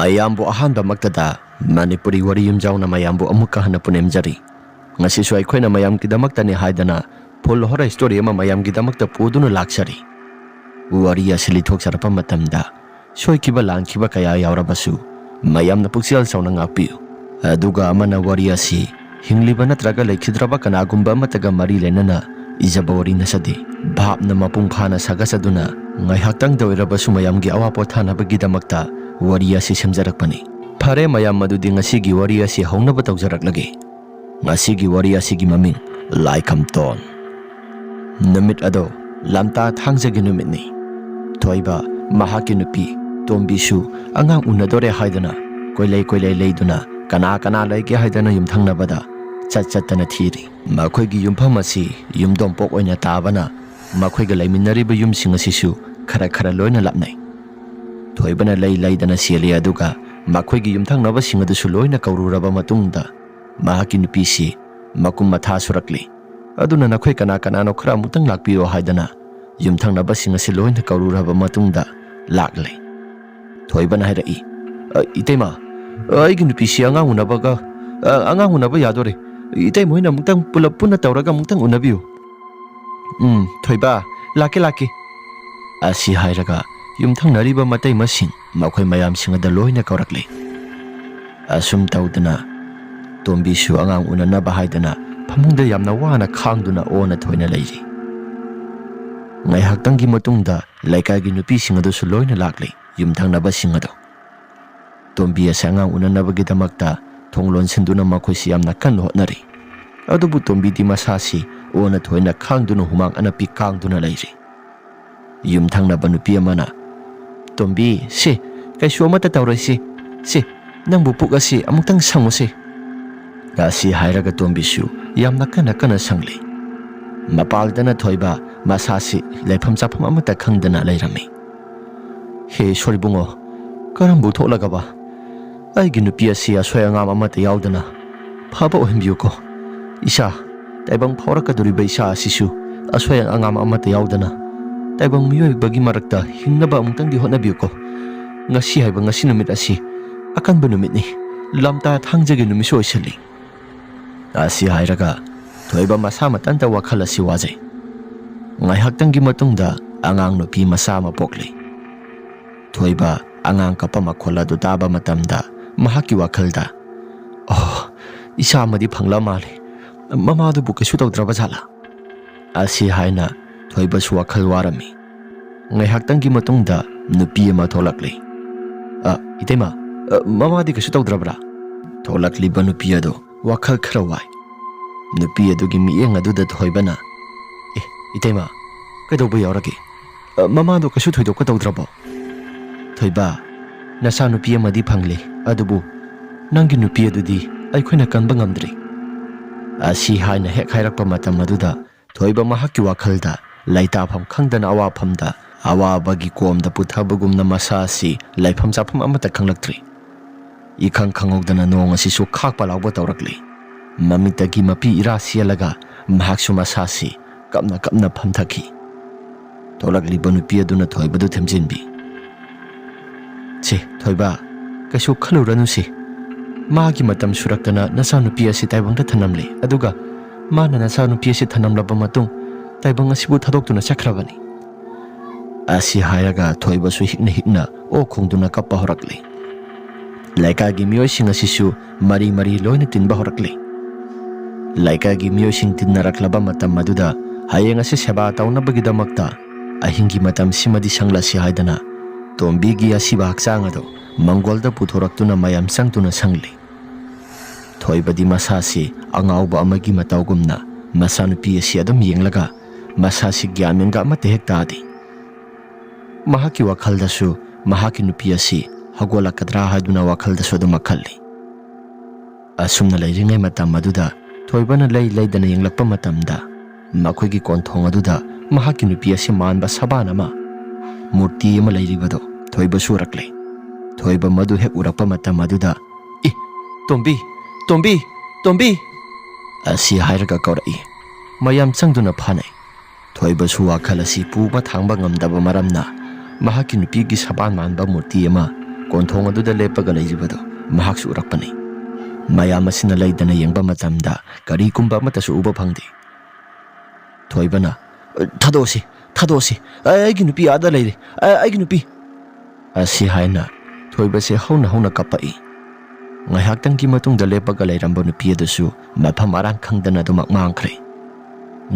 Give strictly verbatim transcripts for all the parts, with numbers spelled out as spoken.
ꯑꯌꯥꯝꯕꯨ ꯑꯍꯥꯟꯕꯃꯛꯇꯗ ꯃꯅꯤꯄꯨꯔꯤ ꯋꯥꯔꯤ ꯌꯨꯝꯖꯥꯎꯅ ꯃꯌꯥꯝꯕꯨ ꯑꯃꯨꯛꯀ ꯍꯟꯅ ꯄꯨꯅꯦꯝꯖꯔꯤ꯫ ꯉꯁꯤꯁꯨ ꯑꯩꯈꯣꯏꯅ ꯃꯌꯥꯝꯒꯤꯗꯃꯛꯇꯅꯤ ꯍꯥꯏꯗꯅ full horror story ꯑꯃ ꯃꯌꯥꯝꯒꯤꯗꯃꯛꯇ ꯄꯨꯗꯨꯅ ꯂꯥꯛꯆꯔꯤ꯫ ꯋꯥꯔꯤ ꯑꯁꯤ ꯂꯤꯊꯣꯛꯆꯔꯛꯄ ꯃꯇꯝꯗ ꯁꯣꯏꯈꯤꯕ ꯂꯥꯟꯈꯤꯕ ꯀꯌꯥ ꯌꯥꯎꯔꯕꯁꯨ ꯃꯌꯥꯝꯅ ꯄꯨꯛꯆꯦꯜ ꯆꯥꯎꯅ ꯉꯥꯛꯄꯤꯌꯨ꯫ ꯑꯗꯨꯒ ꯑꯃꯅ ꯋꯥꯔꯤ ꯑꯁꯤ ꯍꯤꯡꯂꯤꯕ ꯅꯠꯇ꯭ꯔꯒ ꯂꯩꯈꯤꯗ꯭ꯔꯕ ꯀꯅꯥꯒꯨꯝꯕ ꯑꯃꯠꯇꯒ ꯃꯔꯤ ꯂꯩꯅꯅ ꯏꯖꯕ ꯋꯥꯔꯤ ꯅꯠꯆꯗꯦ꯫ ꯚꯥꯞꯅ ꯃꯄꯨꯡ ꯐꯥꯅ ꯁꯥꯒꯠꯆꯗꯨꯅ ꯉꯥꯏꯍꯥꯛꯇꯪꯗ ꯑꯣꯏꯔꯕꯁꯨ ꯃꯌꯥꯝꯒꯤ ꯑꯋꯥ ꯄꯣꯊꯥꯅꯕꯒꯤꯗꯃꯛꯇ ꯋꯥꯔꯤ ꯑꯁꯤ ꯁꯦꯝꯖꯔꯛꯄꯅꯤ꯫ ꯐꯔꯦ ꯃꯌꯥꯝ, ꯃꯗꯨꯗꯤ ꯉꯁꯤꯒꯤ ꯋꯥꯔꯤ ꯑꯁꯤ ꯍꯧꯅꯕ ꯇꯧꯖꯔꯛꯂꯒꯦ꯫ ꯉꯁꯤꯒꯤ ꯋꯥꯔꯤ ꯑꯁꯤꯒꯤ ꯃꯃꯤꯡ ꯂꯥꯏꯈꯝꯇꯣꯟ꯫ ꯅꯨꯃꯤꯠ ꯑꯗꯣ ꯂꯝꯇꯥ ꯊꯥꯡꯖꯒꯤ ꯅꯨꯃꯤꯠꯅꯤ꯫ ꯊꯣꯏꯕ, ꯃꯍꯥꯛꯀꯤ ꯅꯨꯄꯤ ꯇꯣꯝꯕꯤꯁꯨ ꯑꯉꯥꯡ ꯎꯅꯗꯣꯔꯦ ꯍꯥꯏꯗꯅ ꯀꯣꯏꯂꯩ ꯀꯣꯏꯂꯩ ꯂꯩꯗꯨꯅ ꯀꯅꯥ ꯀꯅꯥ ꯂꯩꯒꯦ ꯍꯥꯏꯗꯅ ꯌꯨꯝꯊꯪꯅꯕꯗ ꯆꯠ ꯆꯠꯇꯅ ꯊꯤꯔꯤ꯫ ꯃꯈꯣꯏꯒꯤ ꯌꯨꯝꯐꯝ ꯑꯁꯤ ꯌꯨꯝꯗꯣꯡꯄꯣꯛ ꯑꯣꯏꯅ ꯇꯥꯕꯅ ꯃꯈꯣꯏꯒ ꯂꯩꯃꯤꯟꯅꯔꯤꯕ ꯌꯨꯝꯁꯤꯡ ꯑꯁꯤꯁꯨ ꯈꯔ ꯈꯔ ꯂꯣꯏꯅ ꯂꯥꯞꯅꯩ꯫ ꯊꯣꯏꯕꯅ ꯂꯩ ꯂꯩꯗꯅ ꯆꯦꯜꯂꯤ, ꯑꯗꯨꯒ ꯃꯈꯣꯏꯒꯤ ꯌꯨꯝꯊꯪꯅꯕꯁꯤꯡ ꯑꯗꯨꯁꯨ ꯂꯣꯏꯅ ꯀꯧꯔꯨꯔꯕ ꯃꯇꯨꯡꯗ ꯃꯍꯥꯛꯀꯤ ꯅꯨꯄꯤꯁꯤ ꯃꯀꯨꯝ ꯃꯊꯥ ꯁꯨꯔꯛꯂꯤ꯫ ꯑꯗꯨꯅ ꯅꯈꯣꯏ ꯀꯅꯥ ꯀꯅꯥꯅꯣ ꯈꯔ ꯑꯃꯨꯛꯇꯪ ꯂꯥꯛꯄꯤꯌꯣ ꯍꯥꯏꯗꯅ ꯌꯨꯝꯊꯪꯅꯕꯁꯤꯡ ꯑꯁꯤ ꯂꯣꯏꯅ ꯀꯧꯔꯨꯔꯕ ꯃꯇꯨꯡꯗ ꯂꯥꯛꯂꯦ꯫ ꯊꯣꯏꯕꯅ ꯍꯥꯏꯔꯛꯏ, "ꯑ, ꯏꯇꯩꯃ, ꯑ, ꯑꯩꯒꯤ ꯅꯨꯄꯤꯁꯤ ꯑꯉꯥꯡ ꯎꯅꯕꯒ, ꯑ, ꯑꯉꯥꯡ ꯎꯅꯕ ꯌꯥꯗꯣꯔꯦ꯫ ꯏꯇꯩꯃ ꯍꯣꯏꯅ ꯑꯃꯨꯛꯇꯪ ꯄꯨꯂꯞ ꯄꯨꯟꯅ ꯇꯧꯔꯒ ꯑꯃꯨꯛꯇꯪ ꯎꯅꯕꯤꯌꯨ꯫" "ꯎꯝ, ꯊꯣꯏꯕ, ꯂꯥꯛꯀꯦ, ꯂꯥꯛꯀꯦ꯫" ꯑꯁꯤ ꯍꯥꯏꯔꯒ ꯌꯨꯝꯊꯪꯅꯔꯤꯕ ꯃꯇꯩꯃꯁꯤꯡ ꯃꯈꯣꯏ ꯃꯌꯥꯝꯁꯤꯡ ꯑꯗꯨ ꯂꯣꯏꯅ ꯀꯧꯔꯛꯂꯦ꯫ ꯑꯁꯨꯝ ꯇꯧꯗꯅ ꯇꯣꯝꯕꯤꯁꯨ ꯑꯉꯥꯡ ꯎꯅꯅꯕ ꯍꯥꯏꯗꯅ ꯐꯃꯨꯡꯗ ꯌꯥꯝꯅ ꯋꯥꯅ ꯈꯥꯡꯗꯨꯅ ꯑꯣꯟꯅ ꯊꯣꯏꯅ ꯂꯩꯔꯤ꯫ ꯉꯥꯏꯍꯥꯛꯇꯪꯒꯤ ꯃꯇꯨꯡꯗ ꯂꯩꯀꯥꯏꯒꯤ ꯅꯨꯄꯤꯁꯤꯡ ꯑꯗꯨꯁꯨ ꯂꯣꯏꯅ ꯂꯥꯛꯂꯤ, ꯌꯨꯝꯊꯪꯅꯕꯁꯤꯡ ꯑꯗꯨ꯫ ꯇꯣꯝꯕꯤ ꯑꯁꯤ ꯑꯉꯥꯡ ꯎꯅꯅꯕꯒꯤꯗꯃꯛꯇ ꯊꯣꯡ ꯂꯣꯟꯁꯤꯟꯗꯨꯅ ꯃꯈꯣꯏꯁꯤ ꯌꯥꯝꯅ ꯀꯟꯅ ꯍꯣꯠꯅꯔꯤ꯫ ꯑꯗꯨꯕꯨ ꯇꯣꯝꯕꯤꯗꯤ ꯃꯁꯥꯁꯤ ꯑꯣꯟꯅ ꯊꯣꯏꯅ ꯈꯥꯡꯗꯨꯅ ꯍꯨꯃꯥꯡ ꯑꯅꯞꯄꯤ ꯀꯥꯡꯗꯨꯅ ꯂꯩꯔꯤ꯫ ꯌꯨꯝꯊꯪꯅꯕ ꯅꯨꯄꯤ ꯑꯃꯅ, "ꯇꯣꯝꯕꯤ, ꯁꯦ, ꯀꯩꯁꯨ ꯑꯃꯠꯇ ꯇꯧꯔꯣꯏꯁꯤ꯫ ꯁꯦ, ꯅꯪꯕꯨ ꯄꯨꯛ ꯑꯁꯤ ꯑꯃꯨꯛꯇꯪ ꯁꯪꯉꯨꯁꯦ꯫" ꯑꯁꯤ ꯍꯥꯏꯔꯒ ꯇꯣꯝꯕꯤꯁꯨ ꯌꯥꯝꯅ ꯀꯟꯅ ꯀꯟꯅ ꯁꯪꯂꯤ꯫ ꯃꯄꯥꯜꯗꯅ ꯊꯣꯏꯕ ꯃꯁꯥꯁꯤ ꯂꯩꯐꯝ ꯆꯥꯐꯝ ꯑꯃꯠꯇ ꯈꯪꯗꯅ ꯂꯩꯔꯝꯃꯤ꯫ "ꯍꯦ ꯏꯁꯣꯔ ꯏꯕꯨꯡꯉꯣ, ꯀꯔꯝꯕꯨ ꯊꯣꯛꯂꯒꯕ? ꯑꯩꯒꯤ ꯅꯨꯄꯤ ꯑꯁꯤ ꯑꯁꯣꯏ ꯑꯉꯥꯝ ꯑꯃꯠꯇ ꯌꯥꯎꯗꯅ ꯐꯕ ꯑꯣꯏꯍꯟꯕꯤꯌꯨꯀꯣ꯫ ꯏꯁꯥ, ꯇꯥꯏꯕꯪ ꯐꯥꯎꯔꯛꯀꯗꯧꯔꯤꯕ ꯏꯁꯥ ꯑꯁꯤꯁꯨ ꯑꯁꯣꯏ ꯑꯉꯥꯝ ꯑꯃꯠꯇ ꯌꯥꯎꯗꯅ ꯇꯥꯏꯕꯪ ꯃꯤꯑꯣꯏꯕꯒꯤ ꯃꯔꯛꯇ ꯍꯤꯡꯅꯕ ꯑꯃꯨꯛꯇꯪꯗꯤ ꯍꯣꯠꯅꯕꯤꯌꯨꯀꯣ꯫ ꯉꯁꯤ ꯍꯥꯏꯕ ꯉꯁꯤ ꯅꯨꯃꯤꯠ ꯑꯁꯤ ꯑꯀꯟꯕ ꯅꯨꯃꯤꯠꯅꯤ꯫ ꯂꯝꯇꯥ ꯊꯥꯡꯖꯒꯤ ꯅꯨꯃꯤꯠꯁꯨ ꯑꯣꯏꯁꯤꯜꯂꯤ꯫ ꯑꯁꯤ ꯍꯥꯏꯔꯒ ꯊꯣꯏꯕ ꯃꯁꯥ ꯃꯊꯟꯇ ꯋꯥꯈꯜ ꯑꯁꯤ ꯋꯥꯖꯩ꯫ ꯉꯥꯏꯍꯥꯛꯇꯪꯒꯤ ꯃꯇꯨꯡꯗ ꯑꯉꯥꯡ ꯅꯨꯄꯤ ꯃꯆꯥ ꯑꯃ ꯄꯣꯛꯂꯤ꯫ ꯊꯣꯏꯕ ꯑꯉꯥꯡ ꯀꯞꯄ ꯃꯈꯣꯜ ꯑꯗꯨ ꯇꯥꯕ ꯃꯇꯝꯗ ꯃꯍꯥꯛꯀꯤ ꯋꯥꯈꯜꯗ, "ꯑꯣ, ꯏꯆꯥ ꯑꯃꯗꯤ ꯐꯪꯂ ꯃꯥꯜꯂꯦ꯫ ꯃꯃꯥꯗꯨꯕꯨ ꯀꯩꯁꯨ ꯇꯧꯗ꯭ꯔꯕ ꯖꯥꯠꯂꯥ?" ꯑꯁꯤ ꯍꯥꯏꯅ ꯊꯣꯏꯕꯁꯨ ꯋꯥꯈꯜ ꯋꯥꯔꯝꯃꯤ꯫ ꯉꯥꯏꯍꯥꯛꯇꯪꯒꯤ ꯃꯇꯨꯡꯗ ꯅꯨꯄꯤ ꯑꯃ ꯊꯣꯛꯂꯛꯂꯤ꯫ "ꯑ, ꯏꯇꯩꯃ, ꯑ, ꯃꯃꯥꯗꯤ ꯀꯩꯁꯨ ꯇꯧꯗ꯭ꯔꯕ꯭ꯔꯥ?" ꯊꯣꯛꯂꯛꯂꯤꯕ ꯅꯨꯄꯤ ꯑꯗꯨ ꯋꯥꯈꯜ ꯈꯔ ꯋꯥꯏ꯫ ꯅꯨꯄꯤ ꯑꯗꯨꯒꯤ ꯃꯤꯠꯌꯦꯡ ꯑꯗꯨꯗ ꯊꯣꯏꯕꯅ, "ꯑꯦ, ꯏꯇꯩꯃ, ꯀꯩꯗꯧꯕ ꯌꯥꯎꯔꯒꯦ? ꯑ, ꯃꯃꯥꯗꯣ ꯀꯩꯁꯨ ꯊꯣꯏꯗꯣꯛꯄ ꯇꯧꯗ꯭ꯔꯕꯣ?" "ꯊꯣꯏꯕ, ꯅꯆꯥꯅꯨꯄꯤ ꯑꯃꯗꯤ ꯐꯪꯂꯦ, ꯑꯗꯨꯕꯨ ꯅꯪꯒꯤ ꯅꯨꯄꯤ ꯑꯗꯨꯗꯤ ꯑꯩꯈꯣꯏꯅ ꯀꯟꯕ ꯉꯝꯗ꯭ꯔꯤ꯫" ꯑꯁꯤ ꯍꯥꯏꯅ ꯍꯦꯛ ꯍꯥꯏꯔꯛꯄ ꯃꯇꯝ ꯑꯗꯨꯗ ꯊꯣꯏꯕ ꯃꯍꯥꯛꯀꯤ ꯋꯥꯈꯜꯗ ꯂꯩꯇꯥꯐꯝ ꯈꯪꯗꯅ ꯑꯋꯥꯐꯝꯗ ꯑꯋꯥꯕꯒꯤ ꯀꯣꯝꯗ ꯄꯨꯊꯕꯒꯨꯝꯅ ꯃꯁꯥ ꯑꯁꯤ ꯂꯩꯐꯝ ꯆꯥꯐꯝ ꯑꯃꯠꯇ ꯈꯪꯂꯛꯇ꯭ꯔꯤ꯫ ꯏꯈꯪ ꯈꯪꯍꯧꯗꯅ ꯅꯣꯡ ꯑꯁꯤꯁꯨ ꯈꯥꯛꯄ ꯂꯥꯎꯕ ꯇꯧꯔꯛꯂꯤ꯫ ꯃꯃꯤꯠꯇꯒꯤ ꯃꯄꯤ ꯏꯔꯥ ꯆꯦꯜꯂꯒ ꯃꯍꯥꯛꯁꯨ ꯃꯁꯥꯁꯤ ꯀꯞꯅ ꯀꯞꯅ ꯐꯝꯊꯈꯤ꯫ ꯊꯣꯛꯂꯛꯂꯤꯕ ꯅꯨꯄꯤ ꯑꯗꯨꯅ ꯊꯣꯏꯕꯗꯨ ꯊꯦꯝꯖꯤꯟꯕꯤ꯫ "ꯁꯦ, ꯊꯣꯏꯕ, ꯀꯩꯁꯨ ꯈꯜꯂꯨꯔꯅꯨꯁꯦ꯫ ꯃꯥꯒꯤ ꯃꯇꯝ ꯁꯨꯔꯛꯇꯅ ꯅꯆꯥꯅꯨꯄꯤ ꯑꯁꯤ ꯇꯥꯏꯕꯪꯗ ꯊꯅꯝꯂꯦ, ꯑꯗꯨꯒ ꯃꯥꯅ ꯅꯆꯥꯅꯨꯄꯤ ꯑꯁꯤ ꯊꯅꯝꯂꯕ ꯃꯇꯨꯡ ꯇꯥꯏꯕꯪ ꯑꯁꯤꯕꯨ ꯊꯥꯗꯣꯛꯇꯨꯅ ꯆꯠꯈ꯭ꯔꯕꯅꯤ꯫" ꯑꯁꯤ ꯍꯥꯏꯔꯒ ꯊꯣꯏꯕꯁꯨ ꯍꯤꯛꯅ ꯍꯤꯛꯅ ꯑꯣꯛ ꯈꯣꯡꯗꯨꯅ ꯀꯞꯄ ꯍꯧꯔꯛꯂꯤ꯫ ꯂꯩꯀꯥꯏꯒꯤ ꯃꯤꯑꯣꯏꯁꯤꯡ ꯑꯁꯤꯁꯨ ꯃꯔꯤ ꯃꯔꯤ ꯂꯣꯏꯅ ꯇꯤꯟꯕ ꯍꯧꯔꯛꯂꯤ꯫ ꯂꯩꯀꯥꯏꯒꯤ ꯃꯤꯑꯣꯏꯁꯤꯡ ꯇꯤꯟꯅꯔꯛꯂꯕ ꯃꯇꯝ ꯑꯗꯨꯗ ꯍꯌꯦꯡ ꯑꯁꯤ ꯁꯦꯕꯥ ꯇꯧꯅꯕꯒꯤꯗꯃꯛꯇ ꯑꯍꯤꯡꯒꯤ ꯃꯇꯝꯁꯤꯃꯗꯤ ꯁꯪꯂꯁꯤ ꯍꯥꯏꯗꯅ ꯇꯣꯝꯕꯤꯒꯤ ꯑꯁꯤꯕ ꯍꯛꯆꯥꯡ ꯑꯗꯨ ꯃꯪꯒꯣꯜꯗ ꯄꯨꯊꯣꯔꯛꯇꯨꯅ ꯃꯌꯥꯝ ꯆꯪꯗꯨꯅ ꯁꯪꯂꯤ꯫ ꯊꯣꯏꯕꯗꯤ ꯃꯁꯥꯁꯤ ꯑꯉꯥꯎꯕ ꯑꯃꯒꯤ ꯃꯇꯧꯒꯨꯝꯅ ꯃꯆꯥꯅꯨꯄꯤ ꯑꯁꯤ ꯑꯗꯨꯝ ꯌꯦꯡꯂꯒ ꯃꯁꯥꯁꯤ ꯒ꯭ꯌꯥꯟ ꯃꯦꯟꯒ ꯑꯃꯠꯇ ꯍꯦꯛ ꯇꯥꯗꯦ꯫ ꯃꯍꯥꯛꯀꯤ ꯋꯥꯈꯜꯗꯁꯨ ꯃꯍꯥꯛꯀꯤ ꯅꯨꯄꯤ ꯑꯁꯤ ꯍꯧꯒꯠꯂꯛꯀꯗ꯭ꯔꯥ ꯍꯥꯏꯗꯨꯅ ꯋꯥꯈꯜꯗꯁꯨ ꯑꯗꯨꯃꯛ ꯈꯜꯂꯤ꯫ ꯑꯁꯨꯝꯅ ꯂꯩꯔꯤꯉꯩ ꯃꯇꯝ ꯑꯗꯨꯗ ꯊꯣꯏꯕꯅ ꯂꯩ ꯂꯩꯗꯅ ꯌꯦꯡꯂꯛꯄ ꯃꯇꯝꯗ ꯃꯈꯣꯏꯒꯤ ꯀꯣꯟꯊꯣꯡ ꯑꯗꯨꯗ ꯃꯍꯥꯛꯀꯤ ꯅꯨꯄꯤ ꯑꯁꯤ ꯃꯥꯟꯕ ꯁꯕꯥꯟ ꯑꯃ, ꯃꯨꯔꯇꯤ ꯑꯃ ꯂꯩꯔꯤꯕꯗꯣ ꯊꯣꯏꯕꯁꯨ ꯎꯔꯛꯂꯦ꯫ ꯊꯣꯏꯕ ꯃꯗꯨ ꯍꯦꯛ ꯎꯔꯛꯄ ꯃꯇꯝ ꯑꯗꯨꯗ, "ꯏ, ꯇꯣꯝꯕꯤ, ꯇꯣꯝꯕꯤ, ꯇꯣꯝꯕꯤ!" ꯑꯁꯤ ꯍꯥꯏꯔꯒ ꯀꯧꯔꯛꯏ꯫ ꯃꯌꯥꯝ ꯆꯪꯗꯨꯅ ꯐꯥꯅꯩ꯫ ꯊꯣꯏꯕꯁꯨ ꯋꯥꯈꯜ ꯑꯁꯤ ꯄꯨꯕ ꯊꯥꯡꯕ ꯉꯝꯗꯕ ꯃꯔꯝꯅ ꯃꯍꯥꯛꯀꯤ ꯅꯨꯄꯤꯒꯤ ꯁꯕꯥꯟ ꯃꯥꯟꯕ ꯃꯨꯔꯇꯤ ꯑꯃ ꯀꯣꯟꯊꯣꯡ ꯑꯗꯨꯗ ꯂꯦꯞꯄꯒ ꯂꯩꯔꯤꯕꯗꯨ ꯃꯍꯥꯛꯁꯨ ꯎꯔꯛꯄꯅꯤ꯫ ꯃꯌꯥꯝ ꯑꯁꯤꯅ ꯂꯩꯗꯅ ꯌꯦꯡꯕ ꯃꯇꯝꯗ ꯀꯔꯤꯒꯨꯝꯕ ꯑꯃꯠꯇꯁꯨ ꯎꯕ ꯐꯪꯗꯦ꯫ ꯊꯣꯏꯕꯅ, "ꯊꯥꯗꯣꯛꯑꯁꯤ, ꯊꯥꯗꯣꯛꯑꯁꯤ, ꯑꯩꯒꯤ ꯅꯨꯄꯤ ꯑꯥꯗ ꯂꯩꯔꯦ, ꯑꯩꯒꯤ ꯅꯨꯄꯤ!" ꯑꯁꯤ ꯍꯥꯏꯅ ꯊꯣꯏꯕꯁꯦ ꯍꯧꯅ ꯍꯧꯅ ꯀꯞꯄꯛꯏ꯫ ꯉꯥꯏꯍꯥꯛꯇꯪꯒꯤ ꯃꯇꯨꯡꯗ ꯂꯦꯞꯄꯒ ꯂꯩꯔꯝꯕ ꯅꯨꯄꯤ ꯑꯗꯨꯁꯨ ꯃꯐꯝ ꯃꯔꯥꯡ ꯈꯪꯗꯅ ꯑꯗꯨꯃꯛ ꯃꯥꯡꯈ꯭ꯔꯦ꯫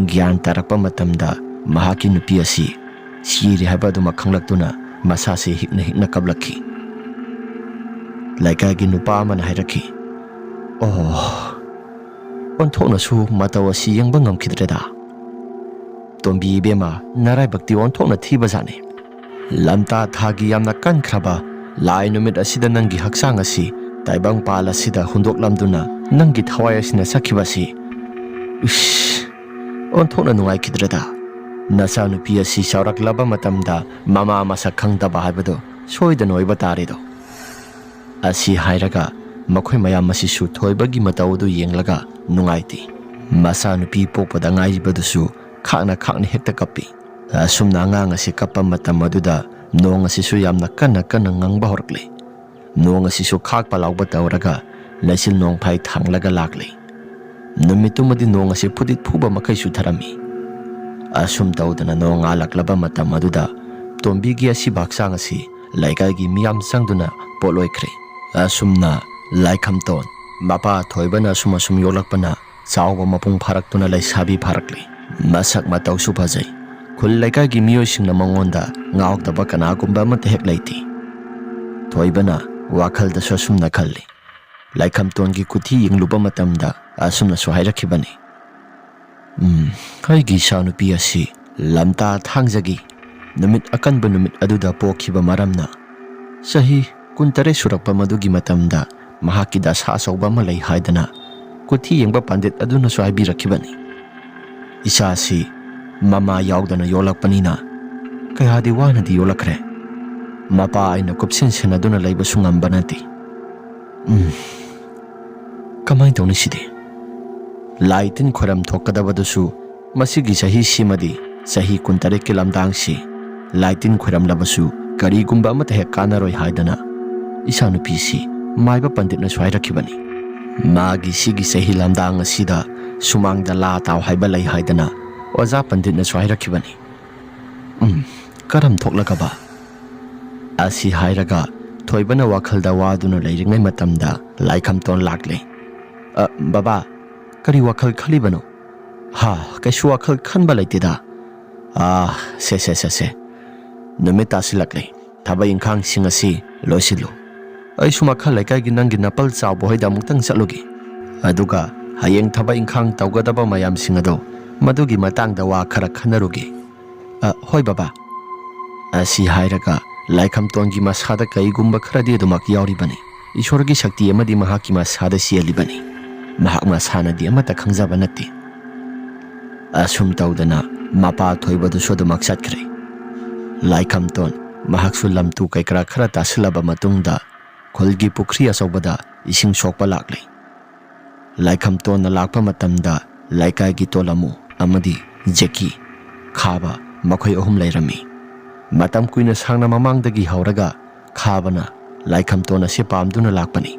ꯒ꯭ꯌꯥꯟ ꯇꯥꯔꯛꯄ ꯃꯇꯝꯗ ꯃꯍꯥꯛꯀꯤ ꯅꯨꯄꯤ ꯑꯁꯤ ꯁꯤꯔꯦ ꯍꯥꯏꯕ ꯑꯗꯨꯃꯛ ꯈꯪꯂꯛꯇꯨꯅ ꯃꯁꯥꯁꯦ ꯍꯤꯛꯅ ꯍꯤꯛꯅ ꯀꯞꯂꯛꯈꯤ꯫ ꯂꯩꯀꯥꯏꯒꯤ ꯅꯨꯄꯥ ꯑꯃꯅ ꯍꯥꯏꯔꯛꯈꯤ, "ꯑꯣ, ꯑꯣꯟꯊꯣꯛꯅꯁꯨ ꯃꯇꯧ ꯑꯁꯤ ꯌꯦꯡꯕ ꯉꯝꯈꯤꯗ꯭ꯔꯦꯗ꯫ ꯇꯣꯝꯕꯤ ꯏꯕꯦꯝꯃ, ꯅꯔꯥꯏꯕꯛꯇꯤ ꯑꯣꯟꯊꯣꯛꯅ ꯊꯤꯕꯖꯥꯠꯅꯤ꯫ ꯂꯝꯇꯥ ꯊꯥꯒꯤ ꯌꯥꯝꯅ ꯀꯟꯈ꯭ꯔꯕ ꯂꯥꯏ ꯅꯨꯃꯤꯠ ꯑꯁꯤꯗ ꯅꯪꯒꯤ ꯍꯛꯆꯥꯡ ꯑꯁꯤ ꯇꯥꯏꯕꯪꯄꯥꯜ ꯑꯁꯤꯗ ꯍꯨꯟꯗꯣꯛꯂꯝꯗꯨꯅ ꯅꯪꯒꯤ ꯊꯋꯥꯏ ꯑꯁꯤꯅ ꯁꯛꯈꯤꯕ ꯑꯁꯤ, ꯏꯁ, ꯑꯣꯟꯊꯣꯛꯅ ꯅꯨꯡꯉꯥꯏꯈꯤꯗ꯭ꯔꯦꯗ꯫ ꯅꯆꯥꯅꯨꯄꯤ ꯑꯁꯤ ꯆꯥꯎꯔꯛꯂꯕ ꯃꯇꯝꯗ ꯃꯃꯥ ꯃꯁꯛ ꯈꯪꯗꯕ ꯍꯥꯏꯕꯗꯨ ꯁꯣꯏꯗꯅ ꯑꯣꯏꯕ ꯇꯥꯔꯦꯗꯣ꯫" ꯑꯁꯤ ꯍꯥꯏꯔꯒ ꯃꯈꯣꯏ ꯃꯌꯥꯝ ꯑꯁꯤꯁꯨ ꯊꯣꯏꯕꯒꯤ ꯃꯇꯧ ꯑꯗꯨ ꯌꯦꯡꯂꯒ ꯅꯨꯡꯉꯥꯏꯇꯦ꯫ ꯃꯆꯥꯅꯨꯄꯤ ꯄꯣꯛꯄꯗ ꯉꯥꯏꯔꯤꯕꯗꯨꯁꯨ ꯈꯥꯛꯅ ꯈꯥꯛꯅ ꯍꯦꯛꯇ ꯀꯞꯄꯤ꯫ ꯑꯁꯨꯝꯅ ꯑꯉꯥꯡ ꯑꯁꯤ ꯀꯞꯄ ꯃꯇꯝ ꯑꯗꯨꯗ ꯅꯣꯡ ꯑꯁꯤꯁꯨ ꯌꯥꯝꯅ ꯀꯟꯅ ꯀꯟꯅ ꯉꯪꯕ ꯍꯧꯔꯛꯂꯦ꯫ ꯅꯣꯡ ꯑꯁꯤꯁꯨ ꯈꯥꯛꯄ ꯂꯥꯎꯕ ꯇꯧꯔꯒ ꯂꯩꯆꯤꯜ ꯅꯣꯡꯐꯥꯏ ꯊꯥꯡꯂꯒ ꯂꯥꯛꯂꯦ꯫ ꯅꯨꯃꯤꯠꯇꯨꯃꯗꯤ ꯅꯣꯡ ꯑꯁꯤ ꯐꯨꯗꯤꯠ ꯐꯨꯕ ꯃꯈꯩ ꯆꯨꯊꯔꯝꯃꯤ꯫ ꯑꯁꯨꯝ ꯇꯧꯗꯅ ꯅꯣꯡ ꯉꯥꯜꯂꯛꯂꯕ ꯃꯇꯝ ꯑꯗꯨꯗ ꯇꯣꯝꯕꯤꯒꯤ ꯑꯁꯤꯕ ꯍꯛꯆꯥꯡ ꯑꯁꯤ ꯂꯩꯀꯥꯏꯒꯤ ꯃꯤꯌꯥꯝ ꯆꯪꯗꯨꯅ ꯄꯣꯠꯂꯣꯏꯈ꯭ꯔꯦ꯫ ꯑꯁꯨꯝꯅ ꯂꯥꯏꯈꯝꯇꯣꯟ ꯃꯄꯥ ꯊꯣꯏꯕꯅ ꯑꯁꯨꯝ ꯑꯁꯨꯝ ꯌꯣꯛꯂꯛꯄꯅ ꯆꯥꯎꯕ ꯃꯄꯨꯡ ꯐꯥꯔꯛꯇꯨꯅ ꯂꯩꯁꯥꯕꯤ ꯐꯥꯔꯛꯂꯤ꯫ ꯃꯁꯛ ꯃꯇꯧꯁꯨ ꯐꯖꯩ꯫ ꯈꯨꯜ ꯂꯩꯀꯥꯏꯒꯤ ꯃꯤꯑꯣꯏꯁꯤꯡꯅ ꯃꯉꯣꯟꯗ ꯉꯥꯎꯗꯕ ꯀꯅꯥꯒꯨꯝꯕ ꯑꯃꯠꯇ ꯍꯦꯛ ꯂꯩꯇꯦ꯫ ꯊꯣꯏꯕꯅ ꯋꯥꯈꯜꯗꯁꯨ ꯑꯁꯨꯝꯅ ꯈꯜꯂꯤ꯫ ꯂꯥꯏꯈꯝꯇꯣꯟꯒꯤ ꯈꯨꯊꯤ ꯌꯦꯡꯂꯨꯕ ꯃꯇꯝꯗ ꯑꯁꯨꯝꯅꯁꯨ ꯍꯥꯏꯔꯛꯈꯤꯕꯅꯤ, "ꯎꯝ, ꯑꯩꯒꯤ ꯏꯆꯥꯅꯨꯄꯤ ꯑꯁꯤ ꯂꯝꯇꯥ ꯊꯥꯡꯖꯒꯤ ꯅꯨꯃꯤꯠ ꯑꯀꯟꯕ ꯅꯨꯃꯤꯠ ꯑꯗꯨꯗ ꯄꯣꯛꯈꯤꯕ ꯃꯔꯝꯅ ꯆꯍꯤ ꯀꯨꯟꯇꯔꯦꯠ ꯁꯨꯔꯛꯄ ꯃꯗꯨꯒꯤ ꯃꯇꯝꯗ ꯃꯍꯥꯛꯀꯤ ꯗꯁꯥ ꯑꯆꯧꯕ ꯑꯃ ꯂꯩ ꯍꯥꯏꯗꯅ ꯈꯨꯊꯤ ꯌꯦꯡꯕ ꯄꯥꯟꯗꯤꯠ ꯑꯗꯨꯅꯁꯨ ꯍꯥꯏꯕꯤꯔꯛꯈꯤꯕꯅꯤ꯫ ꯏꯆꯥꯁꯤ ꯃꯃꯥ ꯌꯥꯎꯗꯅ ꯌꯣꯛꯂꯛꯄꯅꯤꯅ ꯀꯌꯥꯗꯤ ꯋꯥꯅꯗꯤ ꯌꯣꯛꯂꯛꯈ꯭ꯔꯦ꯫ ꯃꯄꯥ ꯑꯩꯅ ꯀꯨꯞꯁꯦꯟ ꯁꯦꯟꯅꯗꯨꯅ ꯂꯩꯕꯁꯨ ꯉꯝꯕ ꯅꯠꯇꯦ꯫ ꯎꯝ, ꯀꯃꯥꯏꯅ ꯇꯧꯅꯤ ꯁꯤꯗꯤ? ꯂꯥꯏ ꯇꯤꯟ ꯈꯣꯏꯔꯝ ꯊꯣꯛꯀꯗꯕꯗꯨꯁꯨ ꯃꯁꯤꯒꯤ ꯆꯍꯤꯁꯤꯃꯗꯤ ꯆꯍꯤ ꯀꯨꯟꯇꯔꯦꯠꯀꯤ ꯂꯝꯗꯥꯡꯁꯤ ꯂꯥꯏ ꯇꯤꯟ ꯈꯣꯏꯔꯝꯂꯕꯁꯨ ꯀꯔꯤꯒꯨꯝꯕ ꯑꯃꯠꯇ ꯍꯦꯛ ꯀꯥꯟꯅꯔꯣꯏ ꯍꯥꯏꯗꯅ ꯏꯆꯥꯅꯨꯄꯤꯁꯤ ꯃꯥꯏꯕ ꯄꯟꯗꯤꯠꯅꯁꯨ ꯍꯥꯏꯔꯛꯈꯤꯕꯅꯤ꯫ ꯃꯥꯒꯤ ꯁꯤꯒꯤ ꯆꯍꯤ ꯂꯝꯗꯥꯡ ꯑꯁꯤꯗ ꯁꯨꯃꯥꯡꯗ ꯂꯥ ꯇꯥꯎ ꯍꯥꯏꯕ ꯂꯩ ꯍꯥꯏꯗꯅ ꯑꯣꯖꯥ ꯄꯟꯗꯤꯠꯅꯁꯨ ꯍꯥꯏꯔꯛꯈꯤꯕꯅꯤ꯫ ꯎꯝ, ꯀꯔꯝ ꯊꯣꯛꯂꯒꯕ? ꯑꯁꯤ ꯍꯥꯏꯔꯒ ꯊꯣꯏꯕꯅ ꯋꯥꯈꯜꯗ ꯋꯥꯗꯨꯅ ꯂꯩꯔꯤꯉꯩ ꯃꯇꯝꯗ ꯂꯥꯏꯈꯝꯇꯣꯟ ꯂꯥꯛꯂꯦ꯫ "ꯑ, ꯕꯕꯥ, ꯀꯔꯤ ꯋꯥꯈꯜ ꯈꯜꯂꯤꯕꯅꯣ?" "ꯍꯥ, ꯀꯩꯁꯨ ꯋꯥꯈꯜ ꯈꯟꯕ ꯂꯩꯇꯦꯗ꯫ ꯑꯥ, ꯁꯦ, ꯁꯦ, ꯁꯦ, ꯁꯦ꯫ ꯅꯨꯃꯤꯠ ꯇꯥꯁꯤꯜꯂꯛꯂꯦ꯫ ꯊꯕꯛ ꯏꯪꯈꯥꯡꯁꯤꯡ ꯑꯁꯤ ꯂꯣꯏꯁꯤꯜꯂꯨ꯫ ꯑꯩꯁꯨ ꯃꯈꯥ ꯂꯩꯀꯥꯏꯒꯤ ꯅꯪꯒꯤ ꯅꯄꯜ ꯆꯥꯎꯕ ꯍꯣꯏꯗ ꯑꯃꯨꯛꯇꯪ ꯆꯠꯂꯨꯒꯦ꯫ ꯑꯗꯨꯒ ꯍꯌꯦꯡ ꯊꯕꯛ ꯏꯪꯈꯥꯡ ꯇꯧꯒꯗꯕ ꯃꯌꯥꯝꯁꯤꯡ ꯑꯗꯣ ꯃꯗꯨꯒꯤ ꯃꯇꯥꯡꯗ ꯋꯥ ꯈꯔ ꯈꯟꯅꯔꯨꯒꯦ꯫" "ꯑ, ꯍꯣꯏ ꯕꯕꯥ꯫" ꯑꯁꯤ ꯍꯥꯏꯔꯒ ꯂꯥꯏꯈꯝꯇꯣꯟꯒꯤ ꯃꯁꯥꯗ ꯀꯩꯒꯨꯝꯕ ꯈꯔꯗꯤ ꯑꯗꯨꯃꯛ ꯌꯥꯎꯔꯤꯕꯅꯤ꯫ ꯏꯁꯣꯔꯒꯤ ꯁꯛꯇꯤ ꯑꯃꯗꯤ ꯃꯍꯥꯛꯀꯤ ꯃꯁꯥꯗ ꯆꯦꯜꯂꯤꯕꯅꯤ꯫ ꯃꯍꯥꯛ ꯃꯁꯥꯅꯗꯤ ꯑꯃꯠꯇ ꯈꯪꯖꯕ ꯅꯠꯇꯦ꯫ ꯑꯁꯨꯝ ꯇꯧꯗꯅ ꯃꯄꯥ ꯊꯣꯏꯕꯗꯨꯁꯨ ꯑꯗꯨꯃꯛ ꯆꯠꯈ꯭ꯔꯦ꯫ ꯂꯥꯏꯈꯝꯇꯣꯟ ꯃꯍꯥꯛꯁꯨ ꯂꯝꯇꯨ ꯀꯩꯀꯔꯥ ꯈꯔ ꯇꯥꯁꯤꯜꯂꯕ ꯃꯇꯨꯡꯗ ꯈꯨꯜꯒꯤ ꯄꯨꯈ꯭ꯔꯤ ꯑꯆꯧꯕꯗ ꯏꯁꯤꯡ ꯁꯣꯛꯄ ꯂꯥꯛꯂꯦ꯫ ꯂꯥꯏꯈꯝꯇꯣꯟꯅ ꯂꯥꯛꯄ ꯃꯇꯝꯗ ꯂꯩꯀꯥꯏꯒꯤ ꯇꯣꯂꯝꯃꯨ ꯑꯃꯗꯤ ꯖꯦꯀꯤ, ꯈꯥꯕ, ꯃꯈꯣꯏ ꯑꯍꯨꯝ ꯂꯩꯔꯝꯃꯤ꯫ ꯃꯇꯝ ꯀꯨꯏꯅ ꯁꯥꯡꯅ ꯃꯃꯥꯡꯗꯒꯤ ꯍꯧꯔꯒ ꯈꯥꯕꯅ ꯂꯥꯏꯈꯝꯇꯣꯟ ꯑꯁꯤ ꯄꯥꯝꯗꯨꯅ ꯂꯥꯛꯄꯅꯤ꯫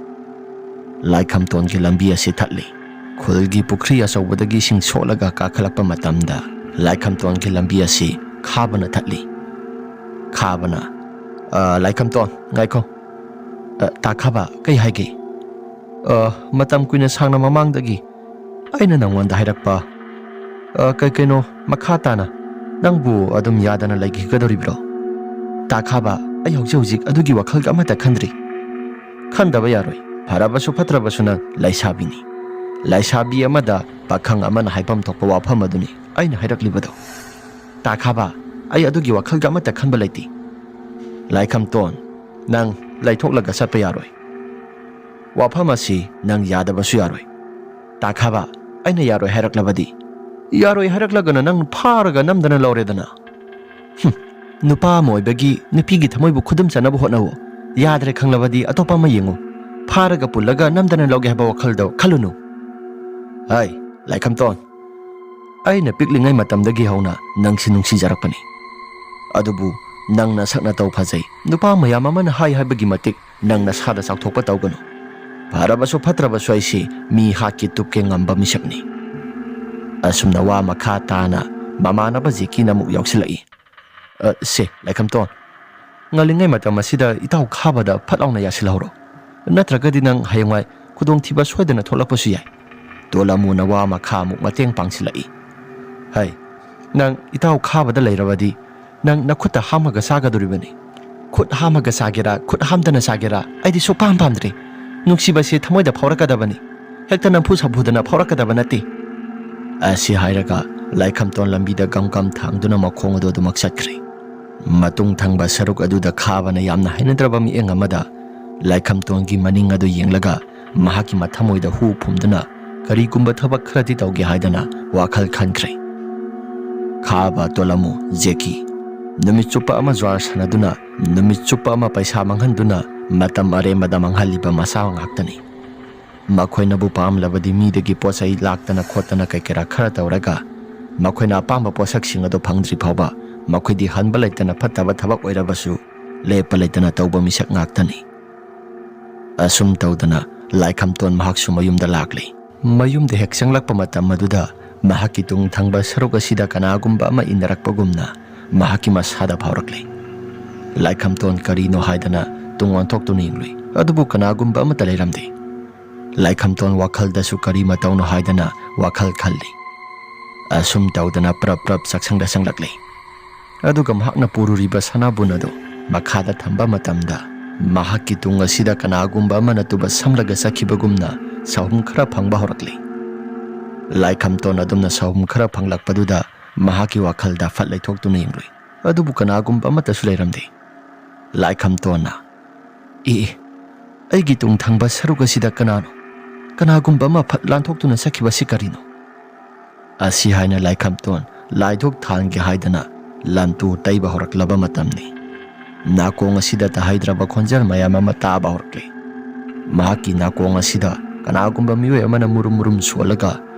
ꯂꯥꯏꯈꯝꯇꯣꯟꯒꯤ ꯂꯝꯕꯤ ꯑꯁꯤ ꯊꯠꯂꯤ꯫ ꯈꯨꯜꯒꯤ ꯄꯨꯈ꯭ꯔꯤ ꯑꯆꯧꯕꯗꯒꯤ ꯏꯁꯤꯡ ꯁꯣꯛꯂꯒ ꯀꯥꯈꯠꯂꯛꯄ ꯃꯇꯝꯗ ꯂꯥꯏꯈꯝꯇꯣꯟꯒꯤ ꯂꯝꯕꯤ ꯑꯁꯤ ꯈꯥꯕꯅ ꯊꯠꯂꯤ꯫ ꯈꯥꯕꯅ, "ꯑ, ꯂꯥꯏꯈꯝꯇꯣꯟ, ꯉꯥꯏꯈꯣ꯫ ꯑ, ꯇꯥ ꯈꯥꯕ, ꯀꯩ ꯍꯥꯏꯒꯦ? ꯑ, ꯃꯇꯝ ꯀꯨꯏꯅ ꯁꯥꯡꯅ ꯃꯃꯥꯡꯗꯒꯤ ꯑꯩꯅ ꯅꯪꯉꯣꯟꯗ ꯍꯥꯏꯔꯛꯄ, ꯑ, ꯀꯩ ꯀꯩꯅꯣ ꯃꯈꯥ ꯇꯥꯅ ꯅꯪꯕꯨ ꯑꯗꯨꯝ ꯌꯥꯗꯅ ꯂꯩꯈꯤꯒꯗꯧꯔꯤꯕ꯭ꯔꯣ? ꯇꯥ ꯈꯥꯕ, ꯑꯩ ꯍꯧꯖꯤꯛ ꯍꯧꯖꯤꯛ ꯑꯗꯨꯒꯤ ꯋꯥꯈꯜꯒ ꯑꯃꯠꯇ ꯈꯟꯗ꯭ꯔꯤ꯫" "ꯈꯟꯗꯕ ꯌꯥꯔꯣꯏ꯫ ꯐꯔꯕꯁꯨ ꯐꯠꯇ꯭ꯔꯕꯁꯨ ꯅꯪ ꯂꯩꯁꯥꯕꯤꯅꯤ꯫ ꯂꯩꯁꯥꯕꯤ ꯑꯃꯗ ꯄꯥꯈꯪ ꯑꯃꯅ ꯍꯥꯏꯐꯝ ꯊꯣꯛꯄ ꯋꯥꯐꯝ ꯑꯗꯨꯅꯤ ꯑꯩꯅ ꯍꯥꯏꯔꯛꯂꯤꯕꯗꯣ꯫ ꯇꯥ ꯈꯥꯕ, ꯑꯩ ꯑꯗꯨꯒꯤ ꯋꯥꯈꯜꯒ ꯑꯃꯠꯇ ꯈꯟꯕ ꯂꯩꯇꯦ꯫ ꯂꯥꯏꯈꯝꯇꯣꯟ, ꯅꯪ ꯂꯩꯊꯣꯛꯂꯒ ꯆꯠꯄ ꯌꯥꯔꯣꯏ꯫ ꯋꯥꯐꯝ ꯑꯁꯤ ꯅꯪ ꯌꯥꯗꯕꯁꯨ ꯌꯥꯔꯣꯏ꯫ ꯇꯥ ꯈꯥꯕ, ꯑꯩꯅ ꯌꯥꯔꯣꯏ ꯍꯥꯏꯔꯛꯂꯕꯗꯤ?" "ꯌꯥꯔꯣꯏ ꯍꯥꯏꯔꯛꯂꯒꯅ ꯅꯪ ꯐꯥꯔꯒ ꯅꯝꯗꯅ ꯂꯧꯔꯦꯗꯅ꯫" "ꯍꯨꯝ, ꯅꯨꯄꯥ ꯑꯃ ꯑꯣꯏꯕꯒꯤ ꯅꯨꯄꯤꯒꯤ ꯊꯃꯣꯏꯕꯨ ꯈꯨꯗꯨꯝ ꯆꯟꯅꯕ ꯍꯣꯠꯅꯧ꯫ ꯌꯥꯗ꯭ꯔꯦ ꯈꯪꯂꯕꯗꯤ ꯑꯇꯣꯞꯄ ꯑꯃ ꯌꯦꯡꯉꯨ꯫ ꯐꯥꯔꯒ ꯄꯨꯜꯂꯒ ꯅꯝꯗꯅ ꯂꯧꯒꯦ ꯍꯥꯏꯕ ꯋꯥꯈꯜꯗꯣ ꯈꯜꯂꯨꯅꯨ꯫" "ꯍꯩ, ꯂꯥꯏꯈꯝꯇꯣꯟ, ꯑꯩꯅ ꯄꯤꯛꯂꯤꯉꯩ ꯃꯇꯝꯗꯒꯤ ꯍꯧꯅ ꯅꯪꯁꯤ ꯅꯨꯡꯁꯤꯖꯔꯛꯄꯅꯤ꯫ ꯑꯗꯨꯕꯨ "ꯅꯪ ꯅꯁꯛ ꯅꯇꯧ ꯐꯖꯩ꯫ ꯅꯨꯄꯥ ꯃꯌꯥꯝ ꯑꯃꯅ ꯍꯥꯏ ꯍꯥꯏꯕꯒꯤ ꯃꯇꯤꯛ ꯅꯪ ꯅꯁꯥꯗ ꯆꯥꯎꯊꯣꯛꯄ ꯇꯧꯒꯅꯨ꯫ ꯐꯔꯕꯁꯨ ꯐꯠꯇ꯭ꯔꯕꯁꯨ ꯑꯩꯁꯤ ꯃꯤ ꯍꯥꯠꯀꯦ ꯇꯨꯞꯀꯦ ꯉꯝꯕ ꯃꯤꯁꯛꯅꯤ꯫" ꯑꯁꯨꯝꯅ ꯋꯥ ꯃꯈꯥ ꯇꯥꯅ ꯃꯃꯥꯟꯅꯕ ꯖꯦꯀꯤꯅ ꯑꯃꯨꯛ ꯌꯥꯎꯁꯤꯜꯂꯛꯏ꯫ "ꯑ, ꯁꯦ, ꯂꯥꯏꯈꯝꯇꯣꯟ, ꯉꯜꯂꯤꯉꯩ ꯃꯇꯝ ꯑꯁꯤꯗ ꯏꯇꯥꯎ ꯈꯥꯕꯗ ꯐꯠ ꯂꯥꯎꯅ ꯌꯥꯁꯤꯜꯍꯧꯔꯣ꯫ ꯅꯠꯇ꯭ꯔꯒꯗꯤ ꯅꯪ ꯍꯌꯦꯡꯋꯥꯏ ꯈꯨꯗꯣꯡꯊꯤꯕ ꯁꯣꯏꯗꯅ ꯊꯣꯛꯂꯛꯄꯁꯨ ꯌꯥꯏ꯫" ꯇꯣꯂꯃꯨꯅ ꯋꯥ ꯃꯈꯥ ꯑꯃꯨꯛ ꯃꯇꯦꯡ ꯄꯥꯡꯁꯤꯜꯂꯛꯏ꯫ "ꯍꯩ, ꯅꯪ ꯏꯇꯥꯎ ꯈꯥꯕꯗ ꯂꯩꯔꯕꯗꯤ ꯅꯪ ꯅꯈꯨꯠꯇ ꯍꯥꯝꯃꯒ ꯆꯥꯒꯗꯣꯔꯤꯕꯅꯤ꯫ ꯈꯨꯠ ꯍꯥꯝꯃꯒ ꯆꯥꯒꯦꯔꯥ, ꯈꯨꯠ ꯍꯥꯝꯗꯅ ꯆꯥꯒꯦꯔꯥ, ꯑꯩꯗꯤ ꯁꯨꯛꯄꯥꯝ ꯄꯥꯝꯗ꯭ꯔꯦ꯫ ꯅꯨꯡꯁꯤꯕꯁꯤ ꯊꯃꯣꯏꯗ ꯐꯥꯎꯔꯛꯀꯗꯕꯅꯤ꯫ ꯍꯦꯛꯇ ꯅꯝꯐꯨ ꯁꯥꯐꯨꯗꯅ ꯐꯥꯎꯔꯛꯀꯗꯕ ꯅꯠꯇꯦ꯫" ꯑꯁꯤ ꯍꯥꯏꯔꯒ ꯂꯥꯏꯈꯝꯇꯣꯟ ꯂꯝꯕꯤꯗ ꯒꯝ ꯒꯝ ꯊꯥꯡꯗꯨꯅ ꯃꯈꯣꯡ ꯑꯗꯨ ꯑꯗꯨꯃꯛ ꯆꯠꯈ꯭ꯔꯦ꯫ ꯃꯇꯨꯡ ꯊꯪꯕ ꯁꯔꯨꯛ ꯑꯗꯨꯗ ꯈꯥꯕꯅ ꯌꯥꯝꯅ ꯍꯩꯅꯗ꯭ꯔꯕ ꯃꯤꯠꯌꯦꯡ ꯑꯃꯗ ꯂꯥꯏꯈꯝꯇꯣꯟꯒꯤ ꯃꯅꯤꯡ ꯑꯗꯨ ꯌꯦꯡꯂꯒ ꯃꯍꯥꯛꯀꯤ ꯃꯊꯃꯣꯏꯗ ꯍꯨ ꯐꯨꯝꯗꯨꯅ ꯀꯔꯤꯒꯨꯝꯕ ꯊꯕꯛ ꯈꯔꯗꯤ ꯇꯧꯒꯦ ꯍꯥꯏꯗꯅ ꯋꯥꯈꯜ ꯈꯟꯈ꯭ꯔꯦ꯫ "ꯈꯥꯕ, ꯇꯣꯂꯃꯨ, ꯖꯦꯀꯤ, ꯅꯨꯃꯤꯠ ꯆꯨꯞꯄ ꯑꯃ ꯖ꯭ꯋꯥꯔ ꯁꯥꯟꯅꯗꯨꯅ, ꯅꯨꯃꯤꯠ ꯆꯨꯞꯄ ꯑꯃ ꯄꯩꯁꯥ ꯃꯥꯡꯍꯟꯗꯨꯅ ꯃꯇꯝ ꯑꯔꯦꯝꯕꯗ ꯃꯥꯡꯍꯜꯂꯤꯕ ꯃꯆꯥ ꯉꯥꯛꯇꯅꯤ꯫ ꯃꯈꯣꯏꯅꯕꯨ ꯄꯥꯝꯂꯕꯗꯤ ꯃꯤꯗꯒꯤ ꯄꯣꯠ ꯆꯩ ꯂꯥꯛꯇꯅ ꯈꯣꯠꯇꯅ ꯀꯩ ꯀꯩꯔꯥ ꯈꯔ ꯇꯧꯔꯒ ꯃꯈꯣꯏꯅ ꯑꯄꯥꯝꯕ ꯄꯣꯠꯁꯛꯁꯤꯡ ꯑꯗꯨ ꯐꯪꯗ꯭ꯔꯤ ꯐꯥꯎꯕ ꯃꯈꯣꯏꯗꯤ ꯍꯟꯕ ꯂꯩꯇꯅ ꯐꯠꯇꯕ ꯊꯕꯛ ꯑꯣꯏꯔꯕꯁꯨ ꯂꯦꯞꯄ ꯂꯩꯇꯅ ꯇꯧꯕ ꯃꯤꯁꯛ ꯉꯥꯛꯇꯅꯤ꯫" ꯑꯁꯨꯝ ꯇꯧꯗꯅ ꯂꯥꯏꯈꯝꯇꯣꯟ ꯃꯍꯥꯛꯁꯨ ꯃꯌꯨꯝꯗ ꯂꯥꯛꯂꯦ꯫ ꯃꯌꯨꯝꯗ ꯍꯦꯛ ꯆꯪꯂꯛꯄ ꯃꯇꯝ ꯑꯗꯨꯗ ꯃꯍꯥꯛꯀꯤ ꯇꯨꯡ ꯊꯪꯕ ꯁꯔꯨꯛ ꯑꯁꯤꯗ ꯀꯅꯥꯒꯨꯝꯕ ꯑꯃ ꯏꯟꯅꯔꯛꯄꯒꯨꯝꯅ ꯃꯍꯥꯛꯀꯤ ꯃꯁꯥꯗ ꯐꯥꯎꯔꯛꯂꯦ꯫ ꯂꯥꯏꯈꯝꯇꯣꯟ ꯀꯔꯤꯅꯣ ꯍꯥꯏꯗꯅ ꯇꯨꯡ ꯑꯣꯟꯊꯣꯛꯇꯨꯅ ꯌꯦꯡꯂꯨꯏ, ꯑꯗꯨꯕꯨ ꯀꯅꯥꯒꯨꯝꯕ ꯑꯃꯠꯇ ꯂꯩꯔꯝꯗꯦ꯫ ꯂꯥꯏꯈꯝꯇꯣꯟ ꯋꯥꯈꯜꯗꯁꯨ ꯀꯔꯤ ꯃꯇꯧꯅꯣ ꯍꯥꯏꯗꯅ ꯋꯥꯈꯜ ꯈꯜꯂꯤ꯫ ꯑꯁꯨꯝ ꯇꯧꯗꯅ ꯄ꯭ꯔꯞ ꯄ꯭ꯔꯞ ꯆꯥꯛꯁꯪꯗ ꯆꯪꯂꯛꯂꯦ꯫ ꯑꯗꯨꯒ ꯃꯍꯥꯛꯅ ꯄꯨꯔꯨꯔꯤꯕ ꯁꯅꯥꯕꯨꯟ ꯑꯗꯨ ꯃꯈꯥꯗ ꯊꯝꯕ ꯃꯇꯝꯗ, ꯃꯍꯥꯛꯀꯤ ꯇꯨꯡ ꯑꯁꯤꯗ ꯀꯅꯥꯒꯨꯝꯕ ꯑꯃꯅ ꯇꯨꯕ ꯁꯝꯂꯒ ꯆꯠꯈꯤꯕꯒꯨꯝꯅ ꯁꯥꯍꯨꯝ ꯈꯔ ꯐꯪꯕ ꯍꯧꯔꯛꯂꯦ꯫ ꯂꯥꯏꯈꯝꯇꯣꯟ ꯑꯗꯨꯝꯅ ꯁꯥꯍꯨꯝ ꯈꯔ ꯐꯪꯂꯛꯄꯗꯨꯗ ꯃꯍꯥꯛꯀꯤ ꯋꯥꯈꯜꯗ ꯐꯠ ꯂꯩꯊꯣꯛꯇꯨꯅ ꯌꯦꯡꯂꯨꯏ, ꯑꯗꯨꯕꯨ ꯀꯅꯥꯒꯨꯝꯕ ꯑꯃꯠꯇꯁꯨ ꯂꯩꯔꯝꯗꯦ꯫ ꯂꯥꯏꯈꯝꯇꯣꯟꯅ, "ꯑꯦ, ꯑꯦ, ꯑꯩꯒꯤ ꯇꯨꯡ ꯊꯪꯕ ꯁꯔꯨꯛ ꯑꯁꯤꯗ ꯀꯅꯥꯅꯣ? ꯀꯅꯥꯒꯨꯝꯕ ꯑꯃ ꯐꯠ ꯂꯥꯟꯊꯣꯛꯇꯨꯅ ꯆꯠꯈꯤꯕꯁꯤ ꯀꯔꯤꯅꯣ?" ꯑꯁꯤ ꯍꯥꯏꯅ ꯂꯥꯏꯈꯝꯇꯣꯟ ꯂꯥꯏꯗꯨꯛ ꯊꯥꯟꯒꯦ ꯍꯥꯏꯗꯅ ꯂꯟꯇꯨ ꯇꯩꯕ ꯍꯧꯔꯛꯂꯕ ꯃꯇꯝꯅꯤ꯫ ꯅꯥꯀꯣꯡ ꯑꯁꯤꯗ ꯇꯥꯍꯩꯗ꯭ꯔꯕ ꯈꯣꯟꯖꯦꯜ ꯃꯌꯥꯝ ꯑꯃ ꯇꯥꯕ ꯍꯧꯔꯛꯂꯦ꯫ ꯃꯍꯥꯛꯀꯤ ꯅꯥꯀꯣꯡ ꯑꯁꯤꯗ ꯀꯅꯥꯒꯨꯝꯕ ꯃꯤꯑꯣꯏ ꯑꯃꯅ ꯃꯨꯔꯨꯝ ꯃꯨꯔꯨꯝ ꯁꯣꯜꯂꯒ,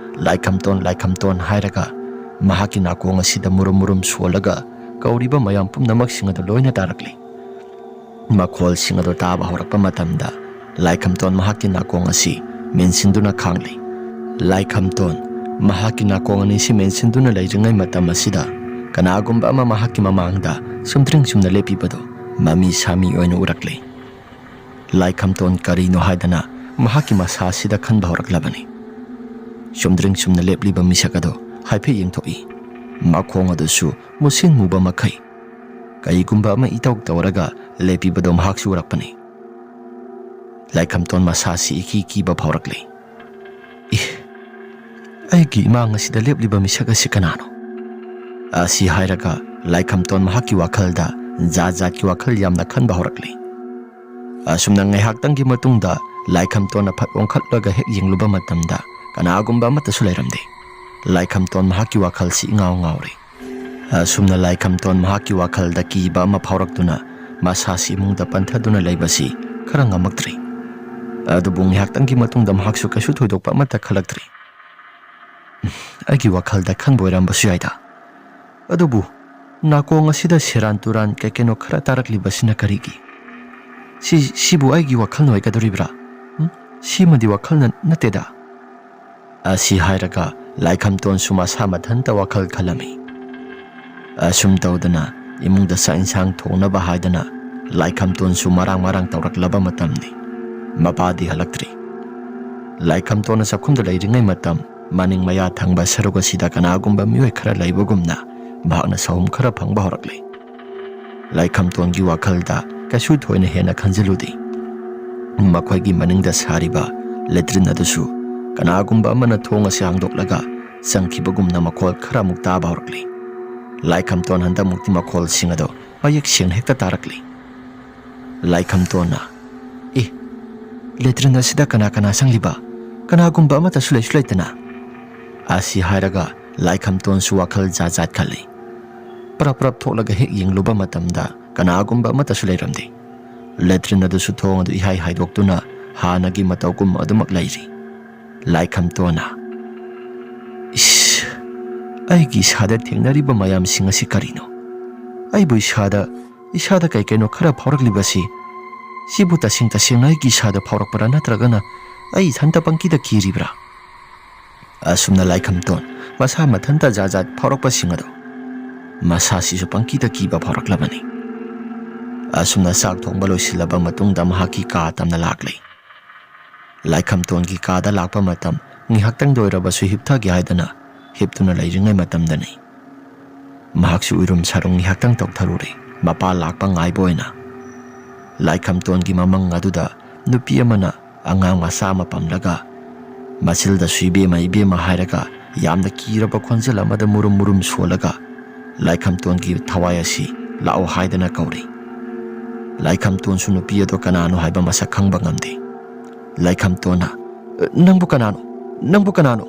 "ꯂꯥꯏꯈꯝꯇꯣꯟ, ꯂꯥꯏꯈꯝꯇꯣꯟ" ꯍꯥꯏꯔꯒ ꯃꯍꯥꯛꯀꯤ ꯅꯥꯀꯣꯡ ꯑꯁꯤꯗ ꯃꯨꯔꯨꯝ ꯃꯨꯔꯨꯝ ꯁꯣꯜꯂꯒ ꯀꯧꯔꯤꯕ ꯃꯌꯥꯝ ꯄꯨꯝꯅꯃꯛꯁꯤꯡ ꯑꯗꯨ ꯂꯣꯏꯅ ꯇꯥꯔꯛꯂꯤ꯫ ꯃꯈꯣꯜꯁꯤꯡ ꯑꯗꯨ ꯇꯥꯕ ꯍꯧꯔꯛꯄ ꯃꯇꯝꯗ ꯂꯥꯏꯈꯝꯇꯣꯟ ꯃꯍꯥꯛꯀꯤ ꯅꯥꯀꯣꯡ ꯑꯁꯤ ꯃꯦꯟꯁꯤꯟꯗꯨꯅ ꯈꯥꯡꯂꯤ꯫ ꯂꯥꯏꯈꯝꯇꯣꯟ ꯃꯍꯥꯛꯀꯤ ꯅꯥꯀꯣꯡ ꯑꯅꯤꯁꯤ ꯃꯦꯟꯁꯤꯟꯗꯨꯅ ꯂꯩꯔꯤꯉꯩ ꯃꯇꯝ ꯑꯁꯤꯗ ꯀꯅꯥꯒꯨꯝꯕ ꯑꯃ ꯃꯍꯥꯛꯀꯤ ꯃꯃꯥꯡꯗ ꯁꯨꯝꯗ꯭ꯔꯤꯡ ꯁꯨꯝꯅ ꯂꯦꯞꯄꯤꯕꯗꯨ ꯃꯃꯤ ꯁꯥꯃꯤ ꯑꯣꯏꯅ ꯎꯔꯛꯂꯤ꯫ ꯂꯥꯏꯈꯝꯇꯣꯟ ꯀꯔꯤꯅꯣ ꯍꯥꯏꯗꯅ ꯃꯍꯥꯛꯀꯤ ꯃꯁꯥꯁꯤꯗ ꯈꯟꯕ ꯍꯧꯔꯛꯂꯕꯅꯤ꯫ ꯁꯨꯝꯗ꯭ꯔꯤꯡ ꯁꯨꯝꯅ ꯂꯦꯞꯂꯤꯕ ꯃꯤꯁꯛ ꯑꯗꯨ ꯍꯥꯏꯐꯦꯠ ꯌꯦꯡꯊꯣꯛꯏ꯫ ꯃꯈꯣꯡ ꯑꯗꯨꯁꯨ ꯃꯨꯁꯤꯟ ꯃꯨꯕ ꯃꯈꯩ ꯀꯔꯤꯒꯨꯝꯕ ꯑꯃ ꯏꯇꯧ ꯇꯧꯔꯒ ꯂꯦꯞꯄꯤꯕꯗꯨ ꯃꯍꯥꯛꯁꯨ ꯎꯔꯛꯄꯅꯤ꯫ ꯂꯥꯏꯈꯝꯇꯣꯟ ꯃꯁꯥꯁꯤ ꯏꯀꯤ ꯀꯤꯕ ꯐꯥꯎꯔꯛꯂꯤ꯫ "ꯏꯍ, ꯑꯩꯒꯤ ꯏꯃꯥꯡ ꯑꯁꯤꯗ ꯂꯦꯞꯂꯤꯕ ꯃꯤꯁꯛ ꯑꯁꯤ ꯀꯅꯥꯅꯣ?" ꯑꯁꯤ ꯍꯥꯏꯔꯒ ꯂꯥꯏꯈꯝꯇꯣꯟ ꯃꯍꯥꯛꯀꯤ ꯋꯥꯈꯜꯗ ꯖꯥꯠ ꯖꯥꯠꯀꯤ ꯋꯥꯈꯜ ꯌꯥꯝꯅ ꯈꯟꯕ ꯍꯧꯔꯛꯂꯤ꯫ ꯑꯁꯨꯝꯅ ꯉꯥꯏꯍꯥꯛꯇꯪꯒꯤ ꯃꯇꯨꯡꯗ ꯂꯥꯏꯈꯝꯇꯣꯟꯅ ꯐꯠ ꯑꯣꯟꯈꯠꯂꯒ ꯍꯦꯛ ꯌꯦꯡꯂꯨꯕ ꯃꯇꯝꯗ ꯀꯅꯥꯒꯨꯝꯕ ꯑꯃꯠꯇꯁꯨ ꯂꯩꯔꯝꯗꯦ꯫ ꯂꯥꯏꯈꯝꯇꯣꯟ ꯃꯍꯥꯛꯀꯤ ꯋꯥꯈꯜꯁꯤ ꯏꯉꯥꯎ ꯉꯥꯎꯔꯤ꯫ ꯑꯁꯨꯝꯅ ꯂꯥꯏꯈꯝꯇꯣꯟ ꯃꯍꯥꯛꯀꯤ ꯋꯥꯈꯜꯗ ꯀꯤꯕ ꯑꯃ ꯐꯥꯎꯔꯛꯇꯨꯅ ꯃꯁꯥꯁꯤ ꯏꯃꯨꯡꯗ ꯄꯟꯊꯗꯨꯅ ꯂꯩꯕꯁꯤ ꯈꯔ ꯉꯝꯃꯛꯇ꯭ꯔꯤ꯫ ꯑꯗꯨꯕꯨ ꯉꯥꯏꯍꯥꯛꯇꯪꯒꯤ ꯃꯇꯨꯡꯗ ꯃꯍꯥꯛꯁꯨ ꯀꯩꯁꯨ ꯊꯣꯏꯗꯣꯛꯄ ꯑꯃꯠꯇ ꯈꯜꯂꯛꯇ꯭ꯔꯤ꯫ "ꯑꯩꯒꯤ ꯋꯥꯈꯜꯗ ꯈꯟꯕ ꯑꯣꯏꯔꯝꯕꯁꯨ ꯌꯥꯏꯗ꯫ ꯑꯗꯨꯕꯨ ꯅꯥꯀꯣꯡ ꯑꯁꯤꯗ ꯁꯦꯔꯥꯟ ꯇꯨꯔꯥꯟ ꯀꯩ ꯀꯩꯅꯣ ꯈꯔ ꯇꯥꯔꯛꯂꯤꯕꯁꯤꯅ ꯀꯔꯤꯒꯤ? ꯁꯤ, ꯁꯤꯕꯨ ꯑꯩꯒꯤ ꯋꯥꯈꯜꯅ ꯑꯣꯏꯒꯗꯧꯔꯤꯕ꯭ꯔꯥ? ꯎꯝ? ꯁꯤꯃꯗꯤ ꯋꯥꯈꯜꯅ ꯅꯠꯇꯦꯗ?" ꯑꯁꯤ ꯍꯥꯏꯔꯒ ꯂꯥꯏꯈꯝꯇꯣꯟꯁꯨ ꯃꯁꯥ ꯃꯊꯟꯇ ꯋꯥꯈꯜ ꯈꯜꯂꯝꯃꯤ꯫ ꯑꯁꯨꯝ ꯇꯧꯗꯅ ꯏꯃꯨꯡꯗ ꯆꯥꯛ ꯏꯟꯁꯥꯡ ꯊꯣꯡꯅꯕ ꯍꯥꯏꯗꯅ ꯂꯥꯏꯈꯝꯇꯣꯟꯁꯨ ꯃꯔꯥꯡ ꯃꯔꯥꯡ ꯇꯧꯔꯛꯂꯕ ꯃꯇꯝꯅꯤ꯫ ꯃꯄꯥꯗꯤ ꯍꯜꯂꯛꯇ꯭ꯔꯤ꯫ ꯂꯥꯏꯈꯝꯇꯣꯟꯅ ꯆꯥꯛꯈꯨꯝꯗ ꯂꯩꯔꯤꯉꯩ ꯃꯇꯝ ꯃꯅꯤꯡ ꯃꯌꯥ ꯊꯪꯕ ꯁꯔꯨꯛ ꯑꯁꯤꯗ ꯀꯅꯥꯒꯨꯝꯕ ꯃꯤꯑꯣꯏ ꯈꯔ ꯂꯩꯕꯒꯨꯝꯅ ꯃꯍꯥꯛꯅ ꯁꯍꯨꯝ ꯈꯔ ꯐꯪꯕ ꯍꯧꯔꯛꯂꯤ꯫ ꯂꯥꯏꯈꯝꯇꯣꯟꯒꯤ ꯋꯥꯈꯜꯗ ꯀꯩꯁꯨ ꯊꯣꯏꯅ ꯍꯦꯟꯅ ꯈꯟꯖꯤꯜꯂꯨꯗꯦ꯫ ꯃꯈꯣꯏꯒꯤ ꯃꯅꯤꯡꯗ ꯁꯥꯔꯤꯕ ꯂꯦꯇ꯭ꯔꯤꯟ ꯑꯗꯨꯁꯨ ꯀꯅꯥꯒꯨꯝꯕ ꯑꯃꯅ ꯊꯣꯡ ꯑꯁꯤ ꯍꯥꯡꯗꯣꯛꯂꯒ ꯆꯪꯈꯤꯕꯒꯨꯝꯅ ꯃꯈꯣꯜ ꯈꯔ ꯑꯃꯨꯛ ꯇꯥꯕ ꯍꯧꯔꯛꯂꯤ꯫ ꯂꯥꯏꯈꯝꯇꯣꯟ ꯍꯟꯗꯛꯃꯨꯛꯇꯤ ꯃꯈꯣꯜꯁꯤꯡ ꯑꯗꯨ ꯃꯌꯦꯛ ꯁꯦꯡꯅ ꯍꯦꯛꯇ ꯇꯥꯔꯛꯂꯤ꯫ ꯂꯥꯏꯈꯝꯇꯣꯟꯅ, "ꯑꯦ, ꯂꯦꯇ꯭ꯔꯤꯟ ꯑꯁꯤꯗ ꯀꯅꯥ ꯀꯅꯥ ꯆꯪꯂꯤꯕ? ꯀꯅꯥꯒꯨꯝꯕ ꯑꯃꯠꯇꯁꯨ ꯂꯩꯁꯨ ꯂꯩꯇꯅ?" ꯑꯁꯤ ꯍꯥꯏꯔꯒ ꯂꯥꯏꯈꯝꯇꯣꯟꯁꯨ ꯋꯥꯈꯜ ꯖꯥꯠ ꯖꯥꯠ ꯈꯜꯂꯤ꯫ ꯄ꯭ꯔꯞ ꯄ꯭ꯔꯞ ꯊꯣꯛꯂꯒ ꯍꯦꯛ ꯌꯦꯡꯂꯨꯕ ꯃꯇꯝꯗ ꯀꯅꯥꯒꯨꯝꯕ ꯑꯃꯠꯇꯁꯨ ꯂꯩꯔꯝꯗꯦ꯫ ꯂꯦꯇ꯭ꯔꯤꯟ ꯑꯗꯨꯁꯨ ꯊꯣꯡ ꯑꯗꯨ ꯏꯍꯥꯏ ꯍꯥꯏꯗꯣꯛꯇꯨꯅ ꯍꯥꯟꯅꯒꯤ ꯃꯇꯧꯒꯨꯝ ꯑꯗꯨꯃꯛ ꯂꯩꯔꯤ꯫ ꯂꯥꯏꯈꯝꯇꯣꯟꯅ, "ꯏꯁ, ꯑꯩꯒꯤ ꯏꯁꯥꯗ ꯊꯦꯡꯅꯔꯤꯕ ꯃꯌꯥꯝꯁꯤꯡ ꯑꯁꯤ ꯀꯔꯤꯅꯣ? ꯑꯩꯕꯨ ꯏꯁꯥꯗ, ꯏꯁꯥꯗ ꯀꯩ ꯀꯩꯅꯣ ꯈꯔ ꯐꯥꯎꯔꯛꯂꯤꯕꯁꯤ, ꯁꯤꯕꯨ ꯇꯁꯦꯡ ꯇꯁꯦꯡꯅ ꯑꯩꯒꯤ ꯏꯁꯥꯗ ꯐꯥꯎꯔꯛꯄ꯭ꯔꯥ, ꯅꯠꯇ꯭ꯔꯒꯅ ꯑꯩ ꯏꯊꯟꯇ ꯄꯪꯀꯤꯗ ꯀꯤꯔꯤꯕ꯭ꯔꯥ? ꯑꯁꯨꯝꯅ ꯂꯥꯏꯈꯝꯇꯣꯟ ꯃꯁꯥ ꯃꯊꯟꯇ ꯖꯥꯠ ꯖꯥꯠ ꯐꯥꯎꯔꯛꯄꯁꯤꯡ ꯑꯗꯣ ꯃꯁꯥꯁꯤꯁꯨ ꯄꯪꯀꯤꯗ ꯀꯤꯕ ꯐꯥꯎꯔꯛꯂꯕꯅꯤ꯫ ꯑꯁꯨꯝꯅ ꯆꯥꯛ ꯊꯣꯡꯕ ꯂꯣꯏꯁꯤꯜꯂꯕ ꯃꯇꯨꯡꯗ ꯃꯍꯥꯛꯀꯤ ꯀꯥ ꯇꯝꯅ ꯂꯥꯛꯂꯦ꯫ ꯂꯥꯏꯈꯝꯇꯣꯟꯒꯤ ꯀꯥꯗ ꯂꯥꯛꯄ ꯃꯇꯝ ꯉꯥꯏꯍꯥꯛꯇꯪꯗ ꯑꯣꯏꯔꯕꯁꯨ ꯍꯤꯞꯊꯒꯦ ꯍꯥꯏꯗꯅ ꯍꯤꯞꯇꯨꯅ ꯂꯩꯔꯤꯉꯩ ꯃꯇꯝꯗꯅꯤ꯫ ꯃꯍꯥꯛꯁꯨ ꯎꯏꯔꯨꯝ ꯁꯥꯔꯨꯝ ꯉꯥꯏꯍꯥꯛꯇꯪ ꯇꯧꯊꯔꯨꯔꯦ, ꯃꯄꯥ ꯂꯥꯛꯄ ꯉꯥꯏꯕ ꯑꯣꯏꯅ꯫ ꯂꯥꯏꯈꯝꯇꯣꯟꯒꯤ ꯃꯃꯪ ꯑꯗꯨꯗ ꯅꯨꯄꯤ ꯑꯃꯅ ꯑꯉꯥꯡ ꯃꯆꯥ ꯑꯃ ꯄꯝꯂꯒ, ꯃꯆꯤꯜꯗꯁꯨ "ꯏꯕꯦꯝꯃ, ꯏꯕꯦꯝꯃ" ꯍꯥꯏꯔꯒ, ꯌꯥꯝꯅ ꯀꯤꯔꯕ ꯈꯣꯟꯖꯦꯜ ꯑꯃꯗ ꯃꯨꯔꯨꯝ ꯃꯨꯔꯨꯝ ꯁꯣꯜꯂꯒ ꯂꯥꯏꯈꯝꯇꯣꯟꯒꯤ ꯊꯋꯥꯏ ꯑꯁꯤ "ꯂꯥꯛꯑꯣ" ꯍꯥꯏꯗꯅ ꯀꯧꯔꯤ꯫ ꯂꯥꯏꯈꯝꯇꯣꯟꯁꯨ ꯅꯨꯄꯤ ꯑꯗꯣ ꯀꯅꯥꯅꯣ ꯍꯥꯏꯕ ꯃꯁꯛ ꯈꯪꯕ ꯉꯝꯗꯦ꯫ ꯂꯥꯏꯈꯝꯇꯣꯟꯅ, "ꯅꯪꯕꯨ ꯀꯅꯥꯅꯣ? ꯅꯪꯕꯨ ꯀꯅꯥꯅꯣ?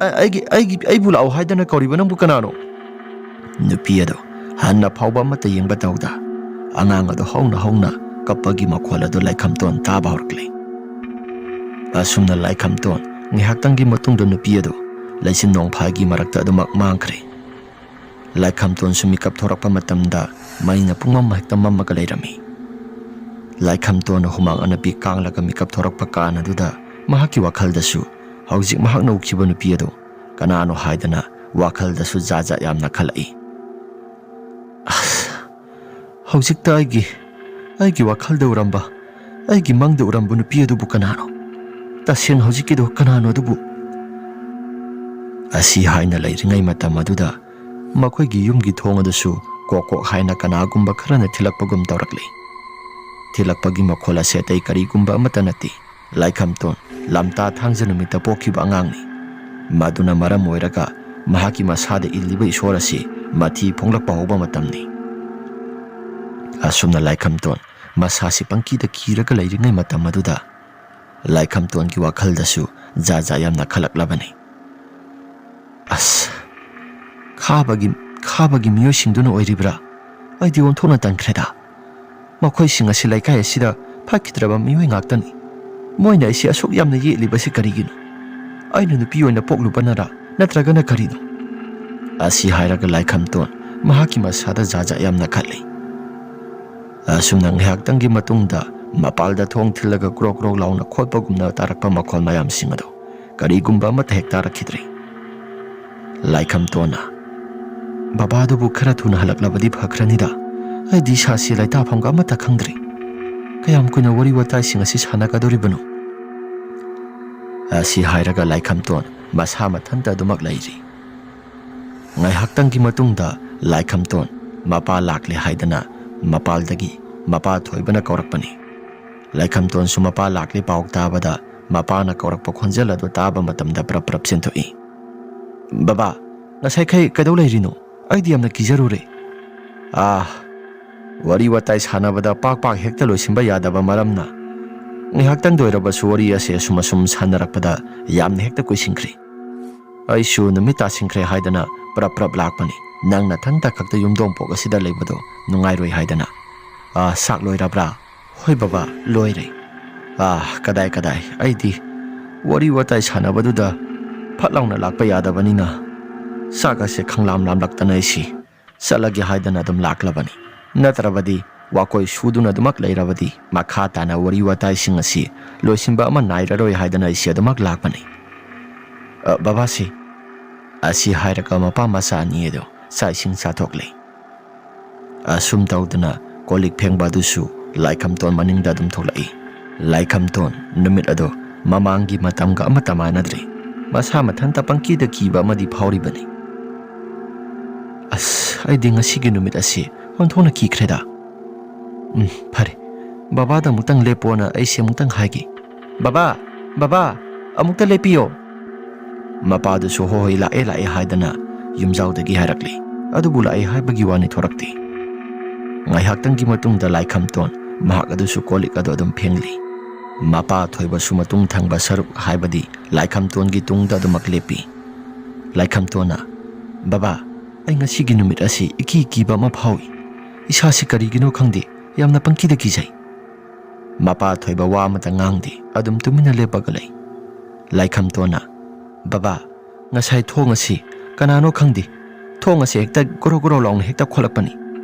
ꯑ-, ꯑꯩꯒꯤ, ꯑꯩꯒꯤ, ꯑꯩꯕꯨ ꯂꯥꯛꯑꯣ ꯍꯥꯏꯗꯅ ꯀꯧꯔꯤꯕ ꯅꯪꯕꯨ ꯀꯅꯥꯅꯣ?" ꯅꯨꯄꯤ ꯑꯗꯣ ꯍꯟꯅ ꯐꯥꯎꯕ ꯑꯃꯠꯇ ꯌꯦꯡꯕ ꯇꯧꯗ, ꯑꯉꯥꯡ ꯑꯗꯣ ꯍꯧꯅ ꯍꯧꯅ ꯀꯞꯄꯒꯤ ꯃꯈꯣꯜ ꯑꯗꯨ ꯂꯥꯏꯈꯝꯇꯣꯟ ꯇꯥꯕ ꯍꯧꯔꯛꯂꯦ꯫ ꯑꯁꯨꯝꯅ ꯂꯥꯏꯈꯝꯇꯣꯟ ꯉꯥꯏꯍꯥꯛꯇꯪꯒꯤ ꯃꯇꯨꯡꯗ ꯅꯨꯄꯤ ꯑꯗꯨ ꯂꯩꯆꯤꯟ ꯅꯣꯡꯐꯥꯏꯒꯤ ꯃꯔꯛꯇ ꯑꯗꯨꯃꯛ ꯃꯥꯡꯈ꯭ꯔꯦ꯫ ꯂꯥꯏꯈꯝꯇꯣꯟꯁꯨ ꯃꯤꯀꯞ ꯊꯣꯔꯛꯄ ꯃꯇꯝꯗ ꯃꯩꯅ ꯄꯨꯡꯃꯝ ꯍꯦꯛꯇ ꯃꯝꯃꯒ ꯂꯩꯔꯝꯃꯤ꯫ ꯂꯥꯏꯈꯝꯇꯣꯟꯅ ꯍꯨꯃꯥꯡ ꯑꯅꯞꯄꯤ ꯀꯥꯡꯂꯒ ꯃꯤꯀꯞ ꯊꯣꯔꯛꯄ ꯀꯥꯟ ꯑꯗꯨꯗ ꯃꯍꯥꯛꯀꯤ ꯋꯥꯈꯜꯗꯁꯨ ꯍꯧꯖꯤꯛ ꯃꯍꯥꯛꯅ ꯎꯈꯤꯕ ꯅꯨꯄꯤ ꯑꯗꯨ ꯀꯅꯥꯅꯣ ꯍꯥꯏꯗꯅ ꯋꯥꯈꯜꯗꯁꯨ ꯖꯥꯠ ꯖꯥꯠ ꯌꯥꯝꯅ ꯈꯜꯂꯛꯏ꯫ "ꯑꯁ, ꯍꯧꯖꯤꯛꯇ ꯑꯩꯒꯤ, ꯑꯩꯒꯤ ꯋꯥꯈꯜꯗ ꯎꯔꯝꯕ, ꯑꯩꯒꯤ ꯃꯪꯗ ꯎꯔꯝꯕ ꯅꯨꯄꯤ ꯑꯗꯨꯕꯨ ꯀꯅꯥꯅꯣ? ꯇꯁꯦꯡꯅ ꯍꯧꯖꯤꯛꯀꯤꯗꯣ ꯀꯅꯥꯅꯣ ꯑꯗꯨꯕꯨ?" ꯑꯁꯤ ꯍꯥꯏꯅ ꯂꯩꯔꯤꯉꯩ ꯃꯇꯝ ꯑꯗꯨꯗ ꯃꯈꯣꯏꯒꯤ ꯌꯨꯝꯒꯤ ꯊꯣꯡ ꯑꯗꯨꯁꯨ ꯀꯣꯛ ꯀꯣꯛ ꯍꯥꯏꯅ ꯀꯅꯥꯒꯨꯝꯕ ꯈꯔꯅ ꯊꯤꯜꯂꯛꯄꯒꯨꯝ ꯇꯧꯔꯛꯂꯤ꯫ ꯊꯤꯜꯂꯛꯄꯒꯤ ꯃꯈꯣꯜ ꯑꯁꯤ ꯑꯇꯩ ꯀꯔꯤꯒꯨꯝꯕ ꯑꯃꯠꯇ ꯅꯠꯇꯦ, ꯂꯥꯏꯈꯝꯇꯣꯟ ꯂꯝꯇꯥ ꯊꯥꯡꯖ ꯅꯨꯃꯤꯠꯇ ꯄꯣꯛꯈꯤꯕ ꯑꯉꯥꯡꯅꯤ꯫ ꯃꯗꯨꯅ ꯃꯔꯝ ꯑꯣꯏꯔꯒ ꯃꯍꯥꯛꯀꯤ ꯃꯁꯥꯗ ꯏꯜꯂꯤꯕ ꯏꯁꯣꯔ ꯑꯁꯤ ꯃꯊꯤ ꯐꯣꯡꯂꯛꯄ ꯍꯧꯕ ꯃꯇꯝꯅꯤ꯫ ꯑꯁꯨꯝꯅ ꯂꯥꯏꯈꯝꯇꯣꯟ ꯃꯁꯥꯁꯤ ꯄꯪꯀꯤꯗ ꯀꯤꯔꯒ ꯂꯩꯔꯤꯉꯩ ꯃꯇꯝ ꯑꯗꯨꯗ ꯂꯥꯏꯈꯝꯇꯣꯟꯒꯤ ꯋꯥꯈꯜꯗꯁꯨ ꯖꯥꯠ ꯖꯥꯠ ꯌꯥꯝꯅ ꯈꯜꯂꯛꯂꯕꯅꯤ꯫ "ꯑꯁ, ꯈꯥꯕꯒꯤ, ꯈꯥꯕꯒꯤ ꯃꯤꯑꯣꯏꯁꯤꯡꯗꯨꯅ ꯑꯣꯏꯔꯤꯕ꯭ꯔꯥ? ꯑꯩꯗꯤ ꯑꯣꯟꯊꯣꯛꯅ ꯇꯟꯈ꯭ꯔꯦꯗ꯫ ꯃꯈꯣꯏꯁꯤꯡ ꯑꯁꯤ ꯂꯩꯀꯥꯏ ꯑꯁꯤꯗ ꯐꯠꯈꯤꯗ꯭ꯔꯕ ꯃꯤꯑꯣꯏ ꯉꯥꯛꯇꯅꯤ꯫ ꯃꯣꯏꯅ ꯑꯩꯁꯦ ꯑꯁꯨꯛ ꯌꯥꯝꯅ ꯌꯦꯠꯂꯤꯕꯁꯤ ꯀꯔꯤꯒꯤꯅꯣ? ꯑꯩꯅ ꯅꯨꯄꯤ ꯑꯣꯏꯅ ꯄꯣꯛꯂꯨꯕꯅꯔꯥ, ꯅꯠꯇ꯭ꯔꯒꯅ ꯀꯔꯤꯅꯣ?" ꯑꯁꯤ ꯍꯥꯏꯔꯒ ꯂꯥꯏꯈꯝꯇꯣꯟ ꯃꯍꯥꯛꯀꯤ ꯃꯁꯥꯗ ꯖꯥꯠ ꯖꯥꯠ ꯌꯥꯝꯅ ꯈꯜꯂꯤ꯫ ꯑꯁꯨꯝꯅ ꯉꯥꯏꯍꯥꯛꯇꯪꯒꯤ ꯃꯇꯨꯡꯗ ꯃꯄꯥꯜꯗ ꯊꯣꯡ ꯊꯤꯜꯂꯒ ꯀ꯭ꯔꯣꯛ ꯀ꯭ꯔꯣꯛ ꯂꯥꯎꯅ ꯈꯣꯠꯄꯒꯨꯝꯅ ꯇꯥꯔꯛꯄ ꯃꯈꯣꯜ ꯃꯌꯥꯝꯁꯤꯡ ꯑꯗꯨ ꯀꯔꯤꯒꯨꯝꯕ ꯑꯃꯠꯇ ꯍꯦꯛ ꯇꯥꯔꯛꯈꯤꯗ꯭ꯔꯦ꯫ ꯂꯥꯏꯈꯝꯇꯣꯟꯅ, "ꯕꯕꯥꯗꯨꯕꯨ ꯈꯔ ꯊꯨꯅ ꯍꯜꯂꯛꯂꯕꯗꯤ ꯐꯈ꯭ꯔꯅꯤꯗ꯫ ꯑꯩꯗꯤ ꯏꯁꯥꯁꯤ ꯂꯩꯇꯥꯐꯝꯒ ꯑꯃꯠꯇ ꯈꯪꯗ꯭ꯔꯦ꯫ ꯀꯌꯥꯝ ꯀꯨꯏꯅ ꯋꯥꯔꯤ ꯋꯥꯇꯥꯏꯁꯤꯡ ꯑꯁꯤ ꯁꯥꯟꯅꯒꯗꯧꯔꯤꯕꯅꯣ?" ꯑꯁꯤ ꯍꯥꯏꯔꯒ ꯂꯥꯏꯈꯝꯇꯣꯟ ꯃꯁꯥ ꯃꯊꯟꯇ ꯑꯗꯨꯃꯛ ꯂꯩꯔꯤ꯫ ꯉꯥꯏꯍꯥꯛꯇꯪꯒꯤ ꯃꯇꯨꯡꯗ ꯂꯥꯏꯈꯝꯇꯣꯟ ꯃꯄꯥ ꯂꯥꯛꯂꯦ ꯍꯥꯏꯗꯅ ꯃꯄꯥꯜꯗꯒꯤ ꯃꯄꯥ ꯊꯣꯏꯕꯅ ꯀꯧꯔꯛꯄꯅꯤ꯫ ꯂꯥꯏꯈꯝꯇꯣꯟꯁꯨ ꯃꯄꯥ ꯂꯥꯛꯂꯦ ꯄꯥꯎ ꯇꯥꯕꯗ ꯃꯄꯥꯅ ꯀꯧꯔꯛꯄ ꯈꯣꯟꯖꯦꯜ ꯑꯗꯨ ꯇꯥꯕ ꯃꯇꯝꯗ ꯄ꯭ꯔꯞ ꯄ꯭ꯔꯞ ꯆꯦꯟꯊꯣꯛꯏ꯫ "ꯕꯕꯥ, ꯉꯁꯥꯏꯈꯩ ꯀꯩꯗꯧ ꯂꯩꯔꯤꯅꯣ? ꯑꯩꯗꯤ ꯌꯥꯝꯅ ꯀꯤꯖꯔꯨꯔꯦ꯫" "ꯑꯥ, ꯋꯥꯔꯤ ꯋꯥꯇꯥꯏ ꯁꯥꯟꯅꯕꯗ ꯄꯥꯛ ꯄꯥꯛ ꯍꯦꯛꯇ ꯂꯣꯏꯁꯤꯟꯕ ꯌꯥꯗꯕ ꯃꯔꯝꯅ ꯉꯥꯏꯍꯥꯛꯇꯪꯗ ꯑꯣꯏꯔꯕꯁꯨ ꯋꯥꯔꯤ ꯑꯁꯦ ꯑꯁꯨꯝ ꯑꯁꯨꯝ ꯁꯥꯟꯅꯔꯛꯄꯗ ꯌꯥꯝꯅ ꯍꯦꯛꯇ ꯀꯨꯏꯁꯤꯟꯈ꯭ꯔꯦ꯫ ꯑꯩꯁꯨ ꯅꯨꯃꯤꯠ ꯇꯥꯁꯤꯟꯈ꯭ꯔꯦ ꯍꯥꯏꯗꯅ ꯄ꯭ꯔꯞ ꯄ꯭ꯔꯞ ꯂꯥꯛꯄꯅꯤ꯫ ꯅꯪ ꯅꯊꯟꯇ ꯈꯛꯇ ꯌꯨꯝꯗꯣꯡꯄꯣꯛ ꯑꯁꯤꯗ ꯂꯩꯕꯗꯣ ꯅꯨꯡꯉꯥꯏꯔꯣꯏ ꯍꯥꯏꯗꯅ꯫" "ꯑꯥ, ꯆꯥꯛ ꯂꯣꯏꯔꯕ꯭ꯔꯥ?" "ꯍꯣꯏ ꯕꯕꯥ, ꯂꯣꯏꯔꯦ꯫" "ꯑꯥ, ꯀꯗꯥꯏ ꯀꯗꯥꯏ, ꯑꯩꯗꯤ ꯋꯥꯔꯤ ꯋꯥꯇꯥꯏ ꯁꯥꯟꯅꯕꯗꯨꯗ ꯐꯠ ꯂꯥꯎꯅ ꯂꯥꯛꯄ ꯌꯥꯗꯕꯅꯤꯅ ꯆꯥꯛ ꯑꯁꯦ ꯈꯪꯂꯥꯝ ꯂꯥꯝꯂꯛꯇꯅ ꯑꯩꯁꯤ ꯆꯠꯂꯒꯦ ꯍꯥꯏꯗꯅ ꯑꯗꯨꯝ ꯂꯥꯛꯂꯕꯅꯤ꯫ ꯅꯠꯇ꯭ꯔꯕꯗꯤ ꯋꯥꯀꯣꯏ ꯁꯨꯗꯨꯅ ꯑꯗꯨꯃꯛ ꯂꯩꯔꯕꯗꯤ ꯃꯈꯥ ꯇꯥꯅ ꯋꯥꯔꯤ ꯋꯥꯇꯥꯏꯁꯤꯡ ꯑꯁꯤ ꯂꯣꯏꯁꯤꯟꯕ ꯑꯃ ꯅꯥꯏꯔꯔꯣꯏ ꯍꯥꯏꯗꯅ ꯑꯩꯁꯤ ꯑꯗꯨꯃꯛ ꯂꯥꯛꯄꯅꯤ꯫" "ꯑ, ꯕꯕꯥꯁꯤ꯫" ꯑꯁꯤ ꯍꯥꯏꯔꯒ ꯃꯄꯥ ꯃꯆꯥ ꯑꯅꯤ ꯑꯗꯨ ꯆꯥꯛ ꯏꯁꯤꯡ ꯆꯥꯊꯣꯛꯂꯦ꯫ ꯑꯁꯨꯝ ꯇꯧꯗꯅ ꯀꯣꯜ ꯂꯤꯛ ꯐꯦꯡꯕ ꯑꯗꯨꯁꯨ ꯂꯥꯏꯈꯝꯇꯣꯟ ꯃꯅꯤꯡꯗ ꯑꯗꯨꯝ ꯊꯣꯛꯂꯛꯏ꯫ ꯂꯥꯏꯈꯝꯇꯣꯟ ꯅꯨꯃꯤꯠ ꯑꯗꯣ ꯃꯃꯥꯡꯒꯤ ꯃꯇꯝꯒ ꯑꯃꯠꯇ ꯃꯥꯟꯅꯗ꯭ꯔꯦ꯫ ꯃꯁꯥ ꯃꯊꯟꯇ ꯄꯪꯀꯤꯗ ꯀꯤꯕ ꯑꯃꯗꯤ ꯐꯥꯎꯔꯤꯕꯅꯤ꯫ "ꯑꯁ, ꯑꯩꯗꯤ ꯉꯁꯤꯒꯤ ꯅꯨꯃꯤꯠ ꯑꯁꯤ ꯑꯣꯟꯊꯣꯛꯅ ꯀꯤꯈ꯭ꯔꯦꯗ꯫ ꯎꯝ, ꯐꯔꯦ, ꯕꯕꯥꯗ ꯑꯃꯨꯛꯇꯪ ꯂꯦꯞꯄꯣꯅ ꯑꯩꯁꯦ ꯑꯃꯨꯛꯇꯪ ꯍꯥꯏꯒꯦ꯫ ꯕꯕꯥ, ꯕꯕꯥ, ꯑꯃꯨꯛꯇ ꯂꯦꯞꯄꯤꯌꯣ꯫" ꯃꯄꯥꯗꯨꯁꯨ "ꯍꯣꯏ, ꯍꯣꯏ, ꯂꯥꯛꯑꯦ, ꯂꯥꯛꯑꯦ" ꯍꯥꯏꯗꯅ ꯌꯨꯝꯖꯥꯎꯗꯒꯤ ꯍꯥꯏꯔꯛꯂꯤ꯫ ꯑꯗꯨꯕꯨ ꯂꯥꯛꯑꯦ ꯍꯥꯏꯕꯒꯤ ꯋꯥꯅꯤ ꯊꯣꯔꯛꯇꯦ꯫ ꯉꯥꯏꯍꯥꯛꯇꯪꯒꯤ ꯃꯇꯨꯡꯗ ꯂꯥꯏꯈꯝꯇꯣꯟ ꯃꯍꯥꯛ ꯑꯗꯨꯁꯨ ꯀꯣꯜ ꯂꯤꯛ ꯑꯗꯨ ꯑꯗꯨꯝ ꯐꯦꯡꯂꯤ꯫ ꯃꯄꯥ ꯊꯣꯏꯕꯁꯨ ꯃꯇꯨꯡ ꯊꯪꯕ ꯁꯔꯨꯛ, ꯍꯥꯏꯕꯗꯤ ꯂꯥꯏꯈꯝꯇꯣꯟꯒꯤ ꯇꯨꯡꯗ ꯑꯗꯨꯃꯛ ꯂꯦꯞꯄꯤ꯫ ꯂꯥꯏꯈꯝꯇꯣꯟꯅ, "ꯕꯕꯥ, ꯑꯩ ꯉꯁꯤꯒꯤ ꯅꯨꯃꯤꯠ ꯑꯁꯤ ꯏꯀꯤ ꯀꯤꯕ ꯑꯃ ꯐꯥꯎꯏ꯫ ꯏꯁꯥꯁꯤ ꯀꯔꯤꯒꯤꯅꯣ ꯈꯪꯗꯦ, ꯌꯥꯝꯅ ꯄꯪꯀꯤꯗ ꯀꯤꯖꯩ꯫" ꯃꯄꯥ ꯊꯣꯏꯕ ꯋꯥ ꯑꯃꯇ ꯉꯥꯡꯗꯦ, ꯑꯗꯨꯝ ꯇꯨꯃꯤꯟꯅ ꯂꯦꯞꯄꯒ ꯂꯩ꯫ ꯂꯥꯏꯈꯝꯇꯣꯟꯅ, "ꯕꯕꯥ, ꯉꯁꯥꯏ ꯊꯣꯡ ꯑꯁꯤ ꯀꯅꯥꯅꯣ ꯈꯪꯗꯦ, ꯊꯣꯡ ꯑꯁꯤ ꯍꯦꯛꯇ ꯒꯣꯔꯣ ꯒꯣꯔꯣ ꯂꯥꯎꯅ ꯍꯦꯛꯇ ꯈꯣꯠꯂꯛꯄꯅꯤ꯫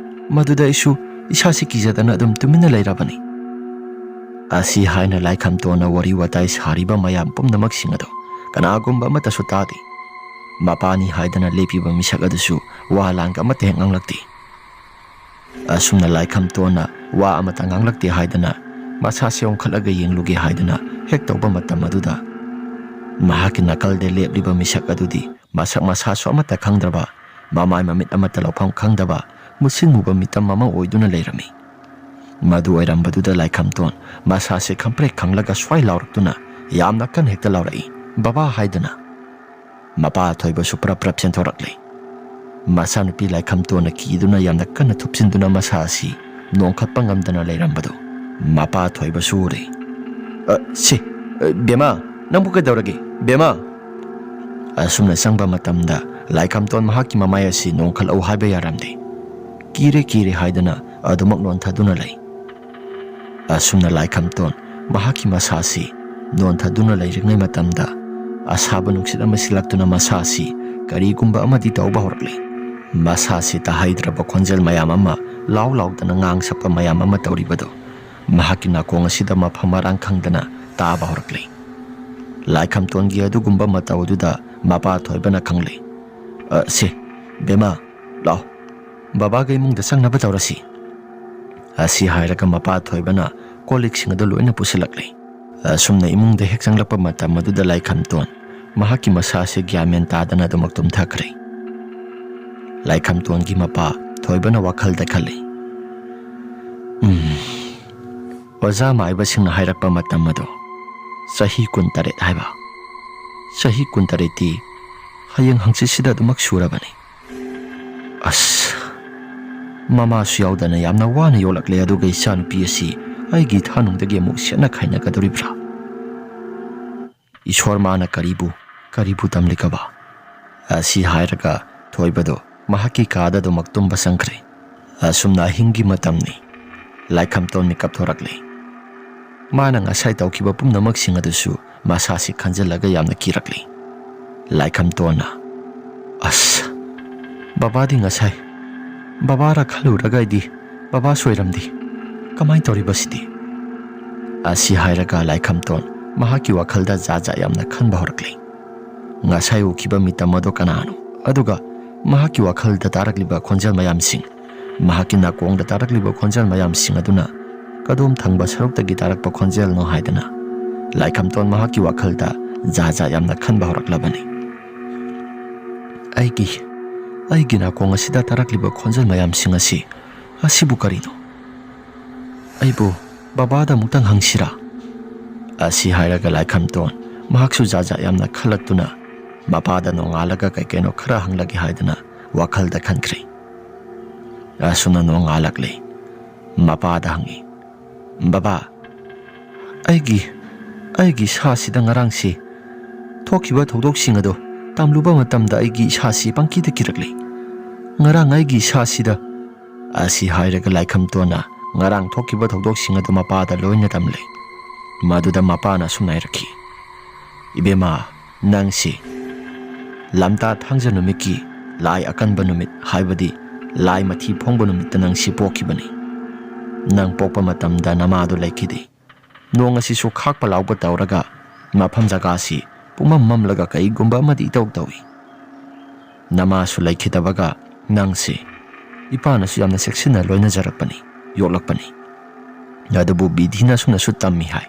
ꯃꯗꯨꯗ ꯑꯩꯁꯨ ꯏꯁꯥꯁꯤ ꯀꯤꯖꯗꯅ ꯑꯗꯨꯝ ꯇꯨꯃꯤꯟꯅ ꯂꯩꯔꯕꯅꯤ꯫ ꯑꯁꯤ ꯍꯥꯏꯅ ꯂꯥꯏꯈꯝꯇꯣꯟꯅ ꯋꯥꯔꯤ ꯋꯥꯇꯥꯏ ꯁꯥꯔꯤꯕ ꯃꯌꯥꯝ ꯄꯨꯝꯅꯃꯛꯁꯤꯡ ꯑꯗꯨ ꯀꯅꯥꯒꯨꯝꯕ ꯑꯃꯠꯇꯁꯨ ꯇꯥꯗꯦ꯫ ꯃꯄꯥꯅꯤ ꯍꯥꯏꯗꯅ ꯂꯦꯞꯄꯤꯕ ꯃꯤꯁꯛ ꯑꯗꯨꯁꯨ ꯋꯥ ꯂꯥꯟꯒ ꯑꯃꯠꯇ ꯍꯦꯛ ꯉꯥꯡꯂꯛꯇꯦ꯫ ꯑꯁꯨꯝꯅ ꯂꯥꯏꯈꯝꯇꯣꯟꯅ ꯋꯥ ꯑꯃꯠꯇ ꯉꯥꯡꯂꯛꯇꯦ ꯍꯥꯏꯗꯅ ꯃꯁꯥꯁꯦ ꯑꯣꯟꯈꯠꯂꯒ ꯌꯦꯡꯂꯨꯒꯦ ꯍꯥꯏꯗꯅ ꯍꯦꯛ ꯇꯧꯕ ꯃꯇꯝ ꯑꯗꯨꯗ, ꯃꯍꯥꯛꯀꯤ ꯅꯥꯀꯜꯗ ꯂꯦꯞꯂꯤꯕ ꯃꯤꯁꯛ ꯑꯗꯨꯗꯤ ꯃꯁꯛ ꯃꯁꯥꯁꯨ ꯑꯃꯠꯇ ꯈꯪꯗ꯭ꯔꯕ, ꯃꯃꯥꯏ ꯃꯃꯤꯠ ꯑꯃꯠꯇ ꯂꯧꯐꯝ ꯈꯪꯗꯕ, ꯃꯨꯁꯤꯟ ꯃꯨꯕ ꯃꯤꯇꯝ ꯑꯃ ꯑꯣꯏꯗꯨꯅ ꯂꯩꯔꯝꯃꯤ꯫ ꯃꯗꯨ ꯑꯣꯏꯔꯝꯕꯗꯨꯗ ꯂꯥꯏꯈꯝꯇꯣꯟ ꯃꯁꯥꯁꯦ ꯈꯪꯄ꯭ꯔꯦꯛ ꯈꯪꯂꯒ ꯁ꯭ꯋꯥꯏ ꯂꯥꯎꯔꯛꯇꯨꯅ ꯌꯥꯝꯅ ꯀꯟꯅ ꯍꯦꯛꯇ ꯂꯥꯎꯔꯛꯏ, "ꯕꯕꯥ!" ꯍꯥꯏꯗꯨꯅ꯫ ꯃꯄꯥ ꯊꯣꯏꯕꯁꯨ ꯄ꯭ꯔꯞ ꯄ꯭ꯔꯞ ꯆꯦꯟꯊꯣꯔꯛꯂꯦ꯫ ꯃꯆꯥꯅꯨꯄꯤ ꯂꯥꯏꯈꯝꯇꯣꯟꯅ ꯀꯤꯗꯨꯅ ꯌꯥꯝꯅ ꯀꯟꯅ ꯊꯨꯞꯆꯤꯟꯗꯨꯅ ꯃꯁꯥ ꯑꯁꯤ ꯅꯣꯡꯈꯠꯄ ꯉꯝꯗꯅ ꯂꯩꯔꯝꯕꯗꯨ ꯃꯄꯥ ꯊꯣꯏꯕꯁꯨ ꯎꯔꯦ꯫ "ꯑ, ꯁꯤ, ꯑ, ꯕꯦꯃꯥ, ꯅꯪꯕꯨ ꯀꯩꯗꯧꯔꯒꯦ, ꯕꯦꯃꯥ?" ꯑꯁꯨꯝꯅ ꯆꯪꯕ ꯃꯇꯝꯗ ꯂꯥꯏꯈꯝꯇꯣꯟ ꯃꯍꯥꯛꯀꯤ ꯃꯃꯥꯏ ꯑꯁꯤ ꯅꯣꯡꯈꯠꯂꯛꯎ ꯍꯥꯏꯕ ꯌꯥꯔꯝꯗꯦ꯫ ꯀꯤꯔꯦ, ꯀꯤꯔꯦ ꯍꯥꯏꯗꯨꯅ ꯑꯗꯨꯃꯛ ꯅꯣꯟꯊꯗꯨꯅ ꯂꯩ꯫ ꯑꯁꯨꯝꯅ ꯂꯥꯏꯈꯝꯇꯣꯟ ꯃꯍꯥꯛꯀꯤ ꯃꯁꯥꯁꯤ ꯅꯣꯟꯊꯗꯨꯅ ꯂꯩꯔꯤꯉꯩ ꯃꯇꯝꯗ, ꯑꯁꯥꯕ ꯅꯨꯡꯁꯤꯠ ꯑꯃ ꯁꯤꯜꯂꯛꯇꯨꯅ ꯃꯁꯥꯁꯤ ꯀꯔꯤꯒꯨꯝꯕ ꯑꯃꯗꯤ ꯇꯧꯕ ꯍꯧꯔꯛꯂꯦ꯫ ꯃꯁꯥꯁꯤ ꯇꯥꯍꯩꯗ꯭ꯔꯕ ꯈꯣꯟꯖꯦꯜ ꯃꯌꯥꯝ ꯑꯃ, ꯂꯥꯎ ꯂꯥꯎꯗꯅ ꯉꯥꯡ ꯁꯛꯄ ꯃꯌꯥꯝ ꯑꯃ ꯇꯧꯔꯤꯕꯗꯨ ꯃꯍꯥꯛꯀꯤ ꯅꯥꯀꯣꯡ ꯑꯁꯤꯗ ꯃꯐꯝ ꯃꯔꯥꯡ ꯈꯪꯗꯅ ꯇꯥꯕ ꯍꯧꯔꯛꯂꯦ꯫ ꯂꯥꯏꯈꯝꯇꯣꯟꯒꯤ ꯑꯗꯨꯒꯨꯝꯕ ꯃꯇꯧ ꯑꯗꯨꯗ ꯃꯄꯥ ꯊꯣꯏꯕꯅ ꯈꯪꯂꯦ꯫ "ꯑ, ꯁꯦ, ꯕꯦꯃꯥ, ꯂꯥꯎ, ꯕꯕꯥꯒ ꯏꯃꯨꯡꯗ ꯆꯪꯅꯕ ꯇꯧꯔꯁꯤ"꯫ ꯑꯁꯤ ꯍꯥꯏꯔꯒ ꯃꯄꯥ ꯊꯣꯏꯕꯅ ꯀꯣꯜ ꯂꯤꯛꯁꯤꯡ ꯑꯗꯨ ꯂꯣꯏꯅ ꯄꯨꯁꯤꯜꯂꯛꯂꯦ꯫ ꯑꯁꯨꯝꯅ ꯏꯃꯨꯡꯗ ꯍꯦꯛ ꯆꯪꯂꯛꯄ ꯃꯇꯝ ꯑꯗꯨꯗ ꯂꯥꯏꯈꯝꯇꯣꯟ ꯃꯍꯥꯛꯀꯤ ꯃꯁꯥꯁꯦ ꯒ꯭ꯌꯥꯟ ꯃꯦꯟ ꯇꯥꯗꯅ ꯑꯗꯨꯃꯛ ꯇꯨꯝꯊꯈ꯭ꯔꯦ꯫ ꯂꯥꯏꯈꯝꯇꯣꯟꯒꯤ ꯃꯄꯥ ꯊꯣꯏꯕꯅ ꯋꯥꯈꯜꯗ ꯈꯜꯂꯤ, "ꯎꯝ, ꯑꯣꯖꯥ ꯃꯥꯏꯕꯁꯤꯡꯅ ꯍꯥꯏꯔꯛꯄ ꯃꯇꯝ ꯑꯗꯣ ꯆꯍꯤ ꯀꯨꯟꯇꯔꯦꯠ ꯍꯥꯏꯕ꯫ ꯆꯍꯤ ꯀꯨꯟꯇꯔꯦꯠꯇꯤ ꯍꯌꯦꯡ ꯍꯪꯆꯤꯠꯁꯤꯗ ꯑꯗꯨꯃꯛ ꯁꯨꯔꯕꯅꯤ꯫ ꯑꯁ, ꯃꯃꯥꯁꯨ ꯌꯥꯎꯗꯅ ꯌꯥꯝꯅ ꯋꯥꯅ ꯌꯣꯛꯂꯛꯂꯦ, ꯑꯗꯨꯒ ꯏꯆꯥꯅꯨꯄꯤ ꯑꯁꯤ ꯑꯩꯒꯤ ꯏꯊꯥꯅꯨꯡꯗꯒꯤ ꯑꯃꯨꯛ ꯁꯦꯠꯅ ꯈꯥꯏꯅꯒꯗꯧꯔꯤꯕ꯭ꯔꯥ? ꯏꯁꯣꯔ, ꯃꯥꯅ ꯀꯔꯤꯕꯨ, ꯀꯔꯤꯕꯨ ꯇꯝꯂꯤꯒꯕ?" ꯑꯁꯤ ꯍꯥꯏꯔꯒ ꯊꯣꯏꯕꯗꯣ ꯃꯍꯥꯛꯀꯤ ꯀꯥꯗ ꯑꯗꯨꯃꯛ ꯇꯨꯝꯕ ꯆꯪꯈ꯭ꯔꯦ꯫ ꯑꯁꯨꯝꯅ ꯑꯍꯤꯡꯒꯤ ꯃꯇꯝꯅꯤ꯫ ꯂꯥꯏꯈꯝꯇꯣꯟ ꯃꯤꯀꯞ ꯊꯣꯔꯛꯂꯦ꯫ ꯃꯥꯅ ꯉꯁꯥꯏ ꯇꯧꯈꯤꯕ ꯄꯨꯝꯅꯃꯛꯁꯤꯡ ꯑꯗꯨꯁꯨ ꯃꯁꯥꯁꯤ ꯈꯟꯖꯤꯜꯂꯒ ꯌꯥꯝꯅ ꯀꯤꯔꯛꯂꯤ꯫ ꯂꯥꯏꯈꯝꯇꯣꯟꯅ, "ꯑꯁ, "ꯕꯕꯥꯗꯤ ꯉꯁꯥꯏ ꯕꯕꯥꯔ ꯈꯜꯂꯨꯔꯒ ꯑꯩꯗꯤ ꯕꯕꯥꯁꯨ ꯑꯣꯏꯔꯝꯗꯦ꯫ ꯀꯃꯥꯏꯅ ꯇꯧꯔꯤꯕ ꯁꯤꯗꯤ?" ꯑꯁꯤ ꯍꯥꯏꯔꯒ ꯂꯥꯏꯈꯝꯇꯣꯟ ꯃꯍꯥꯛꯀꯤ ꯋꯥꯈꯜꯗ ꯖꯥꯠ ꯖꯥꯠ ꯌꯥꯝꯅ ꯈꯟꯕ ꯍꯧꯔꯛꯂꯦ꯫ ꯉꯁꯥꯏ ꯎꯈꯤꯕ ꯃꯤꯇꯝ ꯑꯗꯨ ꯀꯅꯥꯅꯣ? ꯑꯗꯨꯒ ꯃꯍꯥꯛꯀꯤ ꯋꯥꯈꯜꯗ ꯇꯥꯔꯛꯂꯤꯕ ꯈꯣꯟꯖꯦꯜ ꯃꯌꯥꯝꯁꯤꯡ, ꯃꯍꯥꯛꯀꯤ ꯅꯥꯀꯣꯡꯗ ꯇꯥꯔꯛꯂꯤꯕ ꯈꯣꯟꯖꯦꯜ ꯃꯌꯥꯝꯁꯤꯡ ꯑꯗꯨꯅ ꯀꯗꯣꯝ ꯊꯪꯕ ꯁꯔꯨꯛꯇꯒꯤ ꯇꯥꯔꯛꯄ ꯈꯣꯟꯖꯦꯜꯅꯣ ꯍꯥꯏꯗꯅ ꯂꯥꯏꯈꯝꯇꯣꯟ ꯃꯍꯥꯛꯀꯤ ꯋꯥꯈꯜꯗ ꯖꯥꯠ ꯖꯥꯠ ꯌꯥꯝꯅ ꯈꯟꯕ ꯍꯧꯔꯛꯂꯕꯅꯤ꯫ "ꯑꯩꯒꯤ, ꯑꯩꯒꯤ ꯅꯥꯀꯣꯡ ꯑꯁꯤꯗ ꯇꯥꯔꯛꯂꯤꯕ ꯈꯣꯟꯖꯦꯜ ꯃꯌꯥꯝꯁꯤꯡ ꯑꯁꯤ, ꯑꯁꯤꯕꯨ ꯀꯔꯤꯅꯣ? ꯑꯩꯕꯨ ꯕꯕꯥꯗ ꯑꯃꯨꯛꯇꯪ ꯍꯪꯁꯤꯔꯥ?" ꯑꯁꯤ ꯍꯥꯏꯔꯒ ꯂꯥꯏꯈꯝꯇꯣꯟ ꯃꯍꯥꯛꯁꯨ ꯖꯥꯠ ꯖꯥꯠ ꯌꯥꯝꯅ ꯈꯜꯂꯛꯇꯨꯅ ꯃꯄꯥꯗ ꯅꯣꯡꯉꯥꯜꯂꯒ ꯀꯩ ꯀꯩꯅꯣ ꯈꯔ ꯍꯪꯂꯒꯦ ꯍꯥꯏꯗꯅ ꯋꯥꯈꯜꯗ ꯈꯟꯈ꯭ꯔꯦ꯫ ꯑꯁꯨꯝꯅ ꯅꯣꯡꯉꯥꯜꯂꯛꯂꯦ꯫ ꯃꯄꯥꯗ ꯍꯪꯉꯤ, "ꯕꯕꯥ, ꯑꯩꯒꯤ, ꯑꯩꯒꯤ ꯏꯁꯥꯁꯤꯗ ꯉꯔꯥꯡꯁꯤ ꯊꯣꯛꯈꯤꯕ ꯊꯧꯗꯣꯛꯁꯤꯡ ꯑꯗꯣ ꯇꯝꯂꯨꯕ ꯃꯇꯝꯗ ꯑꯩꯒꯤ ꯏꯁꯥꯁꯤ ꯄꯪꯀꯤꯗ ꯀꯤꯔꯛꯂꯤ꯫ ꯉꯔꯥꯡ ꯑꯩꯒꯤ ꯏꯁꯥꯁꯤꯗ," ꯑꯁꯤ ꯍꯥꯏꯔꯒ ꯂꯥꯏꯈꯝꯇꯣꯟꯅ ꯉꯔꯥꯡ ꯊꯣꯛꯈꯤꯕ ꯊꯧꯗꯣꯛꯁꯤꯡ ꯑꯗꯨ ꯃꯄꯥꯗ ꯂꯣꯏꯅ ꯇꯝꯂꯦ꯫ ꯃꯗꯨꯗ ꯃꯄꯥꯅ ꯑꯁꯨꯝꯅ ꯍꯥꯏꯔꯛꯈꯤ, "ꯏꯕꯦꯝꯃ, ꯅꯪꯁꯤ ꯂꯝꯇꯥ ꯊꯥꯡꯖ ꯅꯨꯃꯤꯠꯀꯤ ꯂꯥꯏ ꯑꯀꯟꯕ ꯅꯨꯃꯤꯠ, ꯍꯥꯏꯕꯗꯤ ꯂꯥꯏ ꯃꯊꯤ ꯐꯣꯡꯕ ꯅꯨꯃꯤꯠꯇ ꯅꯪꯁꯤ ꯄꯣꯛꯈꯤꯕꯅꯤ꯫ ꯅꯪ ꯄꯣꯛꯄ ꯃꯇꯝꯗ ꯅꯃꯥꯗꯨ ꯂꯩꯈꯤꯗꯦ꯫ ꯅꯣꯡ ꯑꯁꯤꯁꯨ ꯈꯥꯛꯄ ꯂꯥꯎꯕ ꯇꯧꯔꯒ ꯃꯐꯝ ꯖꯒꯥꯁꯤ ꯄꯨꯝꯃꯝ ꯃꯝꯂꯒ ꯀꯩꯒꯨꯝꯕ ꯑꯃꯗꯤ ꯏꯇꯧ ꯇꯧꯏ꯫ ꯅꯃꯥꯁꯨ ꯂꯩꯈꯤꯗꯕꯒ ꯅꯪꯁꯤ ꯏꯄꯥꯅꯁꯨ ꯌꯥꯝꯅ ꯆꯦꯛꯁꯤꯟꯅ ꯂꯣꯏꯅꯖꯔꯛꯄꯅꯤ, ꯌꯣꯛꯂꯛꯄꯅꯤ꯫ ꯑꯗꯨꯕꯨ ꯕꯤꯙꯤꯅ ꯑꯁꯨꯝꯅꯁꯨ ꯇꯝꯃꯤ ꯍꯥꯏ꯫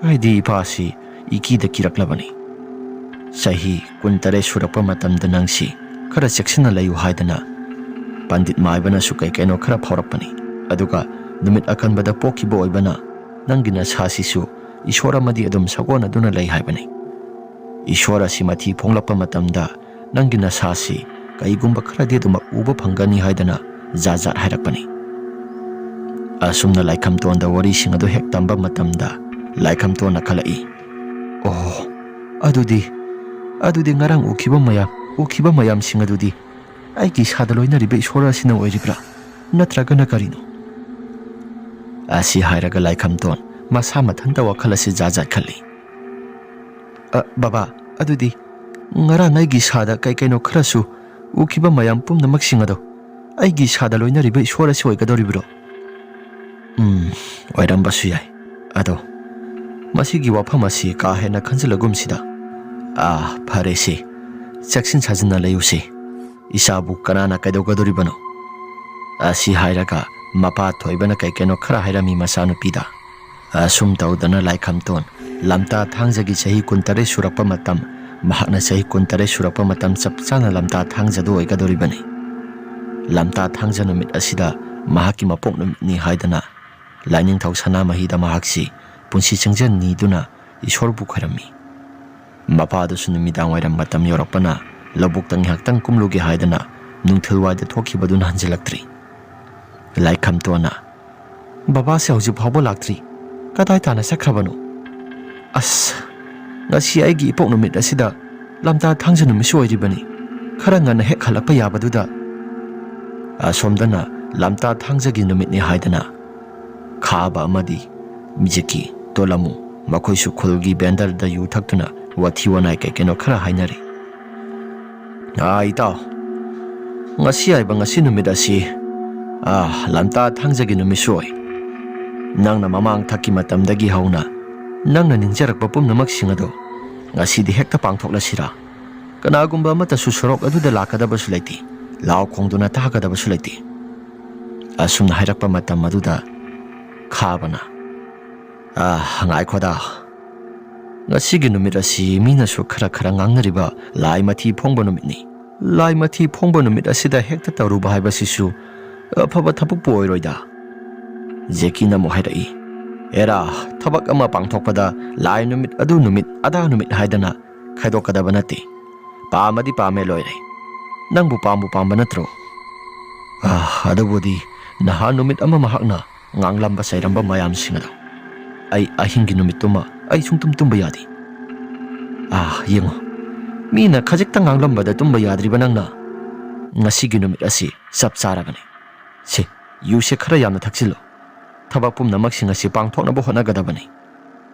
ꯑꯩꯗꯤ ꯏꯄꯥꯁꯤ ꯏꯀꯤꯗ ꯀꯤꯔꯛꯂꯕꯅꯤ꯫ ꯆꯍꯤ ꯀꯨꯟꯇꯔꯦꯠ ꯁꯨꯔꯛꯄ ꯃꯇꯝꯗ ꯅꯪꯁꯤ ꯈꯔ ꯆꯦꯛꯁꯤꯟꯅ ꯂꯩꯌꯨ ꯍꯥꯏꯗꯅ ꯄꯟꯗꯤꯠ ꯃꯥꯏꯕꯅꯁꯨ ꯀꯩ ꯀꯩꯅꯣ ꯈꯔ ꯐꯥꯎꯔꯛꯄꯅꯤ꯫ ꯑꯗꯨꯒ ꯅꯨꯃꯤꯠ ꯑꯀꯟꯕꯗ ꯄꯣꯛꯈꯤꯕ ꯑꯣꯏꯕꯅ ꯅꯪꯒꯤ ꯅꯁꯥꯁꯤꯁꯨ ꯏꯁꯣꯔ ꯑꯃꯗꯤ ꯑꯗꯨꯝ ꯁꯥꯒꯣꯟꯅꯗꯨꯅ ꯂꯩ ꯍꯥꯏꯕꯅꯤ꯫ ꯏꯁꯣꯔ ꯑꯁꯤ ꯃꯊꯤ ꯐꯣꯡꯂꯛꯄ ꯃꯇꯝꯗ ꯅꯪꯒꯤ ꯅꯁꯥꯁꯤ ꯀꯩꯒꯨꯝꯕ ꯈꯔꯗꯤ ꯑꯗꯨꯃꯛ ꯎꯕ ꯐꯪꯒꯅꯤ ꯍꯥꯏꯗꯅ ꯖꯥꯠ ꯖꯥꯠ ꯍꯥꯏꯔꯛꯄꯅꯤ꯫" ꯑꯁꯨꯝꯅ ꯂꯥꯏꯈꯝꯇꯣꯟꯗ ꯋꯥꯔꯤꯁꯤꯡ ꯑꯗꯨ ꯍꯦꯛ ꯇꯝꯕ ꯃꯇꯝꯗ ꯂꯥꯏꯈꯝꯇꯣꯟꯅ ꯈꯜꯂꯛꯏ, "ꯑꯣ, ꯑꯗꯨꯗꯤ, ꯑꯗꯨꯗꯤ ꯉꯔꯥꯡ ꯎꯈꯤꯕ ꯃꯌꯥꯝ, ꯎꯈꯤꯕ ꯃꯌꯥꯝꯁꯤꯡ ꯑꯗꯨꯗꯤ ꯑꯩꯒꯤ ꯏꯁꯥꯗ ꯂꯣꯏꯅꯔꯤꯕ ꯏꯁꯣꯔ ꯑꯁꯤꯅ ꯑꯣꯏꯔꯤꯕ꯭ꯔꯥ? ꯅꯠꯇ꯭ꯔꯒꯅ ꯀꯔꯤꯅꯣ?" ꯑꯁꯤ ꯍꯥꯏꯔꯒ ꯂꯥꯏꯈꯝꯇꯣꯟ ꯃꯁꯥ ꯃꯊꯟꯇ ꯋꯥꯈꯜ ꯑꯁꯤ ꯖꯥꯠ ꯖꯥꯠ ꯈꯜꯂꯤ꯫ "ꯑ, ꯕꯕꯥ, ꯑꯗꯨꯗꯤ ꯉꯔꯥꯡ ꯑꯩꯒꯤ ꯏꯁꯥꯗ ꯀꯩ ꯀꯩꯅꯣ ꯈꯔꯁꯨ ꯎꯈꯤꯕ ꯃꯌꯥꯝ ꯄꯨꯝꯅꯃꯛꯁꯤꯡ ꯑꯗꯣ ꯑꯩꯒꯤ ꯏꯁꯥꯗ ꯂꯣꯏꯅꯔꯤꯕ ꯏꯁꯣꯔ ꯑꯁꯤ ꯑꯣꯏꯒꯗꯧꯔꯤꯕ꯭ꯔꯣ? ꯎꯝ, ꯑꯣꯏꯔꯝꯕꯁꯨ ꯌꯥꯏ꯫ ꯑꯗꯣ ꯃꯁꯤꯒꯤ ꯋꯥꯐꯝ ꯑꯁꯤ ꯀꯥ ꯍꯦꯟꯅ ꯈꯟꯖꯤꯜꯂꯒꯨꯝꯁꯤꯗ꯫ ꯑꯥ, ꯐꯔꯦꯁꯦ, ꯆꯦꯛꯁꯤꯟ ꯁꯥꯖꯤꯟꯅ ꯂꯩꯌꯨꯁꯦ꯫ ꯏꯆꯥꯕꯨ ꯀꯅꯥꯅ ꯀꯩꯗꯧꯒꯗꯧꯔꯤꯕꯅꯣ? ꯑꯁꯤ ꯍꯥꯏꯔꯒ ꯃꯄꯥ ꯊꯣꯏꯕꯅ ꯀꯩ ꯀꯩꯅꯣ ꯈꯔ ꯍꯥꯏꯔꯝꯃꯤ ꯃꯆꯥꯅꯨꯄꯤꯗ꯫ ꯑꯁꯨꯝ ꯇꯧꯗꯅ ꯂꯥꯏꯈꯝꯇꯣꯟ ꯂꯝꯇꯥ ꯊꯥꯡꯖꯒꯤ ꯆꯍꯤ ꯀꯨꯟꯇꯔꯦꯠ ꯁꯨꯔꯛꯄ ꯃꯇꯝ, ꯃꯍꯥꯛꯅ ꯆꯍꯤ ꯀꯨꯟꯇꯔꯦꯠ ꯁꯨꯔꯛꯄ ꯃꯇꯝ ꯆꯞ ꯆꯥꯅ ꯂꯝꯇꯥ ꯊꯥꯡꯖꯗꯨ ꯑꯣꯏꯒꯗꯧꯔꯤꯕꯅꯤ꯫ ꯂꯝꯇꯥ ꯊꯥꯡꯖ ꯅꯨꯃꯤꯠ ꯑꯁꯤꯗ ꯃꯍꯥꯛꯀꯤ ꯃꯄꯣꯛ ꯅꯨꯃꯤꯠꯅꯤ ꯍꯥꯏꯗꯅ ꯂꯥꯏꯅꯤꯡꯊꯧ ꯁꯅꯥꯃꯍꯤꯗ ꯃꯍꯥꯛꯁꯤ ꯄꯨꯟꯁꯤ ꯆꯪꯖꯟ ꯅꯤꯗꯨꯅ ꯏꯁꯣꯔꯕꯨ ꯈꯣꯏꯔꯝꯃꯤ꯫ ꯃꯄꯥꯗꯨꯁꯨ ꯅꯨꯃꯤꯗꯥꯡ ꯋꯥꯏꯔꯝ ꯃꯇꯝ ꯌꯧꯔꯛꯄꯅ ꯂꯧꯕꯨꯛꯇ ꯉꯥꯏꯍꯥꯛꯇꯪ ꯀꯨꯝꯂꯨꯒꯦ ꯍꯥꯏꯗꯅ ꯅꯨꯡꯊꯤꯜꯋꯥꯏꯗ ꯊꯣꯛꯈꯤꯕꯗꯨꯅ ꯍꯟꯖꯤꯜꯂꯛꯇ꯭ꯔꯤ꯫ ꯂꯥꯏꯈꯝꯇꯣꯟꯅ, "ꯕꯕꯥꯁꯦ ꯍꯧꯖꯤꯛ ꯐꯥꯎꯕ ꯂꯥꯛꯇ꯭ꯔꯤ꯫ ꯀꯗꯥꯏ ꯇꯥꯅ ꯆꯠꯈ꯭ꯔꯕꯅꯣ? ꯑꯁ, ꯉꯁꯤ ꯑꯩꯒꯤ ꯏꯄꯣꯛ ꯅꯨꯃꯤꯠ ꯑꯁꯤꯗ ꯂꯝꯇꯥ ꯊꯥꯡꯖ ꯅꯨꯃꯤꯠꯁꯨ ꯑꯣꯏꯔꯤꯕꯅꯤ꯫ ꯈꯔ ꯉꯟꯅ ꯍꯦꯛ ꯍꯜꯂꯛꯄ ꯌꯥꯕꯗꯨꯗ"꯫ ꯑꯁꯣꯝꯗꯅ ꯂꯝꯇꯥ ꯊꯥꯡꯖꯒꯤ ꯅꯨꯃꯤꯠꯅꯤ ꯍꯥꯏꯗꯅ ꯈꯥꯕ ꯑꯃꯗꯤ ꯃꯤꯖꯦꯀꯤ ꯇꯣꯂꯃꯨ, ꯃꯈꯣꯏꯁꯨ ꯈꯨꯜꯒꯤ ꯕꯦꯟꯗꯔꯗ ꯌꯨ ꯊꯛꯇꯨꯅ ꯋꯥꯊꯤ ꯋꯥꯅꯥꯏ ꯀꯩ ꯀꯩꯅꯣ ꯈꯔ ꯍꯥꯏꯅꯔꯤ꯫ "ꯑꯥ, ꯏꯇꯥꯎ, ꯉꯁꯤ ꯍꯥꯏꯕ ꯉꯁꯤ ꯅꯨꯃꯤꯠ ꯑꯁꯤ, ꯑꯥ, ꯂꯝꯇꯥ ꯊꯥꯡꯖꯒꯤ ꯅꯨꯃꯤꯠꯁꯨ ꯑꯣꯏ꯫ ꯅꯪꯅ ꯃꯃꯥꯡ ꯊꯛꯀꯤ ꯃꯇꯝꯗꯒꯤ ꯍꯧꯅ ꯅꯪꯅ ꯅꯤꯡꯖꯔꯛꯄ ꯄꯨꯝꯅꯃꯛꯁꯤꯡ ꯑꯗꯨ ꯉꯁꯤꯗꯤ ꯍꯦꯛꯇ ꯄꯥꯡꯊꯣꯛꯂꯁꯤꯔꯥ? ꯀꯅꯥꯒꯨꯝꯕ ꯑꯃꯠꯇꯁꯨ ꯁꯣꯔꯣꯛ ꯑꯗꯨꯗ ꯂꯥꯛꯀꯗꯕꯁꯨ ꯂꯩꯇꯦ, ꯂꯥꯎ ꯈꯣꯡꯗꯨꯅ ꯇꯥꯒꯗꯕꯁꯨ ꯂꯩꯇꯦ"꯫ ꯑꯁꯨꯝꯅ ꯍꯥꯏꯔꯛꯄ ꯃꯇꯝ ꯑꯗꯨꯗ ꯈꯥꯕꯅ, "ꯑꯥ, ꯉꯥꯏꯈꯣꯗ, ꯉꯁꯤꯒꯤ ꯅꯨꯃꯤꯠ ꯑꯁꯤ ꯃꯤꯅꯁꯨ ꯈꯔ ꯈꯔ ꯉꯥꯡꯅꯔꯤꯕ ꯂꯥꯏ ꯃꯊꯤ ꯐꯣꯡꯕ ꯅꯨꯃꯤꯠꯅꯤ꯫ ꯂꯥꯏ ꯃꯊꯤ ꯐꯣꯡꯕ ꯅꯨꯃꯤꯠ ꯑꯁꯤꯗ ꯍꯦꯛꯇ ꯇꯧꯔꯨꯕ ꯍꯥꯏꯕꯁꯤꯁꯨ ꯑꯐꯕ ꯊꯕꯛꯄꯨ ꯑꯣꯏꯔꯣꯏꯗ꯫ ꯖꯦꯀꯤꯅ ꯑꯃꯨꯛ ꯍꯥꯏꯔꯛꯏ, "ꯑꯦꯔꯥ, ꯊꯕꯛ ꯑꯃ ꯄꯥꯡꯊꯣꯛꯄꯗ ꯂꯥꯏ ꯅꯨꯃꯤꯠ, ꯑꯗꯨ ꯅꯨꯃꯤꯠ, ꯑꯗꯥ ꯅꯨꯃꯤꯠ ꯍꯥꯏꯗꯅ ꯈꯥꯏꯗꯣꯛꯀꯗꯕ ꯅꯠꯇꯦ꯫ ꯄꯥꯝꯃꯗꯤ ꯄꯥꯝꯃꯦ, ꯂꯣꯏꯔꯦ꯫ ꯅꯪꯕꯨ ꯄꯥꯝꯕꯨ ꯄꯥꯝꯕ ꯅꯠꯇ꯭ꯔꯣ?" ꯑꯥ, ꯑꯗꯨꯕꯨꯗꯤ ꯅꯍꯥꯟ ꯅꯨꯃꯤꯠ ꯑꯃ ꯃꯍꯥꯛꯅ ꯉꯥꯡꯂꯝꯕ ꯆꯩꯔꯝꯕ ꯃꯌꯥꯝꯁꯤꯡ ꯑꯗꯣ꯫ ꯑꯩ ꯑꯍꯤꯡꯒꯤ ꯅꯨꯃꯤꯠꯇꯨꯃ ꯑꯩ ꯁꯨꯡꯇꯨꯝ ꯇꯨꯝꯕ ꯌꯥꯗꯦ꯫ ꯑꯥ, ꯌꯦꯡꯉꯣ, ꯃꯤꯅ ꯈꯖꯤꯛꯇ ꯉꯥꯡꯂꯝꯕꯗ ꯇꯨꯝꯕ ꯌꯥꯗ꯭ꯔꯤꯕ ꯅꯪꯅ ꯉꯁꯤꯒꯤ ꯅꯨꯃꯤꯠ ꯑꯁꯤ ꯆꯞ ꯆꯥꯔꯕꯅꯤ꯫ ꯁꯦ, ꯌꯨꯁꯦ ꯈꯔ ꯌꯥꯝꯅ ꯊꯛꯆꯤꯜꯂꯨ꯫ ꯊꯕꯛ ꯄꯨꯝꯅꯃꯛꯁꯤꯡ ꯑꯁꯤ ꯄꯥꯡꯊꯣꯛꯅꯕ ꯍꯣꯠꯅꯒꯗꯕꯅꯤ꯫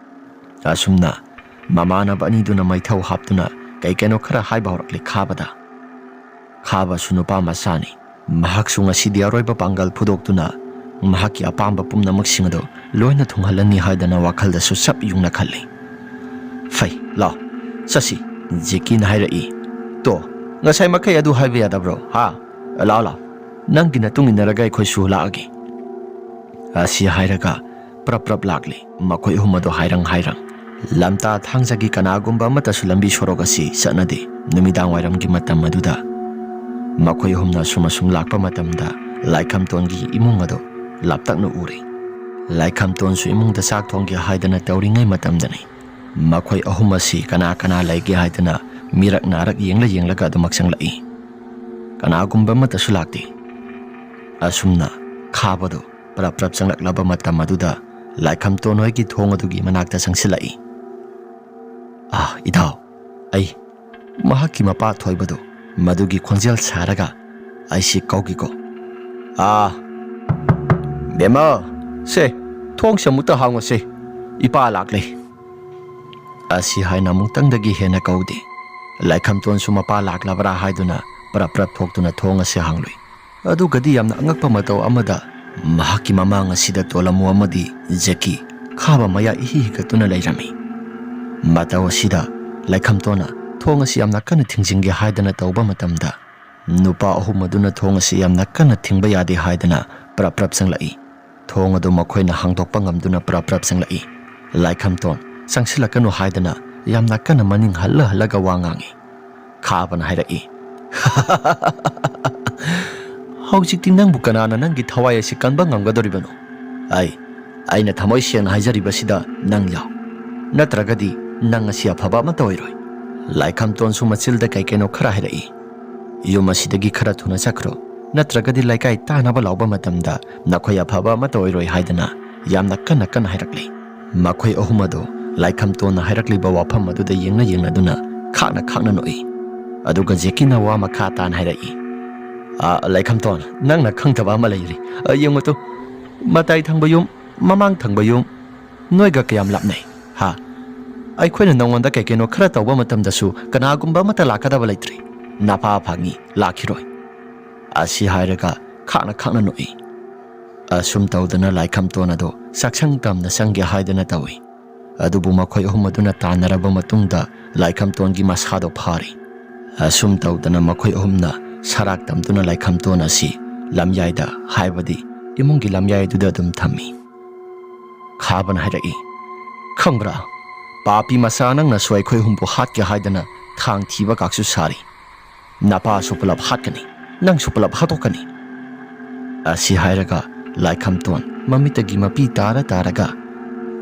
ꯑꯁꯨꯝꯅ ꯃꯃꯥꯟꯅꯕ ꯑꯅꯤꯗꯨꯅ ꯃꯩꯊꯧ ꯍꯥꯞꯇꯨꯅ ꯀꯩ ꯀꯩꯅꯣ ꯈꯔ ꯍꯥꯏꯕ ꯍꯧꯔꯛꯂꯦ ꯈꯥꯕꯗ꯫ ꯈꯥꯕꯁꯨ ꯅꯨꯄꯥ ꯃꯆꯥꯅꯤ꯫ ꯃꯍꯥꯛꯁꯨ ꯉꯁꯤꯗꯤ ꯑꯔꯣꯏꯕ ꯄꯥꯡꯒꯜ ꯐꯨꯗꯣꯛꯇꯨꯅ ꯃꯍꯥꯛꯀꯤ ꯑꯄꯥꯝꯕ ꯄꯨꯝꯅꯃꯛꯁꯤꯡ ꯑꯗꯨ ꯂꯣꯏꯅ ꯊꯨꯡꯍꯜꯂꯅꯤ ꯍꯥꯏꯗꯅ ꯋꯥꯈꯜꯗꯁꯨ ꯆꯞ ꯌꯨꯡꯅ ꯈꯜꯂꯤ꯫ "ꯐꯩ, ꯂꯥꯎ, ꯆꯠꯁꯤ," ꯖꯦꯀꯤꯅ ꯍꯥꯏꯔꯛꯏ꯫ "ꯇꯣ, ꯉꯁꯥꯏ ꯃꯈꯩ ꯑꯗꯨ ꯍꯥꯏꯕ ꯌꯥꯗꯕ꯭ꯔꯣ? ꯍꯥ? ꯂꯥꯎ, ꯂꯥꯎ, ꯅꯪꯒꯤ ꯃꯇꯨꯡ ꯏꯟꯅꯔꯒ ꯑꯩꯈꯣꯏꯁꯨ ꯂꯥꯛꯑꯒꯦ," ꯑꯁꯤ ꯍꯥꯏꯔꯒ ꯄ꯭ꯔꯞ ꯄ꯭ꯔꯞ ꯂꯥꯛꯂꯤ꯫ ꯃꯈꯣꯏ ꯑꯍꯨꯝ ꯑꯗꯨ ꯍꯥꯏꯔꯪ ꯍꯥꯏꯔꯪ꯫ ꯂꯝꯇꯥ ꯊꯥꯡꯖꯒꯤ ꯀꯅꯥꯒꯨꯝꯕ ꯑꯃꯠꯇꯁꯨ ꯂꯝꯕꯤ ꯁꯣꯔꯣꯛ ꯑꯁꯤ ꯆꯠꯅꯗꯦ꯫ ꯅꯨꯃꯤꯗꯥꯡ ꯋꯥꯏꯔꯝꯒꯤ ꯃꯇꯝ ꯑꯗꯨꯗ ꯃꯈꯣꯏ ꯑꯍꯨꯝꯅ ꯑꯁꯨꯝ ꯑꯁꯨꯝ ꯂꯥꯛꯄ ꯃꯇꯝꯗ ꯂꯥꯏꯈꯝꯇꯣꯟꯒꯤ ꯏꯃꯨꯡ ꯑꯗꯨ ꯂꯥꯞꯇꯛꯅ ꯎꯔꯦ꯫ ꯂꯥꯏꯈꯝꯇꯣꯟꯁꯨ ꯏꯃꯨꯡꯗ ꯆꯥꯛ ꯊꯣꯡꯒꯦ ꯍꯥꯏꯗꯅ ꯇꯧꯔꯤꯉꯩ ꯃꯇꯝꯗꯅꯤ ꯃꯈꯣꯏ ꯑꯍꯨꯝ ꯑꯁꯤ ꯀꯅꯥ ꯀꯅꯥ ꯂꯩꯒꯦ ꯍꯥꯏꯗꯅ ꯃꯤꯔꯛ ꯅꯥꯔꯛ ꯌꯦꯡꯂ ꯌꯦꯡꯂꯒ ꯑꯗꯨꯃꯛ ꯆꯪꯂꯛꯏ꯫ ꯀꯅꯥꯒꯨꯝꯕ ꯑꯃꯠꯇꯁꯨ ꯂꯥꯛꯇꯦ꯫ ꯑꯁꯨꯝꯅ ꯈꯥꯕꯗꯨ ꯄ꯭ꯔꯞ ꯄ꯭ꯔꯞ ꯆꯪꯂꯛꯂꯕ ꯃꯇꯝ ꯑꯗꯨꯗ ꯂꯥꯏꯈꯝꯇꯣꯟ ꯍꯣꯏꯒꯤ ꯊꯣꯡ ꯑꯗꯨꯒꯤ ꯃꯅꯥꯛꯇ ꯆꯪꯁꯤꯜꯂꯛꯏ꯫ "ꯑꯥ, ꯏꯙꯥꯎ, ꯑꯩ ꯃꯍꯥꯛꯀꯤ ꯃꯄꯥ ꯊꯣꯏꯕꯗꯨ ꯃꯗꯨꯒꯤ ꯈꯣꯟꯖꯦꯜ ꯁꯥꯔꯒ ꯑꯩꯁꯤ ꯀꯧꯒꯦꯀꯣ꯫ ꯑꯥ, ꯕꯦꯝꯃ, ꯁꯦ, ꯊꯣꯡꯁꯦ ꯑꯃꯨꯛꯇ ꯍꯥꯡꯉꯨꯁꯦ, ꯏꯄꯥ ꯂꯥꯛꯂꯦ," ꯑꯁꯤ ꯍꯥꯏꯅ ꯑꯃꯨꯛꯇꯪꯗꯒꯤ ꯍꯦꯟꯅ ꯀꯧꯗꯦ꯫ ꯂꯥꯏꯈꯝꯇꯣꯟꯁꯨ ꯃꯄꯥ ꯂꯥꯛꯂꯕ꯭ꯔꯥ ꯍꯥꯏꯗꯨꯅ ꯄ꯭ꯔꯞ ꯄ꯭ꯔꯞ ꯊꯣꯛꯇꯨꯅ ꯊꯣꯡ ꯑꯁꯤ ꯍꯥꯡꯂꯨꯏ꯫ ꯑꯗꯨꯒꯗꯤ ꯌꯥꯝꯅ ꯑꯉꯛꯄ ꯃꯇꯧ ꯑꯃꯗ ꯃꯍꯥꯛꯀꯤ ꯃꯃꯥꯡ ꯑꯁꯤꯗ ꯇꯣꯂꯝꯃꯨ ꯑꯃꯗꯤ ꯖꯦꯀꯤ ꯈꯥꯕ ꯃꯌꯥ ꯏꯍꯤ ꯍꯤꯒꯠꯇꯨꯅ ꯂꯩꯔꯝꯃꯤ꯫ ꯃꯇꯧ ꯑꯁꯤꯗ ꯂꯥꯏꯈꯝꯇꯣꯟꯅ ꯊꯣꯡ ꯑꯁꯤ ꯌꯥꯝꯅ ꯀꯟꯅ ꯊꯤꯡꯖꯤꯟꯒꯦ ꯍꯥꯏꯗꯅ ꯇꯧꯕ ꯃꯇꯝꯗ ꯅꯨꯄꯥ ꯑꯍꯨꯝ ꯑꯗꯨꯅ ꯊꯣꯡ ꯑꯁꯤ ꯌꯥꯝꯅ ꯀꯟꯅ ꯊꯤꯡꯕ ꯌꯥꯗꯦ ꯍꯥꯏꯗꯅ ꯄ꯭ꯔꯞ ꯄ꯭ꯔꯞ ꯆꯪꯂꯛꯏ꯫ ꯊꯣꯡ ꯑꯗꯨ ꯃꯈꯣꯏꯅ ꯍꯥꯡꯗꯣꯛꯄ ꯉꯝꯗꯨꯅ ꯄ꯭ꯔꯞ ꯄ꯭ꯔꯞ ꯆꯪꯂꯛꯏ꯫ ꯂꯥꯏꯈꯝꯇꯣꯟ ꯆꯪꯁꯤꯜꯂꯛꯀꯅꯨ ꯍꯥꯏꯗꯅ ꯌꯥꯝꯅ ꯀꯟꯅ ꯃꯅꯤꯡ ꯍꯜꯂ ꯍꯜꯂꯒ ꯋꯥ ꯉꯥꯡꯏ꯫ ꯈꯥꯕꯅ ꯍꯥꯏꯔꯛꯏ, "ꯍꯧꯖꯤꯛꯇꯤ ꯅꯪꯕꯨ ꯀꯅꯥꯅ ꯅꯪꯒꯤ ꯊꯋꯥꯏ ꯑꯁꯤ ꯀꯟꯕ ꯉꯝꯒꯗꯧꯔꯤꯕꯅꯣ? ꯑꯩ, ꯑꯩꯅ ꯊꯃꯣꯏ ꯁꯦꯡꯅ ꯍꯥꯏꯖꯔꯤꯕꯁꯤꯗ ꯅꯪ ꯌꯥꯎ, ꯅꯠꯇ꯭ꯔꯒꯗꯤ ꯅꯪ ꯉꯁꯤ ꯑꯐꯕ ꯑꯃꯠꯇ ꯑꯣꯏꯔꯣꯏ꯫" ꯂꯥꯏꯈꯝꯇꯣꯟꯁꯨ ꯃꯆꯤꯜꯗ ꯀꯩ ꯀꯩꯅꯣ ꯈꯔ ꯍꯥꯏꯔꯛꯏ꯫ "ꯌꯨꯝ ꯑꯁꯤꯗꯒꯤ ꯈꯔ ꯊꯨꯅ ꯆꯠꯈ꯭ꯔꯣ, ꯅꯠꯇ꯭ꯔꯒꯗꯤ ꯂꯩꯀꯥꯏ ꯇꯥꯅꯕ ꯂꯥꯎꯕ ꯃꯇꯝꯗ ꯅꯈꯣꯏ ꯑꯐꯕ ꯑꯃꯠꯇ ꯑꯣꯏꯔꯣꯏ," ꯍꯥꯏꯗꯅ ꯌꯥꯝꯅ ꯀꯟꯅ ꯀꯟꯅ ꯍꯥꯏꯔꯛꯂꯤ꯫ ꯃꯈꯣꯏ ꯑꯍꯨꯝ ꯑꯗꯨ ꯂꯥꯏꯈꯝꯇꯣꯟꯅ ꯍꯥꯏꯔꯛꯂꯤꯕ ꯋꯥꯐꯝ ꯑꯗꯨꯗ ꯌꯦꯡꯅ ꯌꯦꯡꯅꯗꯨꯅ ꯈꯥꯛꯅ ꯈꯥꯛꯅ ꯅꯣꯛꯏ꯫ ꯑꯗꯨꯒ ꯖꯦꯀꯤꯅ ꯋꯥ ꯃꯈꯥ ꯇꯥꯅ ꯍꯥꯏꯔꯛꯏ, "ꯑ, ꯂꯥꯏꯈꯝꯇꯣꯟ, ꯅꯪꯅ ꯈꯪꯗꯕ ꯑꯃ ꯂꯩꯔꯤ꯫ ꯑ, ꯌꯦꯡꯉꯨ ꯇꯨ, ꯃꯇꯥꯏ ꯊꯪꯕ ꯌꯨꯝ, ꯃꯃꯥꯡ ꯊꯪꯕ ꯌꯨꯝ, ꯅꯣꯏꯒ ꯀꯌꯥꯝ ꯂꯥꯞꯅꯩ? ꯍꯥ? ꯑꯩꯈꯣꯏꯅ ꯅꯉꯣꯟꯗ ꯀꯩ ꯀꯩꯅꯣ ꯈꯔ ꯇꯧꯕ ꯃꯇꯝꯗꯁꯨ ꯀꯅꯥꯒꯨꯝꯕ ꯑꯃꯠꯇ ꯂꯥꯛꯀꯗꯕ ꯂꯩꯇ꯭ꯔꯤ꯫ ꯅꯄꯥ ꯐꯪꯉꯤ, ꯂꯥꯛꯈꯤꯔꯣꯏ" ꯑꯁꯤ ꯍꯥꯏꯔꯒ ꯈꯥꯛꯅ ꯈꯥꯛꯅ ꯅꯣꯛꯏ꯫ ꯑꯁꯨꯝ ꯇꯧꯗꯅ ꯂꯥꯏꯈꯝꯇꯣꯟ ꯑꯗꯣ ꯆꯥꯛꯁꯪ ꯇꯝꯅ ꯆꯪꯒꯦ ꯍꯥꯏꯗꯅ ꯇꯧꯏ꯫ ꯑꯗꯨꯕꯨ ꯃꯈꯣꯏ ꯑꯍꯨꯝ ꯑꯗꯨꯅ ꯇꯥꯟꯅꯔꯕ ꯃꯇꯨꯡꯗ ꯂꯥꯏꯈꯝꯇꯣꯟꯒꯤ ꯃꯁꯥꯗꯣ ꯐꯥꯔꯤ꯫ ꯑꯁꯨꯝ ꯇꯧꯗꯅ ꯃꯈꯣꯏ ꯑꯍꯨꯝꯅ ꯁꯔꯥꯛ ꯇꯝꯗꯨꯅ ꯂꯥꯏꯈꯝꯇꯣꯟ ꯑꯁꯤ ꯂꯝꯌꯥꯏꯗ, ꯍꯥꯏꯕꯗꯤ ꯏꯃꯨꯡꯒꯤ ꯂꯝꯌꯥꯏꯗꯨꯗ ꯑꯗꯨꯝ ꯊꯝꯃꯤ꯫ ꯈꯥꯕꯅ ꯍꯥꯏꯔꯛꯏ, "ꯈꯪꯕ꯭ꯔꯥ, ꯄꯥꯄꯤ ꯃꯆꯥ, ꯅꯪꯅꯁꯨ ꯑꯩꯈꯣꯏ ꯑꯍꯨꯝꯕꯨ ꯍꯥꯠꯀꯦ ꯍꯥꯏꯗꯅ ꯊꯥꯡ ꯊꯤꯕ ꯀꯥꯛꯁꯨ ꯁꯥꯔꯤ꯫ ꯅꯄꯥꯁꯨ ꯄꯨꯂꯞ ꯍꯥꯠꯀꯅꯤ, ꯅꯪꯁꯨ ꯄꯨꯂꯞ ꯍꯥꯠꯇꯣꯛꯀꯅꯤ" ꯑꯁꯤ ꯍꯥꯏꯔꯒ ꯂꯥꯏꯈꯝꯇꯣꯟ ꯃꯃꯤꯠꯇꯒꯤ ꯃꯄꯤ ꯇꯥꯔ ꯇꯥꯔꯒ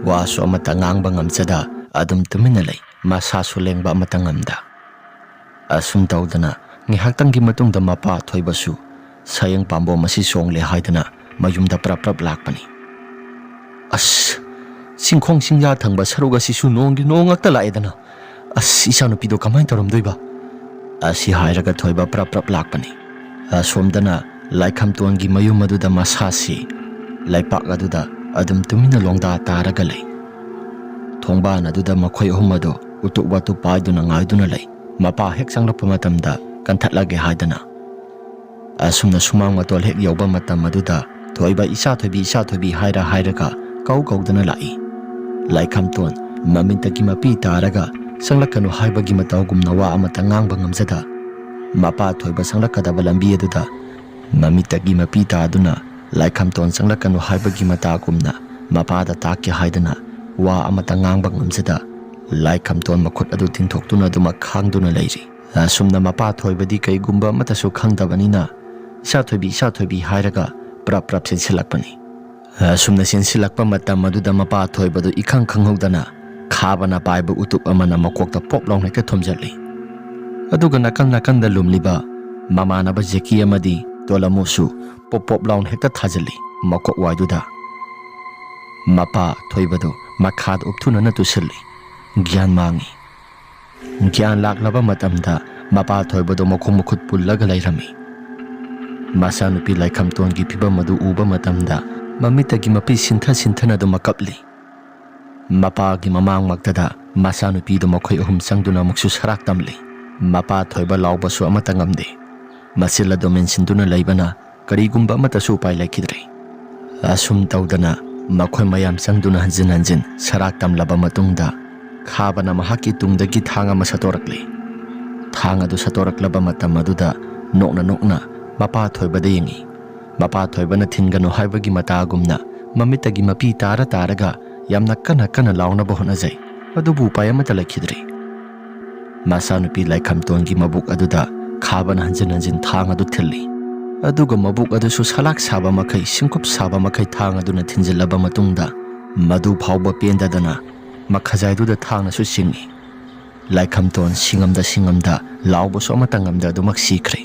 ꯋꯥꯁꯨ ꯑꯃꯠꯇ ꯉꯥꯡꯕ ꯉꯝꯖꯗ ꯑꯗꯨꯝ ꯇꯨꯃꯤꯟꯅ ꯂꯩ, ꯃꯁꯥꯁꯨ ꯂꯦꯡꯕ ꯑꯃꯠꯇ ꯉꯝꯗ꯫ ꯑꯁꯨꯝ ꯇꯧꯗꯅ ꯉꯥꯏꯍꯥꯛꯇꯪꯒꯤ ꯃꯇꯨꯡꯗ ꯃꯄꯥ ꯊꯣꯏꯕꯁꯨ ꯁꯌꯦꯡ ꯄꯥꯝꯕꯣꯝ ꯑꯁꯤ ꯆꯣꯡꯂꯦ ꯍꯥꯏꯗꯅ ꯃꯌꯨꯝꯗ ꯄ꯭ꯔꯞ ꯄ꯭ꯔꯞ ꯂꯥꯛꯄꯅꯤ꯫ "ꯑꯁ, ꯆꯤꯡꯈꯣꯡ ꯆꯤꯡꯌꯥ ꯊꯪꯕ ꯁꯔꯨꯛ ꯑꯁꯤꯁꯨ ꯅꯣꯡꯒꯤ ꯅꯣꯡ ꯉꯥꯛꯇ ꯂꯥꯛꯑꯦꯗꯅ꯫ ꯑꯁ, ꯏꯆꯥꯅꯨꯄꯤꯗꯣ ꯀꯃꯥꯏꯅ ꯇꯧꯔꯝꯗꯣꯏꯕ?" ꯑꯁꯤ ꯍꯥꯏꯔꯒ ꯊꯣꯏꯕ ꯄ꯭ꯔꯞ ꯄ꯭ꯔꯞ ꯂꯥꯛꯄꯅꯤ꯫ ꯑꯁꯣꯝꯗꯅ ꯂꯥꯏꯈꯝꯇꯣꯟꯒꯤ ꯃꯌꯨꯝ ꯑꯗꯨꯗ ꯃꯁꯥꯁꯤ ꯂꯩꯄꯥꯛ ꯑꯗꯨꯗ ꯑꯗꯨꯝ ꯇꯨꯃꯤꯟꯅ ꯂꯣꯡꯗꯥ ꯇꯥꯔꯒ ꯂꯩ꯫ ꯊꯣꯡꯕꯥꯟ ꯑꯗꯨꯗ ꯃꯈꯣꯏ ꯑꯍꯨꯝ ꯑꯗꯨ ꯎꯇꯨꯞ ꯋꯥꯇꯨꯞ ꯄꯥꯏꯗꯨꯅ ꯉꯥꯏꯗꯨꯅ ꯂꯩ꯫ ꯃꯄꯥ ꯍꯦꯛ ꯆꯪꯂꯛꯄ ꯃꯇꯝꯗ ꯀꯟꯊꯠꯂꯒꯦ ꯍꯥꯏꯗꯅ꯫ ꯑꯁꯨꯝꯅ ꯁꯨꯃꯥꯡ ꯃꯇꯣꯜ ꯍꯦꯛ ꯌꯧꯕ ꯃꯇꯝ ꯑꯗꯨꯗ ꯊꯣꯏꯕ, "ꯏꯆꯥ ꯊꯣꯏꯕꯤ, ꯏꯆꯥ ꯊꯣꯏꯕꯤ" ꯍꯥꯏꯔ ꯍꯥꯏꯔꯒ ꯀꯧ ꯀꯧꯗꯨꯅ ꯂꯥꯛꯏ꯫ ꯂꯥꯏꯈꯝꯇꯣꯟ ꯃꯃꯤꯠꯇꯒꯤ ꯃꯄꯤ ꯇꯥꯔꯒ ꯆꯪꯂꯛꯀꯅꯨ ꯍꯥꯏꯕꯒꯤ ꯃꯇꯧꯒꯨꯝꯅ ꯋꯥ ꯑꯃꯠꯇ ꯉꯥꯡꯕ ꯉꯝꯖꯗ ꯃꯄꯥ ꯊꯣꯏꯕ ꯆꯪꯂꯛꯀꯗꯕ ꯂꯝꯕꯤ ꯑꯗꯨꯗ ꯃꯃꯤꯠꯇꯒꯤ ꯃꯄꯤ ꯇꯥꯗꯨꯅ ꯂꯥꯏꯈꯝꯇꯣꯟ ꯆꯪꯂꯛꯀꯅꯨ ꯍꯥꯏꯕꯒꯤ ꯃꯇꯥꯒꯨꯝꯅ ꯃꯄꯥꯗ ꯇꯥꯛꯀꯦ ꯍꯥꯏꯗꯅ ꯋꯥ ꯑꯃꯠꯇ ꯉꯥꯡꯕ ꯉꯝꯖꯗ ꯂꯥꯏꯈꯝꯇꯣꯟ ꯃꯈꯨꯠ ꯑꯗꯨ ꯇꯤꯡꯊꯣꯛꯇꯨꯅ ꯑꯗꯨꯃꯛ ꯈꯥꯡꯗꯨꯅ ꯂꯩꯔꯤ꯫ ꯑꯁꯨꯝꯅ ꯃꯄꯥ ꯊꯣꯏꯕꯗꯤ ꯀꯩꯒꯨꯝꯕ ꯑꯃꯠꯇꯁꯨ ꯈꯪꯗꯕꯅꯤꯅ "ꯏꯆꯥ ꯊꯣꯏꯕꯤ, ꯏꯆꯥ ꯊꯣꯏꯕꯤ" ꯍꯥꯏꯔꯒ ꯄ꯭ꯔꯞ ꯄ꯭ꯔꯞ ꯆꯦꯟꯁꯤꯜꯂꯛꯄꯅꯤ꯫ ꯑꯁꯨꯝꯅ ꯆꯦꯟꯁꯤꯜꯂꯛꯄ ꯃꯇꯝ ꯑꯗꯨꯗ ꯃꯄꯥ ꯊꯣꯏꯕꯗꯨ ꯏꯈꯪ ꯈꯪꯍꯧꯗꯅ ꯈꯥꯕꯅ ꯄꯥꯏꯕ ꯎꯇꯨꯞ ꯑꯃꯅ ꯃꯀꯣꯛꯇ ꯄꯣꯞ ꯂꯥꯎꯅ ꯍꯦꯛꯇ ꯊꯣꯝꯖꯤꯜꯂꯤ꯫ ꯑꯗꯨꯒ ꯅꯥꯀꯜ ꯅꯥꯀꯜꯗ ꯂꯨꯝꯂꯤꯕ ꯃꯃꯥꯟꯅꯕ ꯖꯦꯀꯤ ꯑꯃꯗꯤ ꯇꯣꯂꯃꯨꯁꯨ ꯄꯣꯞ ꯄꯣꯞ ꯂꯥꯎꯅ ꯍꯦꯛꯇ ꯊꯥꯖꯤꯜꯂꯤ ꯃꯀꯣꯛ ꯋꯥꯏꯗꯨꯗ꯫ ꯃꯄꯥ ꯊꯣꯏꯕꯗꯨ ꯃꯈꯥꯗ ꯎꯞꯊꯨꯅꯅ ꯇꯨꯁꯤꯜꯂꯤ꯫ ꯒ꯭ꯌꯥꯟ ꯃꯥꯡꯉꯤ꯫ ꯒ꯭ꯌꯥꯟ ꯂꯥꯛꯂꯕ ꯃꯇꯝꯗ ꯃꯄꯥ ꯊꯣꯏꯕꯗꯨ ꯃꯈꯣꯡ ꯃꯈꯨꯠ ꯄꯨꯜꯂꯒ ꯂꯩꯔꯝꯃꯤ꯫ ꯃꯆꯥꯅꯨꯄꯤ ꯂꯥꯏꯈꯝꯇꯣꯟꯒꯤ ꯐꯤꯕꯝ ꯑꯗꯨ ꯎꯕ ꯃꯇꯝꯗ ꯃꯃꯤꯠꯇꯒꯤ ꯃꯄꯤ ꯁꯤꯟꯊ ꯁꯤꯟꯊꯅ ꯑꯗꯨꯃꯛ ꯀꯞꯂꯤ꯫ ꯃꯄꯥꯒꯤ ꯃꯃꯥꯡꯃꯛꯇꯗ ꯃꯆꯥꯅꯨꯄꯤꯗꯨ ꯃꯈꯣꯏ ꯑꯍꯨꯝ ꯆꯪꯗꯨꯅ ꯑꯃꯨꯛꯁꯨ ꯁꯔꯥꯛ ꯇꯝꯂꯤ꯫ ꯃꯄꯥ ꯊꯣꯏꯕ ꯂꯥꯎꯕꯁꯨ ꯑꯃꯠꯇ ꯉꯝꯗꯦ꯫ ꯃꯆꯤꯜ ꯑꯗꯨ ꯃꯦꯟꯁꯤꯟꯗꯨꯅ ꯂꯩꯕꯅ ꯀꯔꯤꯒꯨꯝꯕ ꯑꯃꯠꯇꯁꯨ ꯎꯄꯥꯏ ꯂꯩꯈꯤꯗ꯭ꯔꯦ꯫ ꯑꯁꯨꯝ ꯇꯧꯗꯅ ꯃꯈꯣꯏ ꯃꯌꯥꯝ ꯆꯪꯗꯨꯅ ꯍꯟꯖꯤꯟ ꯍꯟꯖꯤꯟ ꯁꯔꯥꯛ ꯇꯝꯂꯕ ꯃꯇꯨꯡꯗ, ꯈꯥꯕꯅ ꯃꯍꯥꯛꯀꯤ ꯇꯨꯡꯗꯒꯤ ꯊꯥꯡ ꯑꯃ ꯁꯠꯇꯣꯔꯛꯂꯤ꯫ ꯊꯥꯡ ꯑꯗꯨ ꯁꯠꯇꯣꯔꯛꯂꯕ ꯃꯇꯝ ꯑꯗꯨꯗ ꯅꯣꯛꯅ ꯅꯣꯛꯅ ꯃꯄꯥ ꯊꯣꯏꯕꯗ ꯌꯦꯡꯉꯤ꯫ ꯃꯄꯥ ꯊꯣꯏꯕꯅ ꯊꯤꯟꯒꯅꯨ ꯍꯥꯏꯕꯒꯤ ꯃꯇꯥꯒꯨꯝꯅ ꯃꯃꯤꯠꯇꯒꯤ ꯃꯄꯤ ꯇꯥꯔ ꯇꯥꯔꯒ ꯌꯥꯝꯅ ꯀꯟꯅ ꯀꯟꯅ ꯂꯥꯎꯅꯕ ꯍꯣꯠꯅꯖꯩ꯫ ꯑꯗꯨꯕꯨ ꯎꯄꯥꯏ ꯑꯃꯠꯇ ꯂꯩꯈꯤꯗ꯭ꯔꯦ꯫ ꯃꯆꯥꯅꯨꯄꯤ ꯂꯥꯏꯈꯝꯇꯣꯟꯒꯤ ꯃꯕꯨꯛ ꯑꯗꯨꯗ ꯈꯥꯕꯅ ꯍꯟꯖꯤꯟ ꯍꯟꯖꯤꯟ ꯊꯥꯡ ꯑꯗꯨ ꯊꯤꯜꯂꯤ꯫ ꯑꯗꯨꯒ ꯃꯕꯨꯛ ꯑꯗꯨꯁꯨ ꯁꯂꯥꯛ ꯁꯥꯕ ꯃꯈꯩ, ꯁꯤꯡꯀꯨꯞ ꯁꯥꯕ ꯃꯈꯩ ꯊꯥꯡ ꯑꯗꯨꯅ ꯊꯤꯟꯖꯤꯜꯂꯕ ꯃꯇꯨꯡꯗ, ꯃꯗꯨ ꯐꯥꯎꯕ ꯄꯦꯟꯗꯗꯅ ꯃꯈꯖꯥꯏꯗꯨꯗ ꯊꯥꯡꯅꯁꯨ ꯆꯤꯡꯏ꯫ ꯂꯥꯏꯈꯝꯇꯣꯟ ꯁꯤꯡꯉꯝꯗ ꯁꯤꯡꯉꯝꯗ ꯂꯥꯎꯕꯁꯨ ꯑꯃꯠꯇ ꯉꯝꯗ ꯑꯗꯨꯃꯛ ꯁꯤꯈ꯭ꯔꯦ꯫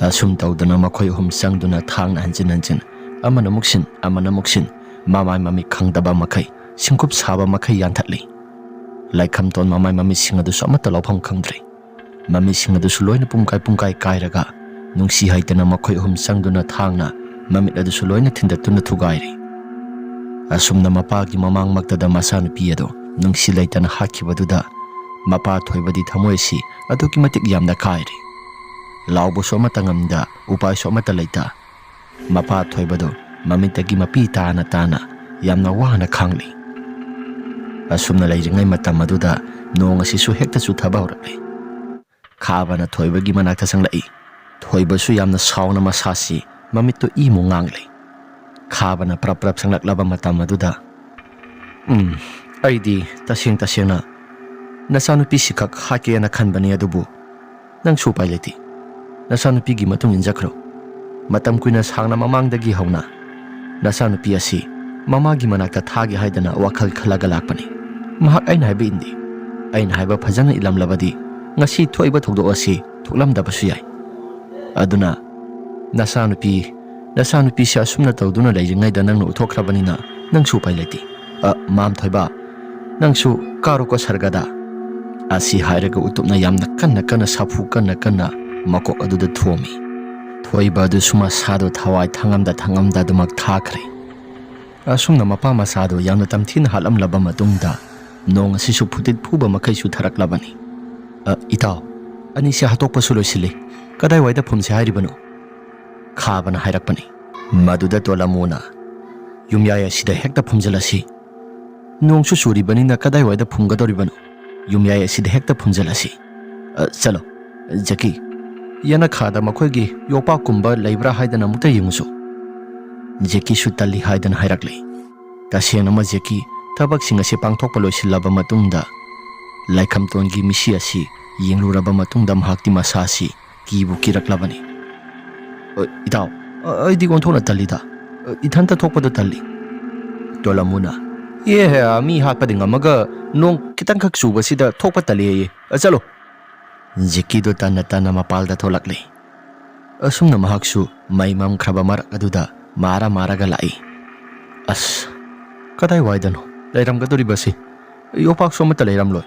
ꯑꯁꯨꯝ ꯇꯧꯗꯅ ꯃꯈꯣꯏ ꯑꯍꯨꯝ ꯆꯪꯗꯨꯅ ꯊꯥꯡꯅ ꯍꯟꯖꯤꯟ ꯍꯟꯖꯤꯟ ꯑꯃꯅ ꯑꯃꯨꯛ ꯁꯤꯟ, ꯑꯃꯅ ꯑꯃꯨꯛ ꯁꯤꯟ, ꯃꯃꯥꯏ ꯃꯃꯤꯠ ꯈꯪꯗꯕ ꯃꯈꯩ, ꯁꯤꯡꯀꯨꯞ ꯁꯥꯕ ꯃꯈꯩ ꯌꯥꯟꯊꯠꯂꯤ꯫ ꯂꯥꯏꯈꯝꯇꯣꯟ ꯃꯃꯥꯏ ꯃꯃꯤꯠꯁꯤꯡ ꯑꯗꯨꯁꯨ ꯑꯃꯠꯇ ꯂꯧꯐꯝ ꯈꯪꯗ꯭ꯔꯦ꯫ ꯃꯃꯤꯠꯁꯤꯡ ꯑꯗꯨꯁꯨ ꯂꯣꯏꯅ ꯄꯨꯡꯀꯥꯏ ꯄꯨꯡꯀꯥꯏ ꯀꯥꯏꯔꯒ ꯅꯨꯡꯁꯤ ꯍꯩꯇꯅ ꯃꯈꯣꯏ ꯑꯍꯨꯝ ꯆꯪꯗꯨꯅ ꯊꯥꯡꯅ ꯃꯃꯤꯠ ꯑꯗꯨꯁꯨ ꯂꯣꯏꯅ ꯊꯤꯟꯗꯠꯇꯨꯅ ꯊꯨꯒꯥꯏꯔꯤ꯫ ꯑꯁꯨꯝꯅ ꯃꯄꯥꯒꯤ ꯃꯃꯥꯡꯃꯛꯇꯗ ꯃꯆꯥꯅꯨꯄꯤ ꯑꯗꯨ ꯅꯨꯡꯁꯤ ꯂꯩꯇꯅ ꯍꯥꯠꯈꯤꯕꯗꯨꯗ ꯃꯄꯥ ꯊꯣꯏꯕꯗꯤ ꯊꯃꯣꯏ ꯑꯁꯤ ꯑꯗꯨꯛꯀꯤ ꯃꯇꯤꯛ ꯌꯥꯝꯅ ꯀꯥꯏꯔꯦ꯫ ꯂꯥꯎꯕꯁꯨ ꯑꯃꯠꯇ ꯉꯝꯗ, ꯎꯄꯥꯏꯁꯨ ꯑꯃꯠꯇ ꯂꯩꯇ, ꯃꯄꯥ ꯊꯣꯏꯕꯗꯨ ꯃꯃꯤꯠꯇꯒꯤ ꯃꯄꯤ ꯇꯥꯅ ꯇꯥꯅ ꯌꯥꯝꯅ ꯋꯥꯅ ꯈꯥꯡꯂꯤ꯫ ꯑꯁꯨꯝꯅ ꯂꯩꯔꯤꯉꯩ ꯃꯇꯝ ꯑꯗꯨꯗ ꯅꯣꯡ ꯑꯁꯤꯁꯨ ꯍꯦꯛꯇ ꯆꯨꯊꯕ ꯍꯧꯔꯛꯂꯦ꯫ ꯈꯥꯕꯅ ꯊꯣꯏꯕꯒꯤ ꯃꯅꯥꯛꯇ ꯆꯪꯂꯛꯏ꯫ ꯊꯣꯏꯕꯁꯨ ꯌꯥꯝꯅ ꯁꯥꯎꯅ ꯃꯁꯥꯁꯤ ꯃꯃꯤꯠꯇꯨ ꯏꯃꯨ ꯉꯥꯡꯂꯤ꯫ ꯈꯥꯕꯅ ꯄ꯭ꯔꯞ ꯄ꯭ꯔꯞ ꯆꯪꯂꯛꯂꯕ ꯃꯇꯝ ꯑꯗꯨꯗ, "ꯎꯝ, ꯑꯩꯗꯤ ꯇꯁꯦꯡ ꯇꯁꯦꯡꯅ ꯅꯆꯥꯅꯨꯄꯤꯁꯤꯈꯛ ꯍꯥꯠꯀꯦꯅ ꯈꯟꯕꯅꯤ, ꯑꯗꯨꯕꯨ ꯅꯪꯁꯨ ꯎꯄꯥꯏ ꯂꯩꯇꯦ꯫ ꯅꯆꯥꯅꯨꯄꯤꯒꯤ ꯃꯇꯨꯡ ꯏꯟꯖꯈ꯭ꯔꯣ꯫ ꯃꯇꯝ ꯀꯨꯏꯅ ꯁꯥꯡꯅ ꯃꯃꯥꯡꯗꯒꯤ ꯍꯧꯅ ꯅꯆꯥꯅꯨꯄꯤ ꯑꯁꯤ ꯃꯃꯥꯒꯤ ꯃꯅꯥꯛꯇ ꯊꯥꯒꯦ ꯍꯥꯏꯗꯅ ꯋꯥꯈꯜ ꯈꯜꯂꯒ ꯂꯥꯛꯄꯅꯤ꯫ ꯃꯍꯥꯛ ꯑꯩꯅ ꯍꯥꯏꯕ ꯏꯟꯗꯦ꯫ ꯑꯩꯅ ꯍꯥꯏꯕ ꯐꯖꯅ ꯏꯜꯂꯝꯂꯕꯗꯤ ꯉꯁꯤ ꯊꯣꯛꯏꯕ ꯊꯧꯗꯣꯛ ꯑꯁꯤ ꯊꯣꯛꯂꯝꯗꯕꯁꯨ ꯌꯥꯏ꯫ ꯑꯗꯨꯅ ꯅꯆꯥꯅꯨꯄꯤ, ꯅꯆꯥꯅꯨꯄꯤꯁꯦ ꯑꯁꯨꯝꯅ ꯇꯧꯗꯨꯅ ꯂꯩꯔꯤꯉꯩꯗ ꯅꯪꯅ ꯎꯠꯊꯣꯛꯈ꯭ꯔꯕꯅꯤꯅ ꯅꯪꯁꯨ ꯎꯄꯥꯏ ꯂꯩꯇꯦ꯫ ꯑ, ꯃꯥꯝ ꯊꯣꯏꯕ, ꯅꯪꯁꯨ ꯀꯥꯔꯣꯀꯣ ꯁꯔꯒꯗ꯫" ꯑꯁꯤ ꯍꯥꯏꯔꯒ ꯎꯇꯨꯞꯅ ꯌꯥꯝꯅ ꯀꯟꯅ ꯀꯟꯅ ꯁꯥꯐꯨ ꯀꯟꯅ ꯀꯟꯅ ꯃꯀꯣꯛ ꯑꯗꯨꯗ ꯊꯣꯝꯃꯤ꯫ ꯊꯣꯏꯕ ꯑꯗꯨꯁꯨ ꯃꯁꯥꯗꯣ ꯊꯋꯥꯏ ꯊꯥꯡꯉꯝꯗ ꯊꯥꯡꯉꯝꯗ ꯑꯗꯨꯃꯛ ꯊꯥꯈ꯭ꯔꯦ꯫ ꯑꯁꯨꯝꯅ ꯃꯄꯥ ꯃꯆꯥꯗꯣ ꯌꯥꯝꯅ ꯇꯝꯊꯤꯅ ꯍꯥꯠꯂꯝꯂꯕ ꯃꯇꯨꯡꯗ ꯅꯣꯡ ꯑꯁꯤꯁꯨ ꯐꯨꯇꯤꯠ ꯐꯨꯕ ꯃꯈꯩꯁꯨ ꯊꯥꯔꯛꯂꯕꯅꯤ꯫ "ꯑ, ꯏꯇꯥꯎ, ꯑꯅꯤꯁꯦ ꯍꯥꯠꯇꯣꯛꯄꯁꯨ ꯂꯣꯏꯁꯤꯜꯂꯤ꯫ ꯀꯗꯥꯏꯋꯥꯏꯗ ꯐꯨꯝꯁꯦ ꯍꯥꯏꯔꯤꯕꯅꯣ?" ꯈꯥꯕꯅ ꯍꯥꯏꯔꯛꯄꯅꯤ꯫ ꯃꯗꯨꯗ ꯇꯣꯂꯝꯃꯨꯅ, "ꯌꯨꯝꯌꯥꯏ ꯑꯁꯤꯗ ꯍꯦꯛꯇ ꯐꯨꯝꯖꯤꯜꯂꯁꯤ꯫ ꯅꯣꯡꯁꯨ ꯆꯨꯔꯤꯕꯅꯤꯅ ꯀꯗꯥꯏꯋꯥꯏꯗ ꯐꯨꯝꯒꯗꯧꯔꯤꯕꯅꯣ? ꯌꯨꯝꯌꯥꯏ ꯑꯁꯤꯗ ꯍꯦꯛꯇ ꯐꯨꯝꯖꯤꯜꯂꯁꯤ꯫ ꯑ, ꯆꯠꯂꯣ, ꯖꯦꯀꯤ, ꯌꯦꯅꯈꯥꯗ ꯃꯈꯣꯏꯒꯤ ꯌꯣꯄꯥꯛꯀꯨꯝꯕ ꯂꯩꯕ꯭ꯔꯥ ꯍꯥꯏꯗꯅ ꯑꯃꯨꯛꯇ ꯌꯦꯡꯉꯨꯁꯨ꯫" ꯖꯦꯀꯤꯁꯨ ꯇꯜꯂꯤ ꯍꯥꯏꯗꯅ ꯍꯥꯏꯔꯛꯂꯤ꯫ ꯇꯁꯦꯡꯅꯃꯛ ꯖꯦꯀꯤ ꯊꯕꯛꯁꯤꯡ ꯑꯁꯤ ꯄꯥꯡꯊꯣꯛꯄ ꯂꯣꯏꯁꯤꯜꯂꯕ ꯃꯇꯨꯡꯗ, ꯂꯥꯏꯈꯝꯇꯣꯟꯒꯤ ꯃꯤꯁꯤ ꯑꯁꯤ ꯌꯦꯡꯂꯨꯔꯕ ꯃꯇꯨꯡꯗ, ꯃꯍꯥꯛꯇꯤ ꯃꯁꯥꯁꯤ ꯀꯤꯕꯨ ꯀꯤꯔꯛꯂꯕꯅꯤ꯫ "ꯑ, ꯏꯇꯥꯎ, ꯑ, ꯑꯩꯗꯤ ꯑꯣꯟꯊꯣꯛꯅ ꯇꯜꯂꯤꯗ꯫ ꯑ, ꯏꯊꯟꯇ ꯊꯣꯛꯄꯗꯣ ꯇꯜꯂꯤ꯫" ꯇꯣꯂꯝꯃꯨꯅ, "ꯑꯦ, ꯃꯤ ꯍꯥꯠꯄꯗꯤ ꯉꯝꯃꯒ ꯅꯣꯡ ꯈꯤꯇꯪꯈꯛ ꯆꯨꯕꯁꯤꯗ ꯊꯣꯛꯄ ꯇꯜꯂꯤ ꯍꯥꯏꯌꯦ꯫ ꯑ, ꯆꯠꯂꯣ꯫" ꯖꯦꯀꯤꯗꯣ ꯇꯟꯅ ꯇꯟꯅ ꯃꯄꯥꯜꯗ ꯊꯣꯛꯂꯛꯂꯤ꯫ ꯑꯁꯨꯝꯅ ꯃꯍꯥꯛꯁꯨ ꯃꯩ ꯃꯝꯈ꯭ꯔꯕ ꯃꯔꯛ ꯑꯗꯨꯗ ꯃꯥꯔ ꯃꯥꯔꯒ ꯂꯥꯛꯏ꯫ "ꯑꯁ, ꯀꯗꯥꯏꯋꯥꯏꯗꯅꯣ ꯂꯩꯔꯝꯒꯗꯧꯔꯤꯕꯁꯤ? ꯌꯣꯄꯥꯛꯁꯨ ꯑꯃꯠꯇ ꯂꯩꯔꯝꯂꯣꯏ꯫"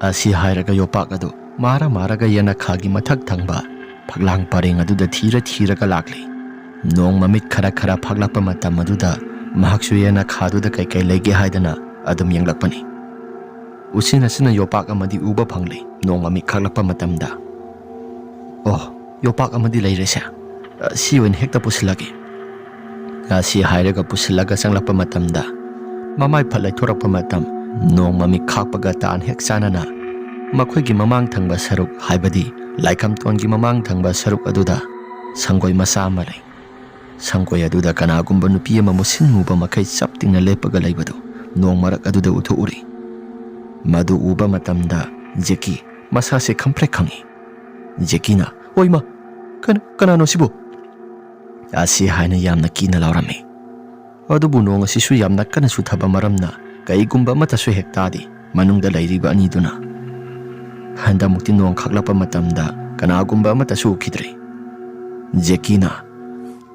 ꯑꯁꯤ ꯍꯥꯏꯔꯒ ꯌꯣꯄꯥꯛ ꯑꯗꯨ ꯃꯥꯔ ꯃꯥꯔꯒ ꯌꯦꯅꯈꯥꯒꯤ ꯃꯊꯛ ꯊꯪꯕ ꯐꯛꯂꯥꯡ ꯄꯔꯦꯡ ꯑꯗꯨꯗ ꯊꯤꯔ ꯊꯤꯔꯒ ꯂꯥꯛꯂꯤ꯫ ꯅꯣꯡ ꯃꯃꯤꯠ ꯈꯔ ꯈꯔ ꯐꯥꯛꯂꯛꯄ ꯃꯇꯝ ꯑꯗꯨꯗ ꯃꯍꯥꯛꯁꯨ ꯌꯦꯅꯈꯥꯗꯨꯗ ꯀꯩꯀꯩ ꯂꯩꯒꯦ ꯍꯥꯏꯗꯅ ꯑꯗꯨꯝ ꯌꯦꯡꯂꯛꯄꯅꯤ꯫ ꯎꯆꯤꯟ ꯅꯥꯆꯤꯟꯅ ꯌꯣꯄꯥꯛ ꯑꯃꯗꯤ ꯎꯕ ꯐꯪꯂꯤ ꯅꯣꯡ ꯃꯃꯤꯠ ꯈꯥꯛꯂꯛꯄ ꯃꯇꯝꯗ꯫ "ꯑꯣ, ꯌꯣꯄꯥꯛ ꯑꯃꯗꯤ ꯂꯩꯔꯦꯁꯦ꯫" "ꯑ, ꯁꯤ ꯑꯣꯏꯅ ꯍꯦꯛꯇ ꯄꯨꯁꯤꯜꯂꯒꯦ꯫" ꯑꯁꯤ ꯍꯥꯏꯔꯒ ꯄꯨꯁꯤꯜꯂꯒ ꯆꯪꯂꯛꯄ ꯃꯇꯝꯗ, ꯃꯃꯥꯏ ꯐꯠ ꯂꯩꯊꯣꯔꯛꯄ ꯃꯇꯝ, ꯅꯣꯡ ꯃꯃꯤꯠ ꯈꯥꯛꯄꯒ ꯇꯥꯟ ꯍꯦꯛ ꯆꯥꯟꯅꯅ ꯃꯈꯣꯏꯒꯤ ꯃꯃꯥꯡ ꯊꯪꯕ ꯁꯔꯨꯛ, ꯍꯥꯏꯕꯗꯤ ꯂꯥꯏꯈꯝꯇꯣꯟꯒꯤ ꯃꯃꯥꯡ ꯊꯪꯕ ꯁꯔꯨꯛ ꯑꯗꯨꯗ ꯁꯪꯒꯣꯏ ꯃꯆꯥ ꯑꯃ ꯂꯩ꯫ ꯁꯪꯒꯣꯏ ꯑꯗꯨꯗ ꯀꯅꯥꯒꯨꯝꯕ ꯅꯨꯄꯤ ꯑꯃ ꯃꯨꯁꯤꯟ ꯃꯨꯕ ꯃꯈꯩ ꯆꯞ ꯇꯤꯡꯅ ꯂꯦꯞꯄꯒ ꯂꯩꯕꯗꯨ ꯅꯣꯡ ꯃꯔꯛ ꯑꯗꯨꯗ ꯎꯊꯣꯛꯎꯔꯤ꯫ ꯃꯗꯨ ꯎꯕ ꯃꯇꯝꯗ ꯖꯦꯀꯤ ꯃꯁꯥꯁꯦ ꯈꯪꯄ꯭ꯔꯦꯛ ꯈꯪꯉꯤ꯫ ꯖꯦꯀꯤꯅ, "ꯑꯣꯏꯃ, ꯀꯅꯥ-, ꯀꯅꯥꯅꯣ ꯁꯤꯕꯨ?" ꯑꯁꯤ ꯍꯥꯏꯅ ꯌꯥꯝꯅ ꯀꯤꯅ ꯂꯥꯎꯔꯝꯃꯤ꯫ ꯑꯗꯨꯕꯨ ꯅꯣꯡ ꯑꯁꯤꯁꯨ ꯌꯥꯝꯅ ꯀꯟꯅ ꯆꯨꯊꯕ ꯃꯔꯝꯅ ꯀꯩꯒꯨꯝꯕ ꯑꯃꯠꯇꯁꯨ ꯍꯦꯛ ꯇꯥꯗꯦ ꯃꯅꯨꯡꯗ ꯂꯩꯔꯤꯕ ꯑꯅꯤꯗꯨꯅ꯫ ꯍꯟꯗꯛꯃꯨꯛꯇꯤ ꯅꯣꯡ ꯈꯥꯛꯂꯛꯄ ꯃꯇꯝꯗ ꯀꯅꯥꯒꯨꯝꯕ ꯑꯃꯠꯇꯁꯨ ꯎꯈꯤꯗ꯭ꯔꯦ꯫ ꯖꯦꯀꯤꯅ,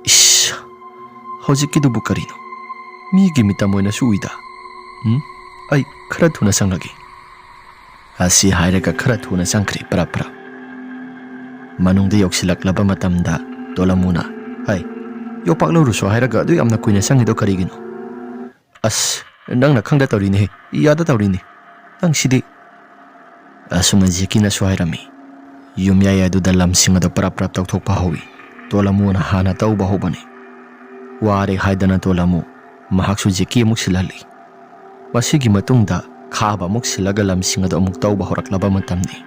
"ꯏꯁ, ꯍꯧꯖꯤꯛꯀꯤꯗꯨꯕꯨ ꯀꯔꯤꯅꯣ? ꯃꯤꯒꯤ ꯃꯤꯇꯝ ꯑꯣꯏꯅꯁꯨ ꯎꯏꯗ꯫ ꯎꯝ, ꯑꯩ ꯈꯔ ꯊꯨꯅ ꯆꯪꯂꯒꯦ꯫" ꯑꯁꯤ ꯍꯥꯏꯔꯒ ꯈꯔ ꯊꯨꯅ ꯆꯪꯈ꯭ꯔꯦ ꯄ꯭ꯔꯞ ꯄ꯭ꯔꯞ꯫ ꯃꯅꯨꯡꯗ ꯌꯧꯁꯤꯜꯂꯛꯂꯕ ꯃꯇꯝꯗ ꯇꯣꯂꯝꯃꯨꯅ, "ꯍꯩ, ꯌꯣꯄꯥꯛ ꯂꯧꯔꯨꯁꯣ ꯍꯥꯏꯔꯒ ꯑꯗꯨ ꯌꯥꯝꯅ ꯀꯨꯏꯅ ꯆꯪꯉꯤꯗꯣ ꯀꯔꯤꯒꯤꯅꯣ?" "ꯑꯁ, ꯅꯪꯅ ꯈꯪꯗ ꯇꯧꯔꯤꯅꯦꯍꯦ, ꯌꯥꯗ ꯇꯧꯔꯤꯅꯤ꯫ ꯅꯪ ꯁꯤꯗꯤ꯫" ꯑꯁꯨꯝꯅ ꯖꯦꯀꯤꯅꯁꯨ ꯍꯥꯏꯔꯝꯃꯤ꯫ ꯌꯨꯝꯌꯥꯏ ꯑꯗꯨꯗ ꯂꯝꯁꯤꯡ ꯑꯗꯨ ꯄꯔꯞ ꯄꯔꯞ ꯇꯧꯊꯣꯛꯄ ꯍꯧꯏ꯫ ꯇꯣꯂꯃꯨꯅ ꯍꯥꯟꯅ ꯇꯧꯕ ꯍꯧꯕꯅꯤ꯫ ꯋꯥꯔꯦ ꯍꯥꯏꯗꯅ ꯇꯣꯂꯃꯨ ꯃꯍꯥꯛꯁꯨ ꯖꯦꯀꯤ ꯑꯃꯨꯛ ꯁꯤꯜꯍꯜꯂꯤ꯫ ꯃꯁꯤꯒꯤ ꯃꯇꯨꯡꯗ ꯈꯥꯕ ꯑꯃꯨꯛ ꯁꯤꯜꯂꯒ ꯂꯝꯁꯤꯡ ꯑꯗꯨ ꯑꯃꯨꯛ ꯇꯧꯕ ꯍꯧꯔꯛꯂꯕ ꯃꯇꯝꯅꯤ꯫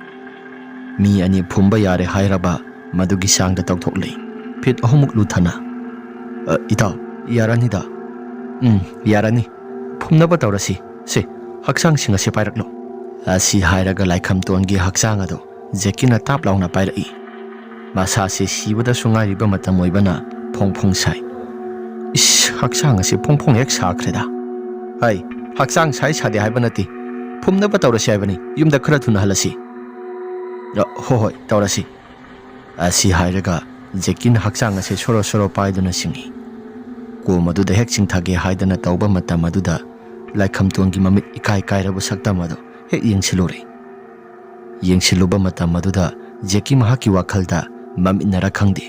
ꯃꯤ ꯑꯅꯤ ꯐꯨꯝꯕ ꯌꯥꯔꯦ ꯍꯥꯏꯔꯕ ꯃꯗꯨꯒꯤ ꯆꯥꯡꯗ ꯇꯧꯊꯣꯛꯂꯤ꯫ ꯐꯤꯠ ꯑꯍꯨꯝꯃꯨꯛ ꯂꯨꯊꯅ, "ꯑ, ꯏꯇꯥꯎ, ꯌꯥꯔꯅꯤꯗ꯫ ꯎꯝ, ꯌꯥꯔꯅꯤ꯫ ꯐꯨꯝꯅꯕ ꯇꯧꯔꯁꯤ꯫ ꯁꯦ, ꯍꯛꯆꯥꯡꯁꯤꯡ ꯑꯁꯤ ꯄꯥꯏꯔꯛꯂꯣ꯫" ꯑꯁꯤ ꯍꯥꯏꯔꯒ ꯂꯥꯏꯈꯝꯇꯣꯟꯒꯤ ꯍꯛꯆꯥꯡ ꯑꯗꯨ ꯖꯦꯀꯤꯅ ꯇꯥꯞ ꯂꯥꯎꯅ ꯄꯥꯏꯔꯛꯏ꯫ ꯃꯁꯥꯁꯦ ꯁꯤꯕꯗꯁꯨ ꯉꯥꯏꯔꯤꯕ ꯃꯇꯝ ꯑꯣꯏꯕꯅ ꯐꯣꯡ ꯐꯣꯡ ꯁꯥꯏ꯫ "ꯏꯁ, ꯍꯛꯆꯥꯡ ꯑꯁꯤ ꯐꯣꯡ ꯐꯣꯡ ꯍꯦꯛ ꯁꯥꯈ꯭ꯔꯦꯗ꯫" "ꯍꯩ, ꯍꯛꯆꯥꯡ ꯁꯥꯏ ꯁꯥꯗꯦ ꯍꯥꯏꯕ ꯅꯠꯇꯦ꯫ ꯐꯨꯝꯅꯕ ꯇꯧꯔꯁꯤ ꯍꯥꯏꯕꯅꯤ꯫ ꯌꯨꯝꯗ ꯈꯔ ꯊꯨꯅ ꯍꯜꯂꯁꯤ꯫" "ꯑ, ꯍꯣ ꯍꯣꯏ, ꯇꯧꯔꯁꯤ꯫" ꯑꯁꯤ ꯍꯥꯏꯔꯒ ꯖꯦꯀꯤꯅ ꯍꯛꯆꯥꯡ ꯑꯁꯤ ꯁꯣꯔꯣ ꯁꯣꯔꯣ ꯄꯥꯏꯗꯨꯅ ꯆꯤꯡꯏ꯫ ꯀꯣꯝ ꯑꯗꯨꯗ ꯍꯦꯛ ꯆꯤꯡꯊꯒꯦ ꯍꯥꯏꯗꯅ ꯇꯧꯕ ꯃꯇꯝ ꯑꯗꯨꯗ ꯂꯥꯏꯈꯝꯇꯣꯟꯒꯤ ꯃꯃꯤꯠ ꯏꯀꯥꯏ ꯀꯥꯏꯔꯕ ꯁꯛꯇꯝ ꯑꯗꯨ ꯍꯦꯛ ꯌꯦꯡꯁꯤꯜꯂꯨꯔꯦ꯫ ꯌꯦꯡꯁꯤꯜꯂꯨꯕ ꯃꯇꯝ ꯑꯗꯨꯗ ꯖꯦꯀꯤ ꯃꯍꯥꯛꯀꯤ ꯋꯥꯈꯜꯗ ꯃꯃꯤꯠꯅꯔ ꯈꯪꯗꯦ,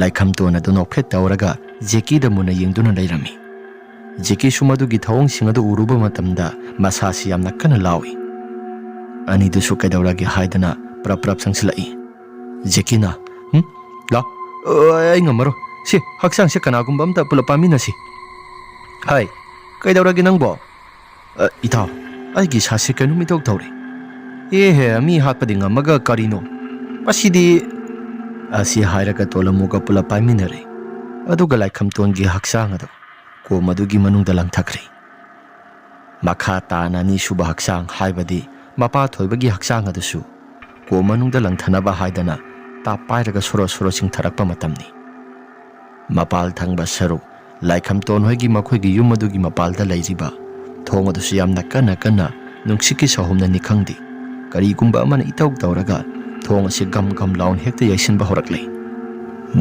ꯂꯥꯏꯈꯝꯇꯣꯟ ꯑꯗꯨ ꯅꯣꯛꯐꯦꯠ ꯇꯧꯔꯒ ꯖꯦꯀꯤꯗ ꯃꯨꯟꯅ ꯌꯦꯡꯗꯨꯅ ꯂꯩꯔꯝꯃꯤ꯫ ꯖꯦꯀꯤꯁꯨ ꯃꯗꯨꯒꯤ ꯊꯧꯑꯣꯡꯁꯤꯡ ꯑꯗꯨ ꯎꯔꯨꯕ ꯃꯇꯝꯗ ꯃꯁꯥꯁꯤ ꯌꯥꯝꯅ ꯀꯟꯅ ꯂꯥꯎꯏ꯫ ꯑꯅꯤꯗꯨꯁꯨ ꯀꯩꯗꯧꯔꯒꯦ ꯍꯥꯏꯗꯅ ꯄ꯭ꯔꯞ ꯄ꯭ꯔꯞ ꯆꯪꯁꯤꯜꯂꯛꯏ꯫ ꯖꯦꯀꯤꯅ, "ꯍꯨꯝ? ꯂꯥ? ꯑ, ꯑꯩ ꯉꯝꯃꯔꯣꯏ꯫ ꯁꯤ ꯍꯛꯆꯥꯡꯁꯦ ꯀꯅꯥꯒꯨꯝꯕ ꯑꯝꯇ ꯄꯨꯂꯞ ꯄꯥꯏꯃꯤꯟꯅꯁꯤ꯫" "ꯍꯥꯏ, ꯀꯩꯗꯧꯔꯒꯦ ꯅꯪꯕꯣ?" "ꯑ, ꯏꯇꯥꯎ, ꯑꯩꯒꯤ ꯏꯁꯥꯁꯦ ꯀꯩꯅꯣꯝ ꯏꯇꯧ ꯇꯧꯔꯦ꯫" "ꯑꯦꯍꯦ, ꯃꯤ ꯍꯥꯠꯄꯗꯤ ꯉꯝꯃꯒ ꯀꯔꯤꯅꯣ? ꯃꯁꯤꯗꯤ꯫" ꯑꯁꯤ ꯍꯥꯏꯔꯒ ꯇꯣꯂꯃꯨꯒ ꯄꯨꯂꯞ ꯄꯥꯏꯃꯤꯟꯅꯔꯦ꯫ ꯑꯗꯨꯒ ꯂꯥꯏꯈꯝꯇꯣꯟꯒꯤ ꯍꯛꯆꯥꯡ ꯑꯗꯨ ꯀꯣꯝ ꯑꯗꯨꯒꯤ ꯃꯅꯨꯡꯗ ꯂꯪꯊꯈ꯭ꯔꯦ꯫ ꯃꯈꯥ ꯇꯥꯅ ꯑꯅꯤꯁꯨꯕ ꯍꯛꯆꯥꯡ, ꯍꯥꯏꯕꯗꯤ ꯃꯄꯥ ꯊꯣꯏꯕꯒꯤ ꯍꯛꯆꯥꯡ ꯑꯗꯨꯁꯨ ꯀꯣꯝ ꯃꯅꯨꯡꯗ ꯂꯪꯊꯅꯕ ꯍꯥꯏꯗꯅ ꯇꯥꯞ ꯄꯥꯏꯔꯒ ꯁꯣꯔꯣ ꯁꯣꯔꯣ ꯆꯤꯡꯊꯔꯛꯄ ꯃꯇꯝꯅꯤ꯫ ꯃꯄꯥꯜ ꯊꯪꯕ ꯁꯔꯨꯛ, ꯂꯥꯏꯈꯝꯇꯣꯟ ꯍꯣꯏꯒꯤ ꯃꯈꯣꯏꯒꯤ ꯌꯨꯝ ꯑꯗꯨꯒꯤ ꯃꯄꯥꯜꯗ ꯂꯩꯔꯤꯕ ꯊꯣꯡ ꯑꯗꯨꯁꯨ ꯌꯥꯝꯅ ꯀꯟꯅ ꯀꯟꯅ ꯅꯨꯡꯁꯤꯠꯀꯤ ꯁꯍꯨꯝꯅꯅꯤ ꯈꯪꯗꯦ, ꯀꯔꯤꯒꯨꯝꯕ ꯑꯃꯅ ꯏꯇꯧ ꯇꯧꯔꯒ ꯊꯣꯡ ꯑꯁꯤ ꯒꯝ ꯒꯝ ꯂꯥꯎꯅ ꯍꯦꯛꯇ ꯌꯩꯁꯤꯟꯕ ꯍꯧꯔꯛꯂꯦ꯫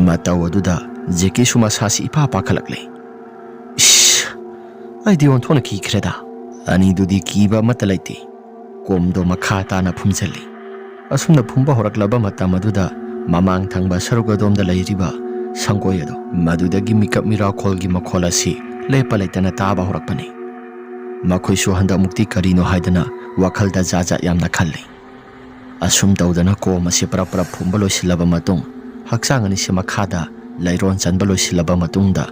ꯃꯇꯧ ꯑꯗꯨꯗ ꯖꯦꯀꯤꯁꯨ ꯃꯁꯥꯁꯤ ꯏꯄꯥ ꯄꯥꯈꯠꯂꯛꯂꯦ꯫ "ꯏꯁ! ꯑꯩꯗꯤ ꯑꯣꯟꯊꯣꯛꯅ ꯀꯤꯈ꯭ꯔꯦꯗ꯫" ꯑꯅꯤꯗꯨꯗꯤ ꯀꯤꯕ ꯑꯃꯠꯇ ꯂꯩꯇꯦ꯫ ꯀꯣꯝꯗꯣ ꯃꯈꯥ ꯇꯥꯅ ꯐꯨꯝꯖꯤꯜꯂꯤ꯫ ꯑꯁꯨꯝꯅ ꯐꯨꯝꯕ ꯍꯧꯔꯛꯂꯕ ꯃꯇꯝ ꯑꯗꯨꯗ ꯃꯃꯥꯡ ꯊꯪꯕ ꯁꯔꯨꯛ ꯑꯗꯣꯝꯗ ꯂꯩꯔꯤꯕ ꯁꯪꯒꯣꯏ ꯑꯗꯣ, ꯃꯗꯨꯗꯒꯤ ꯃꯤꯀꯞ ꯃꯤꯔꯥꯎꯈꯣꯜꯒꯤ ꯃꯈꯣꯜ ꯑꯁꯤ ꯂꯦꯞꯄ ꯂꯩꯇꯅ ꯇꯥꯕ ꯍꯧꯔꯛꯄꯅꯤ꯫ ꯃꯈꯣꯏꯁꯨ ꯍꯟꯗꯛꯃꯨꯛꯇꯤ ꯀꯔꯤꯅꯣ ꯍꯥꯏꯗꯅ ꯋꯥꯈꯜꯗ ꯖꯥꯠ ꯖꯥꯠ ꯌꯥꯝꯅ ꯈꯜꯂꯤ꯫ ꯑꯁꯨꯝ ꯇꯧꯗꯅ ꯀꯣꯝ ꯑꯁꯤ ꯄ꯭ꯔꯞ ꯄ꯭ꯔꯞ ꯐꯨꯝꯕ ꯂꯣꯏꯁꯤꯜꯂꯕ ꯃꯇꯨꯡ, ꯍꯛꯆꯥꯡ ꯑꯅꯤꯁꯤ ꯃꯈꯥꯗ ꯂꯩꯔꯣꯟ ꯆꯟꯕ ꯂꯣꯏꯁꯤꯜꯂꯕ ꯃꯇꯨꯡꯗ,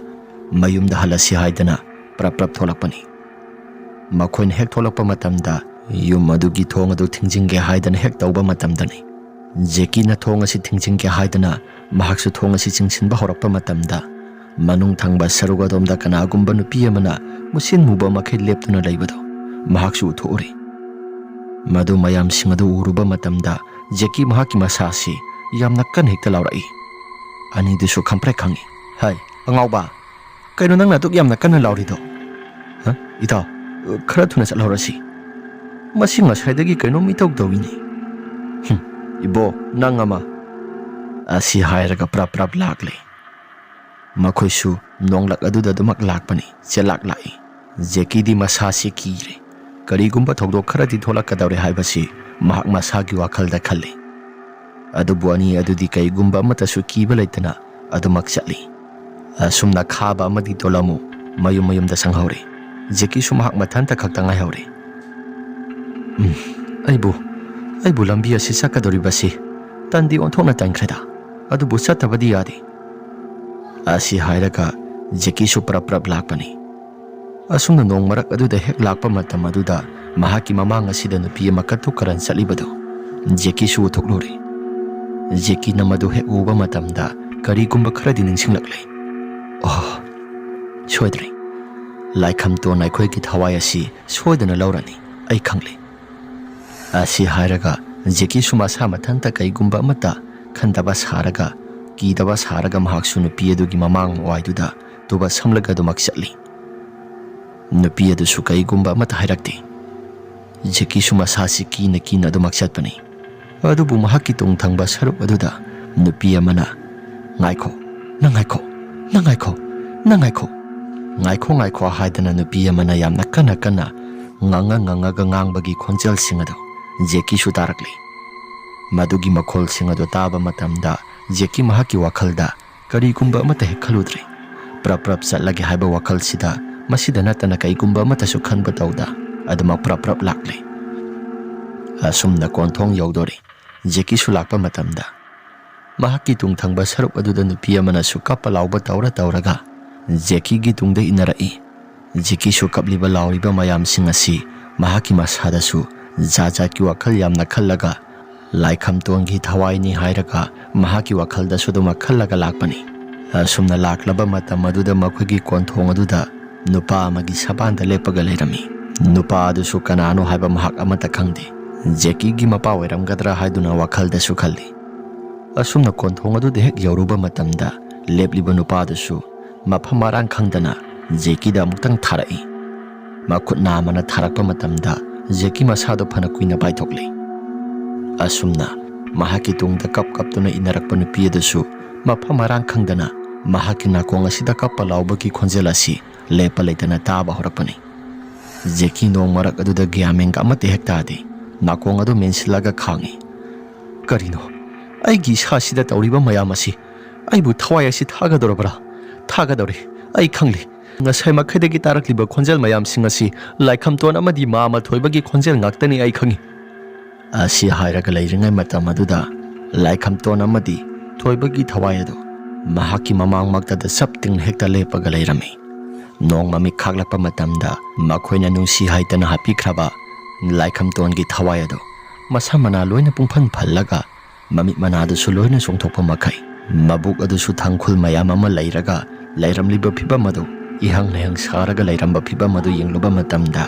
ꯃꯌꯨꯝꯗ ꯍꯜꯂꯁꯤ ꯍꯥꯏꯗꯅ ꯄ꯭ꯔꯞ ꯄ꯭ꯔꯞ ꯊꯣꯛꯂꯛꯄꯅꯤ꯫ ꯃꯈꯣꯏꯅ ꯍꯦꯛ ꯊꯣꯛꯂꯛꯄ ꯃꯇꯝꯗ, ꯌꯨꯝ ꯑꯗꯨꯒꯤ ꯊꯣꯡ ꯑꯗꯨ ꯊꯤꯡꯖꯤꯟꯒꯦ ꯍꯥꯏꯗꯅ ꯍꯦꯛ ꯇꯧꯕ ꯃꯇꯝꯗꯅꯤ, ꯖꯦꯀꯤꯅ ꯊꯣꯡ ꯑꯁꯤ ꯊꯤꯡꯖꯤꯟꯒꯦ ꯍꯥꯏꯗꯅ ꯃꯍꯥꯛꯁꯨ ꯊꯣꯡ ꯑꯁꯤ ꯆꯤꯡꯁꯤꯟꯕ ꯍꯧꯔꯛꯄ ꯃꯇꯝꯗ, ꯃꯅꯨꯡ ꯊꯪꯕ ꯁꯔꯨꯛ ꯑꯗꯣꯝꯗ ꯀꯅꯥꯒꯨꯝꯕ ꯅꯨꯄꯤ ꯑꯃꯅ ꯃꯨꯁꯤꯟ ꯃꯨꯕ ꯃꯈꯩ ꯂꯦꯞꯇꯨꯅ ꯂꯩꯕꯗꯨ ꯃꯍꯥꯛꯁꯨ ꯎꯊꯣꯛꯎꯔꯦ꯫ ꯃꯗꯨ ꯃꯌꯥꯝꯁꯤꯡ ꯑꯗꯨ ꯎꯔꯨꯕ ꯃꯇꯝꯗ, ꯖꯦꯀꯤ ꯃꯍꯥꯛꯀꯤ ꯃꯁꯥ ꯑꯁꯤ ꯌꯥꯝꯅ ꯀꯟꯅ ꯍꯦꯛꯇ ꯂꯥꯎꯔꯛꯏ꯫ ꯑꯅꯤꯗꯨꯁꯨ ꯈꯪꯄ꯭ꯔꯦꯛ ꯈꯪꯏ꯫ "ꯍꯥꯏ, ꯑꯉꯥꯎꯕ, ꯀꯩꯅꯣ ꯅꯪꯅ ꯑꯗꯨꯛ ꯌꯥꯝꯅ ꯀꯟꯅ ꯂꯥꯎꯔꯤꯗꯣ?" "ꯍ? ꯏꯇꯥꯎ, ꯈꯔ ꯊꯨꯅ ꯆꯠꯍꯧꯔꯁꯤ꯫ ꯃꯁꯤ ꯉꯁꯥꯏꯗꯒꯤ ꯀꯩꯅꯣꯝ ꯏꯇꯧ ꯇꯧꯏꯅꯦ꯫ ꯍꯨꯝ, ꯏꯕꯣ, ꯅꯪ ꯑꯃ!" ꯑꯁꯤ ꯍꯥꯏꯔꯒ ꯄ꯭ꯔꯞ ꯄ꯭ꯔꯞ ꯂꯥꯛꯂꯦ꯫ ꯃꯈꯣꯏꯁꯨ ꯅꯣꯡꯂꯛ ꯑꯗꯨꯗ ꯑꯗꯨꯃꯛ ꯂꯥꯛꯄꯅꯤ, ꯆꯦꯜꯂꯥꯛ ꯂꯥꯛꯏ꯫ ꯖꯦꯀꯤꯗꯤ ꯃꯁꯥꯁꯤ ꯀꯤꯔꯦ꯫ ꯀꯔꯤꯒꯨꯝꯕ ꯊꯧꯗꯣꯛ ꯈꯔꯗꯤ ꯊꯣꯛꯂꯛꯀꯗꯧꯔꯦ ꯍꯥꯏꯕꯁꯤ ꯃꯍꯥꯛ ꯃꯁꯥꯒꯤ ꯋꯥꯈꯜꯗ ꯈꯜꯂꯤ꯫ ꯑꯗꯨꯕꯨ ꯑꯅꯤ ꯑꯗꯨꯗꯤ ꯀꯩꯒꯨꯝꯕ ꯑꯃꯠꯇꯁꯨ ꯀꯤꯕ ꯂꯩꯇꯅ ꯑꯗꯨꯃꯛ ꯆꯠꯂꯤ꯫ ꯑꯁꯨꯝꯅ ꯈꯥꯕ ꯑꯃꯗꯤ ꯗꯣꯂꯝꯃꯨ ꯃꯌꯨꯝ ꯃꯌꯨꯝꯗ ꯆꯪꯍꯧꯔꯦ꯫ ꯖꯦꯀꯤꯁꯨ ꯃꯍꯥꯛ ꯃꯊꯟꯇ ꯈꯛꯇ ꯉꯥꯏꯍꯧꯔꯦ꯫ "ꯎꯝ, ꯑꯩꯕꯨ, ꯑꯩꯕꯨ ꯂꯝꯕꯤ ꯑꯁꯤ ꯆꯠꯀꯗꯧꯔꯤꯕꯁꯤ ꯇꯟꯗꯤ ꯑꯣꯟꯊꯣꯛꯅ ꯇꯟꯈ꯭ꯔꯦꯗ꯫ ꯑꯗꯨꯕꯨ ꯆꯠꯇꯕꯗꯤ ꯌꯥꯗꯦ꯫" ꯑꯁꯤ ꯍꯥꯏꯔꯒ ꯖꯦꯀꯤꯁꯨ ꯄ꯭ꯔꯞ ꯄ꯭ꯔꯞ ꯂꯥꯛꯄꯅꯤ꯫ ꯑꯁꯨꯝꯅ ꯅꯣꯡ ꯃꯔꯛ ꯑꯗꯨꯗ ꯍꯦꯛ ꯂꯥꯛꯄ ꯃꯇꯝ ꯑꯗꯨꯗ ꯃꯍꯥꯛꯀꯤ ꯃꯃꯥꯡ ꯑꯁꯤꯗ ꯅꯨꯄꯤ ꯑꯃ ꯀꯠꯇꯨ ꯀꯔꯟ ꯆꯠꯂꯤꯕꯗꯨ ꯖꯦꯀꯤꯁꯨ ꯎꯊꯣꯛꯂꯨꯔꯦ꯫ ꯖꯦꯀꯤꯅ ꯃꯗꯨ ꯍꯦꯛ ꯎꯕ ꯃꯇꯝꯗ ꯀꯔꯤꯒꯨꯝꯕ ꯈꯔꯗꯤ ꯅꯤꯡꯁꯤꯡꯂꯛꯂꯦ꯫ "ꯑꯣ, ꯁꯣꯏꯗ꯭ꯔꯦ꯫ ꯂꯥꯏꯈꯝꯇꯣꯟ ꯑꯩꯈꯣꯏꯒꯤ ꯊꯋꯥꯏ ꯑꯁꯤ ꯁꯣꯏꯗꯅ ꯂꯧꯔꯅꯤ, ꯑꯩ ꯈꯪꯂꯦ꯫" ꯑꯁꯤ ꯍꯥꯏꯔꯒ ꯖꯦꯀꯤꯁꯨ ꯃꯁꯥ ꯃꯊꯟꯇ ꯀꯩꯒꯨꯝꯕ ꯑꯃꯠꯇ ꯈꯟꯗꯕ ꯁꯥꯔꯒ, ꯀꯤꯗꯕ ꯁꯥꯔꯒ ꯃꯍꯥꯛꯁꯨ ꯅꯨꯄꯤ ꯑꯗꯨꯒꯤ ꯃꯃꯥꯡ ꯃꯋꯥꯏꯗꯨꯗ ꯇꯨꯕ ꯁꯝꯂꯒ ꯑꯗꯨꯃꯛ ꯆꯠꯂꯤ꯫ ꯅꯨꯄꯤ ꯑꯗꯨꯁꯨ ꯀꯩꯒꯨꯝꯕ ꯑꯃꯠꯇ ꯍꯥꯏꯔꯛꯇꯦ꯫ ꯖꯦꯀꯤꯁꯨ ꯃꯁꯥꯁꯤ ꯀꯤꯅ ꯀꯤꯅ ꯑꯗꯨꯃꯛ ꯆꯠꯄꯅꯤ꯫ ꯑꯗꯨꯕꯨ ꯃꯍꯥꯛꯀꯤ ꯇꯨꯡ ꯊꯪꯕ ꯁꯔꯨꯛ ꯑꯗꯨꯗ ꯅꯨꯄꯤ ꯑꯃꯅ, "ꯉꯥꯏꯈꯣ, ꯅꯪ ꯉꯥꯏꯈꯣ, ꯅꯪ ꯉꯥꯏꯈꯣ, ꯅꯪ ꯉꯥꯏꯈꯣ, ꯉꯥꯏꯈꯣ, ꯉꯥꯏꯈꯣ" ꯍꯥꯏꯗꯅ ꯅꯨꯄꯤ ꯑꯃꯅ ꯌꯥꯝꯅ ꯀꯟꯅ ꯀꯟꯅ ꯉꯥꯡꯉ ꯉꯥꯡꯉꯒ ꯉꯥꯡꯕꯒꯤ ꯈꯣꯟꯖꯦꯜꯁꯤꯡ ꯑꯗꯨ ꯖꯦꯀꯤꯁꯨ ꯇꯥꯔꯛꯂꯤ꯫ ꯃꯗꯨꯒꯤ ꯃꯈꯣꯜꯁꯤꯡ ꯑꯗꯨ ꯇꯥꯕ ꯃꯇꯝꯗ ꯖꯦꯀꯤ ꯃꯍꯥꯛꯀꯤ ꯋꯥꯈꯜꯗ ꯀꯔꯤꯒꯨꯝꯕ ꯑꯃꯠꯇ ꯍꯦꯛ ꯈꯜꯂꯨꯗ꯭ꯔꯦ꯫ ꯄ꯭ꯔꯞ ꯄ꯭ꯔꯞ ꯆꯠꯂꯒꯦ ꯍꯥꯏꯕ ꯋꯥꯈꯜꯁꯤꯗ ꯃꯁꯤꯗ ꯅꯠꯇꯅ ꯀꯩꯒꯨꯝꯕ ꯑꯃꯠꯇꯁꯨ ꯈꯟꯕ ꯇꯧꯗ ꯑꯗꯨꯃꯛ ꯄ꯭ꯔꯞ ꯄ꯭ꯔꯞ ꯂꯥꯛꯂꯦ꯫ ꯑꯁꯨꯝꯅ ꯀꯣꯟꯊꯣꯡ ꯌꯧꯗꯣꯔꯦ꯫ ꯖꯦꯀꯤꯁꯨ ꯂꯥꯛꯄ ꯃꯇꯝꯗ ꯃꯍꯥꯛꯀꯤ ꯇꯨꯡ ꯊꯪꯕ ꯁꯔꯨꯛ ꯑꯗꯨꯗ ꯅꯨꯄꯤ ꯑꯃꯅꯁꯨ ꯀꯞꯄ ꯂꯥꯎꯕ ꯇꯧꯔ ꯇꯧꯔꯒ ꯖꯦꯀꯤꯒꯤ ꯇꯨꯡꯗ ꯏꯟꯅꯔꯛꯏ꯫ ꯖꯦꯀꯤꯁꯨ ꯀꯞꯂꯤꯕ ꯂꯥꯎꯔꯤꯕ ꯃꯌꯥꯝꯁꯤꯡ ꯑꯁꯤ ꯃꯍꯥꯛꯀꯤ ꯃꯁꯥꯗꯁꯨ ꯖꯥꯠ ꯖꯥꯠꯀꯤ ꯋꯥꯈꯜ ꯌꯥꯝꯅ ꯈꯜꯂꯒ, ꯂꯥꯏꯈꯝꯇꯣꯟꯒꯤ ꯊꯋꯥꯏꯅꯤ ꯍꯥꯏꯔꯒ ꯃꯍꯥꯛꯀꯤ ꯋꯥꯈꯜꯗꯁꯨ ꯑꯗꯨꯃꯛ ꯈꯜꯂꯒ ꯂꯥꯛꯄꯅꯤ꯫ ꯑꯁꯨꯝꯅ ꯂꯥꯛꯂꯕ ꯃꯇꯝ ꯑꯗꯨꯗ ꯃꯈꯣꯏꯒꯤ ꯀꯣꯟꯊꯣꯡ ꯑꯗꯨꯗ ꯅꯨꯄꯥ ꯑꯃꯒꯤ ꯁꯕꯥꯟꯗ ꯂꯦꯞꯄꯒ ꯂꯩꯔꯝꯃꯤ꯫ ꯅꯨꯄꯥ ꯑꯗꯨꯁꯨ ꯀꯅꯥꯅꯣ ꯍꯥꯏꯕ ꯃꯍꯥꯛ ꯑꯃꯠꯇ ꯈꯪꯗꯦ꯫ ꯖꯦꯀꯤꯒꯤ ꯃꯄꯥ ꯑꯣꯏꯔꯝꯒꯗ꯭ꯔꯥ ꯍꯥꯏꯗꯨꯅ ꯋꯥꯈꯜꯗꯁꯨ ꯈꯜꯂꯤ꯫ ꯑꯁꯨꯝꯅ ꯀꯣꯟꯊꯣꯡ ꯑꯗꯨꯗ ꯍꯦꯛ ꯌꯧꯔꯨꯕ ꯃꯇꯝꯗ ꯂꯦꯞꯂꯤꯕ ꯅꯨꯄꯥꯗꯨꯁꯨ ꯃꯐꯝ ꯃꯔꯥꯡ ꯈꯪꯗꯅ ꯖꯦꯀꯤꯗ ꯑꯃꯨꯛꯇꯪ ꯊꯥꯔꯛꯏ꯫ ꯃꯈꯨꯠ ꯅꯥꯝꯃꯅ ꯊꯥꯔꯛꯄ ꯃꯇꯝꯗ ꯖꯦꯀꯤ ꯃꯁꯥꯗꯣ ꯐꯅ ꯀꯨꯏꯅ ꯄꯥꯏꯊꯣꯛꯂꯦ꯫ ꯑꯁꯨꯝꯅ ꯃꯍꯥꯛꯀꯤ ꯇꯨꯡꯗ ꯀꯞ ꯀꯞꯇꯨꯅ ꯏꯟꯅꯔꯛꯄ ꯅꯨꯄꯤ ꯑꯗꯨꯁꯨ ꯃꯐꯝ ꯃꯔꯥꯡ ꯈꯪꯗꯅ ꯃꯍꯥꯛꯀꯤ ꯅꯥꯀꯣꯡ ꯑꯁꯤꯗ ꯀꯞꯄ ꯂꯥꯎꯕꯒꯤ ꯈꯣꯟꯖꯦꯜ ꯑꯁꯤ ꯂꯦꯞꯄ ꯂꯩꯇꯅ ꯇꯥꯕ ꯍꯧꯔꯛꯄꯅꯤ꯫ ꯖꯦꯀꯤ ꯅꯣꯡ ꯃꯔꯛ ꯑꯗꯨꯗ ꯒ꯭ꯌꯥꯟ ꯃꯦꯟꯒ ꯑꯃꯠꯇ ꯍꯦꯛ ꯇꯥꯗꯦ꯫ ꯅꯥꯀꯣꯡ ꯑꯗꯨ ꯃꯦꯟꯁꯤꯜꯂꯒ ꯈꯥꯡꯉꯤ꯫ "ꯀꯔꯤꯅꯣ ꯑꯩꯒꯤ ꯏꯁꯥꯁꯤꯗ ꯇꯧꯔꯤꯕ ꯃꯌꯥꯝ ꯑꯁꯤ? ꯑꯩꯕꯨ ꯊꯋꯥꯏ ꯑꯁꯤ ꯊꯥꯒꯗꯧꯔꯕ꯭ꯔꯥ? ꯊꯥꯒꯗꯧꯔꯦ꯫ ꯑꯩ ꯈꯪꯂꯦ꯫ ꯉꯁꯥꯏ ꯃꯈꯩꯗꯒꯤ ꯇꯥꯔꯛꯂꯤꯕ ꯈꯣꯟꯖꯦꯜ ꯃꯌꯥꯝꯁꯤꯡ ꯑꯁꯤ ꯂꯥꯏꯈꯝꯇꯣꯟ ꯑꯃꯗꯤ ꯃꯥꯃ ꯊꯣꯏꯕꯒꯤ ꯈꯣꯟꯖꯦꯜ ꯉꯥꯛꯇꯅꯤ, ꯑꯩ ꯈꯪꯏ"꯫ ꯑꯁꯤ ꯍꯥꯏꯔꯒ ꯂꯩꯔꯤꯉꯩ ꯃꯇꯝ ꯑꯗꯨꯗ ꯂꯥꯏꯈꯝꯇꯣꯟ ꯑꯃꯗꯤ ꯊꯣꯏꯕꯒꯤ ꯊꯋꯥꯏ ꯑꯗꯨ ꯃꯍꯥꯛꯀꯤ ꯃꯃꯥꯡꯃꯛꯇꯗ ꯆꯞ ꯇꯤꯡꯅ ꯍꯦꯛꯇ ꯂꯦꯞꯄꯒ ꯂꯩꯔꯝꯃꯤ꯫ ꯅꯣꯡ ꯃꯃꯤꯠ ꯈꯥꯛꯂꯛꯄ ꯃꯇꯝꯗ ꯃꯈꯣꯏꯅ ꯅꯨꯡꯁꯤ ꯍꯥꯏꯇꯅ ꯍꯥꯞꯄꯤꯈ꯭ꯔꯕ ꯂꯥꯏꯈꯝꯇꯣꯟꯒꯤ ꯊꯋꯥꯏ ꯑꯗꯨ ꯃꯁꯥ ꯃꯅꯥ ꯂꯣꯏꯅ ꯄꯨꯡꯐꯟ ꯐꯜꯂꯒ, ꯃꯃꯤꯠ ꯃꯅꯥꯗꯨꯁꯨ ꯂꯣꯏꯅ ꯆꯣꯡꯊꯣꯛꯄ ꯃꯈꯩ, ꯃꯕꯨꯛ ꯑꯗꯨꯁꯨ ꯊꯪꯈꯨꯜ ꯃꯌꯥꯝ ꯑꯃ ꯂꯩꯔꯒ ꯂꯩꯔꯝꯂꯤꯕ ꯐꯤꯕꯝ ꯑꯗꯨ ꯏꯍꯪ ꯅꯍꯪ ꯁꯥꯔꯒ ꯂꯩꯔꯝꯕ ꯐꯤꯕꯝ ꯑꯗꯨ ꯌꯦꯡꯂꯨꯕ ꯃꯇꯝꯗ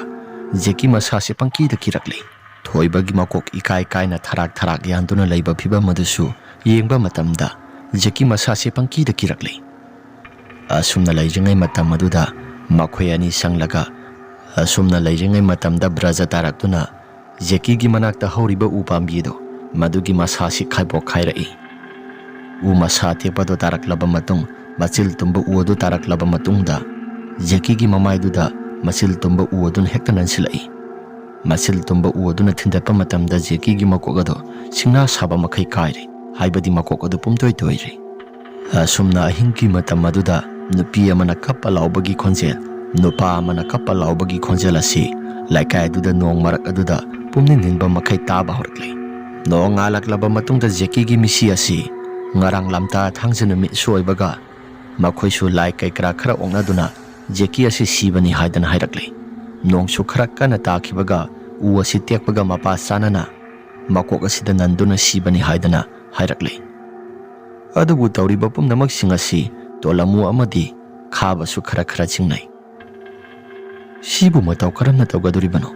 ꯖꯦꯀꯤ ꯃꯁꯥꯁꯦ ꯄꯪꯀꯤꯗ ꯀꯤꯔꯛꯂꯤ꯫ ꯊꯣꯏꯕꯒꯤ ꯃꯀꯣꯛ ꯏꯀꯥꯏ ꯀꯥꯏꯅ ꯊꯔꯥꯛ ꯊꯔꯥꯛ ꯌꯥꯟꯗꯨꯅ ꯂꯩꯕ ꯐꯤꯕꯝ ꯑꯗꯨꯁꯨ ꯌꯦꯡꯕ ꯃꯇꯝꯗ ꯖꯦꯀꯤ ꯃꯁꯥꯁꯦ ꯄꯪꯀꯤꯗ ꯀꯤꯔꯛꯂꯤ꯫ ꯑꯁꯨꯝꯅ ꯂꯩꯔꯤꯉꯩ ꯃꯇꯝ ꯑꯗꯨꯗ ꯃꯈꯣꯏ ꯑꯅꯤ ꯆꯪꯂꯒ, ꯑꯁꯨꯝꯅ ꯂꯩꯔꯤꯉꯩ ꯃꯇꯝꯗ ꯕ꯭ꯔꯖ ꯇꯥꯔꯛꯇꯨꯅ ꯖꯦꯀꯤꯒꯤ ꯃꯅꯥꯛꯇ ꯍꯧꯔꯤꯕ ꯎ ꯄꯥꯝꯕꯤ ꯑꯗꯨ, ꯃꯗꯨꯒꯤ ꯃꯁꯥꯁꯤ ꯈꯥꯏꯕꯣꯛ ꯈꯥꯏꯔꯛꯏ꯫ ꯎ ꯃꯁꯥ ꯑꯇꯦꯛꯄꯗꯨ ꯇꯥꯔꯛꯂꯕ ꯃꯇꯨꯡ, ꯃꯆꯤꯜ ꯇꯨꯝꯕ ꯎ ꯑꯗꯨ ꯇꯥꯔꯛꯂꯕ ꯃꯇꯨꯡꯗ, ꯖꯦꯀꯤꯒꯤ ꯃꯃꯥꯏꯗꯨꯗ ꯃꯆꯤꯜ ꯇꯨꯝꯕ ꯎ ꯑꯗꯨꯅ ꯍꯦꯛꯇ ꯅꯟꯁꯤꯜꯂꯛꯏ꯫ ꯃꯆꯤꯜ ꯇꯨꯝꯕ ꯎ ꯑꯗꯨꯅ ꯊꯤꯟꯗꯠꯄ ꯃꯇꯝꯗ ꯖꯦꯀꯤꯒꯤ ꯃꯀꯣꯛ ꯑꯗꯨ ꯁꯤꯡꯅꯥ ꯁꯥꯕ ꯃꯈꯩ ꯀꯥꯏꯔꯦ, ꯍꯥꯏꯕꯗꯤ ꯃꯀꯣꯛ ꯑꯗꯨ ꯄꯨꯝꯇꯣꯏ ꯇꯣꯏꯔꯦ꯫ ꯑꯁꯨꯝꯅ ꯑꯍꯤꯡꯒꯤ ꯃꯇꯝ ꯑꯗꯨꯗ ꯅꯨꯄꯤ ꯑꯃꯅ ꯀꯞꯄ ꯂꯥꯎꯕꯒꯤ ꯈꯣꯟꯖꯦꯜ ꯅꯨꯄꯥ ꯑꯃꯅ ꯀꯞꯄ ꯂꯥꯎꯕꯒꯤ ꯈꯣꯟꯖꯦꯜ ꯑꯁꯤ ꯂꯩꯀꯥꯏ ꯑꯗꯨꯗ ꯅꯣꯡ ꯃꯔꯛ ꯑꯗꯨꯗ ꯄꯨꯝꯅꯤꯟ ꯅꯤꯟꯕ ꯃꯈꯩ ꯇꯥꯕ ꯍꯧꯔꯛꯂꯦ꯫ ꯅꯣꯡ ꯉꯥꯜꯂꯛꯂꯕ ꯃꯇꯨꯡꯗ ꯖꯦꯀꯤꯒꯤ ꯃꯤꯁꯤ ꯑꯁꯤ ꯉꯔꯥꯡ ꯂꯝꯇꯥ ꯊꯥꯡꯖ ꯅꯨꯃꯤꯠꯁꯨ ꯑꯣꯏꯕꯒ ꯃꯈꯣꯏꯁꯨ ꯂꯥꯏ ꯀꯩꯀꯔꯥ ꯈꯔ ꯑꯣꯛꯅꯗꯨꯅ ꯖꯦꯀꯤ ꯑꯁꯤ ꯁꯤꯕꯅꯤ ꯍꯥꯏꯗꯅ ꯍꯥꯏꯔꯛꯂꯦ꯫ ꯅꯣꯡꯁꯨ ꯈꯔ ꯀꯟꯅ ꯇꯥꯈꯤꯕꯒ ꯎ ꯑꯁꯤ ꯇꯦꯛꯄꯒ ꯃꯄꯥ ꯆꯥꯅꯅ ꯃꯀꯣꯛ ꯑꯁꯤꯗ ꯅꯟꯗꯨꯅ ꯁꯤꯕꯅꯤ ꯍꯥꯏꯗꯅ ꯍꯥꯏꯔꯛꯂꯦ꯫ ꯑꯗꯨꯕꯨ ꯇꯧꯔꯤꯕ ꯄꯨꯝꯅꯃꯛꯁꯤꯡ ꯑꯁꯤ ꯇꯣꯂꯃꯨ ꯑꯃꯗꯤ ꯈꯥꯕꯁꯨ ꯈꯔ ꯈꯔ ꯆꯤꯡꯅꯩ꯫ ꯁꯤꯕꯨ ꯃꯇꯧ ꯀꯔꯝꯅ ꯇꯧꯒꯗꯧꯔꯤꯕꯅꯣ?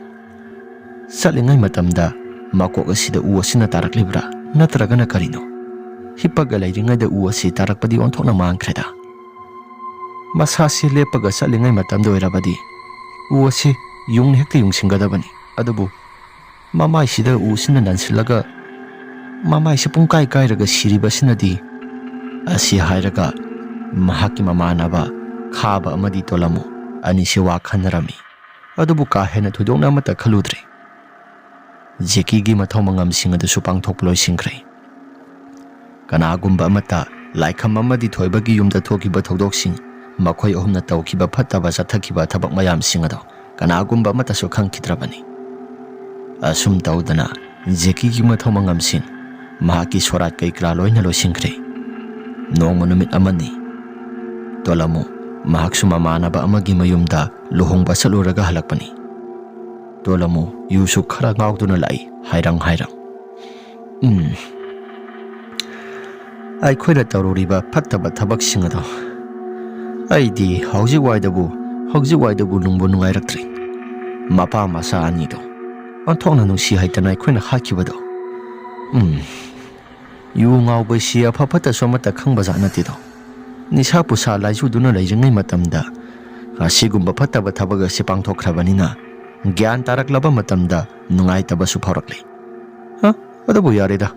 ꯆꯠꯂꯤꯉꯩ ꯃꯇꯝꯗ ꯃꯀꯣꯛ ꯑꯁꯤꯗ ꯎ ꯑꯁꯤꯅ ꯇꯥꯔꯛꯂꯤꯕ꯭ꯔꯥ, ꯅꯠꯇ꯭ꯔꯒꯅ ꯀꯔꯤꯅꯣ? ꯍꯤꯞꯄꯒ ꯂꯩꯔꯤꯉꯩꯗ ꯎ ꯑꯁꯤ ꯇꯥꯔꯛꯄꯗꯤ ꯑꯣꯟꯊꯣꯛꯅ ꯃꯥꯡꯈ꯭ꯔꯦꯗ꯫ ꯃꯁꯥꯁꯤ ꯂꯦꯞꯄꯒ ꯆꯠꯂꯤꯉꯩ ꯃꯇꯝꯗ ꯑꯣꯏꯔꯕꯗꯤ ꯎ ꯑꯁꯤ ꯌꯨꯡꯅ ꯍꯦꯛꯇ ꯌꯨꯡꯁꯤꯟꯒꯗꯕꯅꯤ꯫ ꯑꯗꯨꯕꯨ ꯃꯃꯥꯏꯁꯤꯗ ꯎꯁꯤꯅ ꯅꯟꯁꯤꯜꯂꯒ ꯃꯃꯥꯏꯁꯤ ꯄꯨꯡꯀꯥꯏ ꯀꯥꯏꯔꯒ ꯁꯤꯔꯤꯕꯁꯤꯅꯗꯤ꯫ ꯑꯁꯤ ꯍꯥꯏꯔꯒ ꯃꯍꯥꯛꯀꯤ ꯃꯃꯥꯟꯅꯕ ꯈꯥꯕ ꯑꯃꯗꯤ ꯇꯣꯂꯝꯃꯨ ꯑꯅꯤꯁꯤ ꯋꯥ ꯈꯟꯅꯔꯝꯃꯤ꯫ ꯑꯗꯨꯕꯨ ꯀꯥ ꯍꯦꯟꯅ ꯊꯣꯏꯗꯣꯛꯅ ꯑꯃꯠꯇ ꯈꯜꯂꯨꯗ꯭ꯔꯦ꯫ ꯖꯦꯀꯤꯒꯤ ꯃꯊꯧ ꯃꯉꯝꯁꯤꯡ ꯑꯗꯨꯁꯨ ꯄꯥꯡꯊꯣꯛꯄ ꯂꯣꯏꯁꯤꯟꯈ꯭ꯔꯦ꯫ ꯀꯅꯥꯒꯨꯝꯕ ꯑꯃꯠꯇ ꯂꯥꯏꯈꯝ ꯑꯃꯗꯤ ꯊꯣꯏꯕꯒꯤ ꯌꯨꯝꯗ ꯊꯣꯛꯈꯤꯕ ꯊꯧꯗꯣꯛꯁꯤꯡ, ꯃꯈꯣꯏ ꯑꯍꯨꯝꯅ ꯇꯧꯈꯤꯕ ꯐꯠꯇꯕ ꯆꯠꯊꯈꯤꯕ ꯊꯕꯛ ꯃꯌꯥꯝꯁꯤꯡ ꯑꯗꯣ ꯀꯅꯥꯒꯨꯝꯕ ꯑꯃꯠꯇꯁꯨ ꯈꯪꯈꯤꯗ꯭ꯔꯕꯅꯤ꯫ ꯑꯁꯨꯝ ꯇꯧꯗꯅ ꯖꯦꯀꯤꯒꯤ ꯃꯊꯧ ꯃꯉꯝꯁꯤꯡ, ꯃꯍꯥꯛꯀꯤ ꯁꯣꯔꯥꯠ ꯀꯩꯀꯔꯥ ꯂꯣꯏꯅ ꯂꯣꯏꯁꯤꯟꯈ꯭ꯔꯦ꯫ ꯅꯣꯡꯃ ꯅꯨꯃꯤꯠ ꯑꯃꯅꯤ꯫ ꯇꯣꯂꯃꯨ ꯃꯍꯥꯛꯁꯨ ꯃꯃꯥꯟꯅꯕ ꯑꯃꯒꯤ ꯃꯌꯨꯝꯗ ꯂꯨꯍꯣꯡꯕ ꯆꯠꯂꯨꯔꯒ ꯍꯜꯂꯛꯄꯅꯤ꯫ ꯇꯣꯂꯃꯨ ꯌꯨꯁꯨ ꯈꯔ ꯉꯥꯎꯗꯨꯅ ꯂꯥꯛꯏ, ꯍꯥꯏꯔꯪ ꯍꯥꯏꯔꯪ꯫ ꯎꯝ꯫ ꯑꯩꯈꯣꯏꯅ ꯇꯧꯔꯨꯔꯤꯕ ꯐꯠꯇꯕ ꯊꯕꯛꯁꯤꯡ ꯑꯗꯣ ꯑꯩꯗꯤ ꯍꯧꯖꯤꯛ ꯋꯥꯏꯗꯕꯨ, ꯍꯧꯖꯤꯛ ꯋꯥꯏꯗꯕꯨ ꯅꯨꯡꯕꯨ ꯅꯨꯡꯉꯥꯏꯔꯛꯇ꯭ꯔꯦ꯫ ꯃꯄꯥ ꯃꯆꯥ ꯑꯅꯤꯗꯣ ꯑꯣꯟꯊꯣꯛꯅ ꯅꯨꯡꯁꯤ ꯍꯥꯏꯗꯅ ꯑꯩꯈꯣꯏꯅ ꯍꯥꯠꯈꯤꯕꯗꯣ꯫ ꯎꯝ꯫ ꯌꯨ ꯉꯥꯎꯕꯁꯤ ꯑꯐ ꯐꯠꯇꯁꯨ ꯑꯃꯠꯇ ꯈꯪꯕꯖꯥꯠ ꯅꯠꯇꯦꯗꯣ꯫ ꯅꯤꯁꯥ ꯄꯨꯁꯥ ꯂꯥꯏꯖꯨꯗꯨꯅ ꯂꯩꯔꯤꯉꯩ ꯃꯇꯝꯗ ꯑꯁꯤꯒꯨꯝꯕ ꯐꯠꯇꯕ ꯊꯕꯛ ꯑꯁꯤ ꯄꯥꯡꯊꯣꯛꯈ꯭ꯔꯕꯅꯤꯅ ꯒ꯭ꯌꯥꯟ ꯇꯥꯔꯛꯂꯕ ꯃꯇꯝꯗ ꯅꯨꯡꯉꯥꯏꯇꯕꯁꯨ ꯐꯥꯎꯔꯛꯂꯤ꯫ ꯍ? ꯑꯗꯨꯕꯨ ꯌꯥꯔꯦꯗ꯫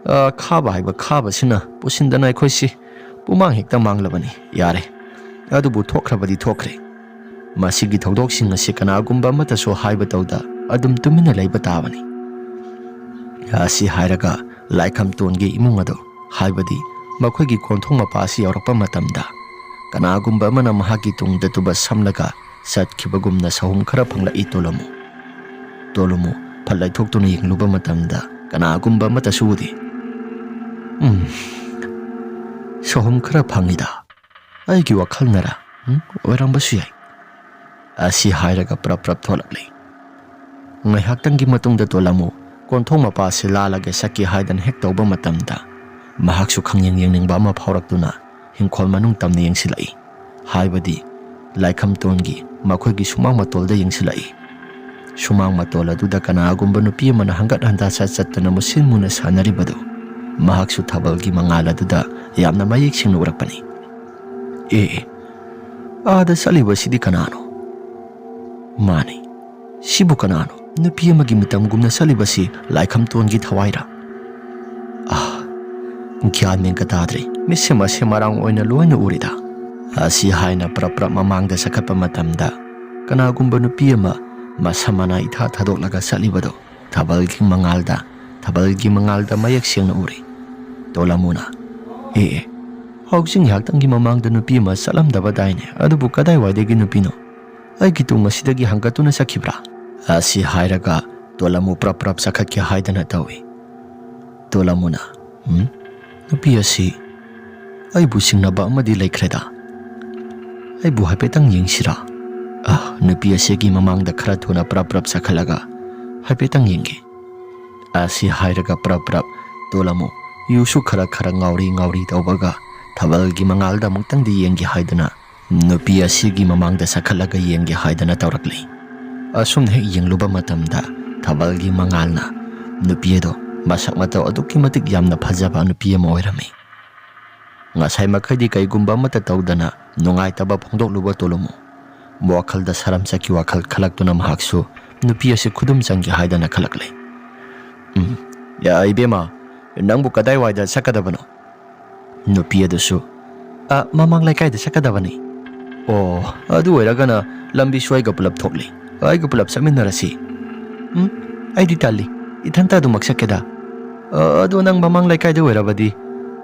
ꯑ, ꯈꯥꯕ ꯍꯥꯏꯕ ꯈꯥꯕꯁꯤꯅ ꯄꯨꯁꯤꯟꯗꯅ ꯑꯩꯈꯣꯏꯁꯤ ꯄꯨꯃꯥꯡ ꯍꯦꯛꯇ ꯃꯥꯡꯂꯕꯅꯤ꯫ ꯌꯥꯔꯦ꯫ ꯑꯗꯨꯕꯨ ꯊꯣꯛꯈ꯭ꯔꯕꯗꯤ ꯊꯣꯛꯈ꯭ꯔꯦ꯫ ꯃꯁꯤꯒꯤ ꯊꯧꯗꯣꯛꯁꯤꯡ ꯑꯁꯤ ꯀꯅꯥꯒꯨꯝꯕ ꯑꯃꯠꯇꯁꯨ ꯍꯥꯏꯕ ꯇꯧꯗ ꯑꯗꯨꯝ ꯇꯨꯃꯤꯟꯅ ꯂꯩꯕ ꯇꯥꯕꯅꯤ꯫ ꯑꯁꯤ ꯍꯥꯏꯔꯒ ꯂꯥꯏꯈꯝꯇꯣꯟꯒꯤ ꯏꯃꯨꯡ ꯑꯗꯨ, ꯍꯥꯏꯕꯗꯤ ꯃꯈꯣꯏꯒꯤ ꯀꯣꯟꯊꯣꯡ ꯃꯄꯥ ꯑꯁꯤ ꯌꯧꯔꯛꯄ ꯃꯇꯝꯗ ꯀꯅꯥꯒꯨꯝꯕ ꯑꯃꯅ ꯃꯍꯥꯛꯀꯤ ꯇꯨꯡꯗ ꯇꯨꯕ ꯁꯝꯂꯒ ꯆꯠꯈꯤꯕꯒꯨꯝꯅ ꯁꯍꯨꯝ ꯈꯔ ꯐꯪꯂꯛꯏ ꯇꯣꯂꯣꯃꯨ꯫ ꯇꯣꯂꯣꯃꯨ ꯐꯠ ꯂꯩꯊꯣꯛꯇꯨꯅ ꯌꯦꯡꯂꯨꯕ ꯃꯇꯝꯗ ꯀꯅꯥꯒꯨꯝꯕ ꯑꯃꯠꯇꯁꯨ ꯎꯗꯦ꯫ "ꯎꯝ, ꯁꯍꯨꯝ ꯈꯔ ꯐꯪꯉꯤꯗ꯫ ꯑꯩꯒꯤ ꯋꯥꯈꯜꯅꯔ? ꯎꯝ, ꯑꯣꯏꯔꯝꯕꯁꯨ ꯌꯥꯏ," ꯑꯁꯤ ꯍꯥꯏꯔꯒ ꯄ꯭ꯔꯞ ꯄ꯭ꯔꯞ ꯊꯣꯛꯂꯛꯂꯤ꯫ ꯉꯥꯏꯍꯥꯛꯇꯪꯒꯤ ꯃꯇꯨꯡꯗ ꯇꯣꯂꯥꯃꯨ ꯀꯣꯟꯊꯣꯡ ꯃꯄꯥꯁꯤ ꯂꯥꯜꯂꯒ ꯆꯠꯀꯦ ꯍꯥꯏꯗꯅ ꯍꯦꯛ ꯇꯧꯕ ꯃꯇꯝꯗ, ꯃꯍꯥꯛꯁꯨ ꯈꯪꯌꯦꯡ ꯌꯦꯡꯅꯤꯡꯕ ꯑꯃ ꯐꯥꯎꯔꯛꯇꯨꯅ ꯏꯪꯈꯣꯜ ꯃꯅꯨꯡ ꯇꯝꯅ ꯌꯦꯡꯁꯤꯜꯂꯛꯏ꯫ ꯍꯥꯏꯕꯗꯤ ꯂꯥꯏꯈꯝꯇꯣꯟꯒꯤ ꯃꯈꯣꯏꯒꯤ ꯁꯨꯃꯥꯡ ꯃꯇꯣꯜꯗ ꯌꯦꯡꯁꯤꯜꯂꯛꯏ꯫ ꯁꯨꯃꯥꯡ ꯃꯇꯣꯜ ꯑꯗꯨꯗ ꯀꯅꯥꯒꯨꯝꯕ ꯅꯨꯄꯤ ꯑꯃꯅ ꯍꯪꯒꯠ ꯍꯟꯗꯥ ꯆꯠ ꯆꯠꯇꯅ ꯃꯨꯁꯤꯟ ꯃꯨꯅ ꯁꯥꯟꯅꯔꯤꯕꯗꯨ ꯃꯍꯥꯛꯁꯨ ꯊꯥꯕꯜꯒꯤ ꯃꯉꯥꯜ ꯑꯗꯨꯗ ꯌꯥꯝꯅ ꯃꯌꯦꯛ ꯁꯦꯡꯅ ꯎꯔꯛꯄꯅꯤ꯫ "ꯑꯦ, ꯑꯦ, ꯑꯥꯗ ꯆꯠꯂꯤꯕꯁꯤꯗꯤ ꯀꯅꯥꯅꯣ? ꯃꯥꯅꯤ, ꯁꯤꯕꯨ ꯀꯅꯥꯅꯣ? ꯅꯨꯄꯤ ꯑꯃꯒꯤ ꯃꯤꯇꯝꯒꯨꯝꯅ ꯆꯠꯂꯤꯕꯁꯤ ꯂꯥꯏꯈꯝꯇꯣꯟꯒꯤ ꯊꯋꯥꯏꯔꯥ? ꯑꯥ, ꯒ꯭ꯌꯥꯟ ꯃꯦꯟꯒ ꯇꯥꯗ꯭ꯔꯦ꯫ ꯃꯤꯠꯁꯦ ꯃꯁꯦ ꯃꯔꯥꯡ ꯑꯣꯏꯅ ꯂꯣꯏꯅ ꯎꯔꯦꯗ," ꯑꯁꯤ ꯍꯥꯏꯅ ꯄ꯭ꯔꯞ ꯄ꯭ꯔꯞ ꯃꯃꯥꯡꯗ ꯆꯈꯠꯄ ꯃꯇꯝꯗ, ꯀꯅꯥꯒꯨꯝꯕ ꯅꯨꯄꯤ ꯑꯃ ꯃꯁꯝ ꯃꯅꯥ ꯏꯊꯥ ꯊꯥꯗꯣꯛꯂꯒ ꯆꯠꯂꯤꯕꯗꯣ ꯊꯥꯕꯜꯒꯤ ꯃꯉꯥꯜꯗ, ꯊꯥꯕꯜꯒꯤ ꯃꯉꯥꯜꯗ ꯃꯌꯦꯛ ꯁꯦꯡꯅ ꯎꯔꯦ꯫ ꯇꯣꯂꯥꯃꯨꯅ, "ꯑꯦ, ꯑꯦ, ꯍꯧꯖꯤꯛ ꯉꯥꯏꯍꯥꯛꯇꯪꯒꯤ ꯃꯃꯥꯡꯗ ꯅꯨꯄꯤ ꯑꯃ ꯆꯠꯂꯝꯗꯕꯗꯥꯏꯅꯦ? ꯑꯗꯨꯕꯨ ꯀꯗꯥꯏꯋꯥꯏꯗꯒꯤ ꯅꯨꯄꯤꯅꯣ? ꯑꯩꯒꯤ ꯇꯨꯡ ꯑꯁꯤꯗꯒꯤ ꯍꯪꯒꯠꯇꯨꯅ ꯆꯠꯈꯤꯕ꯭ꯔꯥ?" ꯑꯁꯤ ꯍꯥꯏꯔꯒ ꯇꯣꯂꯥꯃꯨ ꯄ꯭ꯔꯞ ꯄ꯭ꯔꯞ ꯆꯈꯠꯀꯦ ꯍꯥꯏꯗꯅ ꯇꯧꯏ꯫ ꯇꯣꯂꯥꯃꯨꯅ, "ꯎꯝ, ꯅꯨꯄꯤ ꯑꯁꯤ ꯑꯩꯕꯨ ꯆꯤꯡꯅꯕ ꯑꯃꯗꯤ ꯂꯩꯈ꯭ꯔꯦꯗ꯫ ꯑꯩꯕꯨ ꯍꯥꯏꯐꯦꯠꯇꯪ ꯌꯦꯡꯁꯤꯔꯥ? ꯑꯥ, ꯅꯨꯄꯤ ꯑꯁꯤꯒꯤ ꯃꯃꯥꯡꯗ ꯈꯔ ꯊꯨꯅ ꯄ꯭ꯔꯞ ꯄ꯭ꯔꯞ ꯆꯈꯠꯂꯒ ꯍꯥꯏꯐꯦꯠꯇꯪ ꯌꯦꯡꯒꯦ," ꯑꯁꯤ ꯍꯥꯏꯔꯒ ꯄ꯭ꯔꯞ ꯄ꯭ꯔꯞ ꯇꯣꯂꯥꯃꯨ ꯌꯨꯁꯨ ꯈꯔ ꯈꯔ ꯉꯥꯎꯔꯤ ꯉꯥꯎꯔꯤ ꯇꯧꯕꯒ ꯊꯥꯕꯜꯒꯤ ꯃꯉꯥꯜꯗ ꯑꯃꯨꯛꯇꯪꯗꯤ ꯌꯦꯡꯒꯦ ꯍꯥꯏꯗꯨꯅ ꯅꯨꯄꯤ ꯑꯁꯤꯒꯤ ꯃꯃꯥꯡꯗ ꯆꯈꯠꯂꯒ ꯌꯦꯡꯒꯦ ꯍꯥꯏꯗꯅ ꯇꯧꯔꯛꯂꯤ꯫ ꯑꯁꯨꯝꯅ ꯍꯦꯛ ꯌꯦꯡꯂꯨꯕ ꯃꯇꯝꯗ ꯊꯥꯕꯜꯒꯤ ꯃꯉꯥꯜꯅ ꯅꯨꯄꯤ ꯑꯗꯣ ꯃꯁꯛ ꯃꯇꯧ ꯑꯗꯨꯛꯀꯤ ꯃꯇꯤꯛ ꯌꯥꯝꯅ ꯐꯖꯕ ꯅꯨꯄꯤ ꯑꯃ ꯑꯣꯏꯔꯝꯃꯤ꯫ ꯉꯁꯥꯏ ꯃꯈꯩꯗꯤ ꯀꯩꯒꯨꯝꯕ ꯑꯃꯠꯇ ꯇꯧꯗꯅ ꯅꯨꯡꯉꯥꯏꯇꯕ ꯐꯣꯡꯗꯣꯛꯂꯨꯕ ꯇꯣꯂꯨꯃꯨ ꯋꯥꯈꯜꯗ ꯁꯔꯝꯆꯠꯀꯤ ꯋꯥꯈꯜ ꯈꯜꯂꯛꯇꯨꯅ ꯃꯍꯥꯛꯁꯨ ꯅꯨꯄꯤ ꯑꯁꯤ ꯈꯨꯗꯨꯝ ꯆꯟꯒꯦ ꯍꯥꯏꯗꯅ ꯈꯜꯂꯛꯂꯦ꯫ "ꯎꯝ, ꯌꯥ, ꯏꯕꯦꯝꯃ, ꯅꯪꯕꯨ ꯀꯗꯥꯏꯋꯥꯏꯗ ꯆꯠꯀꯗꯕꯅꯣ?" ꯅꯨꯄꯤ ꯑꯗꯨꯁꯨ, "ꯑ, ꯃꯃꯥꯡ ꯂꯩꯀꯥꯏꯗ ꯆꯠꯀꯗꯕꯅꯤ꯫" "ꯑꯣ, ꯑꯗꯨ ꯑꯣꯏꯔꯒꯅ ꯂꯝꯕꯤꯁꯨ ꯑꯩꯒ ꯄꯨꯂꯞ ꯊꯣꯛꯂꯤ꯫ ꯑꯩꯒ ꯄꯨꯂꯞ ꯆꯠꯃꯤꯟꯅꯔꯁꯤ꯫" "ꯎꯝ, ꯑꯩꯗꯤ ꯇꯜꯂꯤ꯫ ꯏꯊꯟꯇ ꯑꯗꯨꯃꯛ ꯆꯠꯀꯦꯗ꯫" "ꯑ, ꯑꯗꯣ ꯅꯪ ꯃꯃꯥꯡ ꯂꯩꯀꯥꯏꯗ ꯑꯣꯏꯔꯕꯗꯤ?"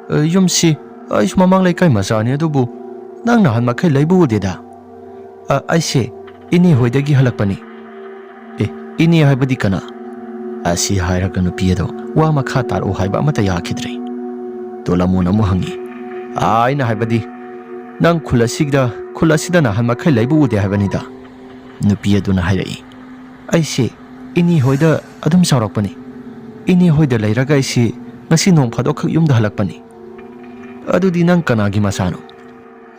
"ꯑ, ꯌꯨꯝꯁꯤ, ꯑꯩꯁꯨ ꯃꯃꯥꯡ ꯂꯩꯀꯥꯏ ꯃꯆꯥꯅꯤ, ꯑꯗꯨꯕꯨ ꯅꯪ ꯅꯍꯥꯟ ꯃꯈꯩ ꯂꯩꯕ ꯎꯗꯦꯗ꯫ "ꯑ, ꯑꯩꯁꯦ ꯏꯅꯦ ꯍꯣꯏꯗꯒꯤ ꯍꯜꯂꯛꯄꯅꯤ꯫" "ꯑꯦ, ꯏꯅꯦ ꯍꯥꯏꯕꯗꯤ ꯀꯅꯥ?" ꯑꯁꯤ ꯍꯥꯏꯔꯒ ꯅꯨꯄꯤ ꯑꯗꯣ ꯋꯥ ꯃꯈꯥ ꯇꯥꯔꯛꯎ ꯍꯥꯏꯕ ꯑꯃꯠꯇ ꯌꯥꯈꯤꯗ꯭ꯔꯦ꯫ ꯇꯣꯂꯥꯃꯨꯅ ꯑꯃꯨꯛ ꯍꯪꯉꯤ, "ꯑ, ꯑꯩꯅ ꯍꯥꯏꯕꯗꯤ, ꯅꯪ ꯈꯨꯜ ꯑꯁꯤꯗ, ꯈꯨꯜ ꯑꯁꯤꯗ ꯅꯍꯥꯟ ꯃꯈꯩ ꯂꯩꯕ ꯎꯗꯦ ꯍꯥꯏꯕꯅꯤꯗ꯫" ꯅꯨꯄꯤ ꯑꯗꯨꯅ ꯍꯥꯏꯔꯛꯏ, "ꯑꯩꯁꯦ ꯏꯅꯦ ꯍꯣꯏꯗ ꯑꯗꯨꯝ ꯆꯥꯎꯔꯛꯄꯅꯤ꯫ ꯏꯅꯦ ꯍꯣꯏꯗ ꯂꯩꯔꯒ ꯑꯩꯁꯦ ꯉꯁꯤ ꯅꯣꯡ ꯐꯥꯗꯣꯛꯈꯛ ꯌꯨꯝꯗ ꯍꯜꯂꯛꯄꯅꯤ꯫" "ꯑꯗꯨꯗꯤ ꯅꯪ ꯀꯅꯥꯒꯤ ꯃꯆꯥꯅꯣ?"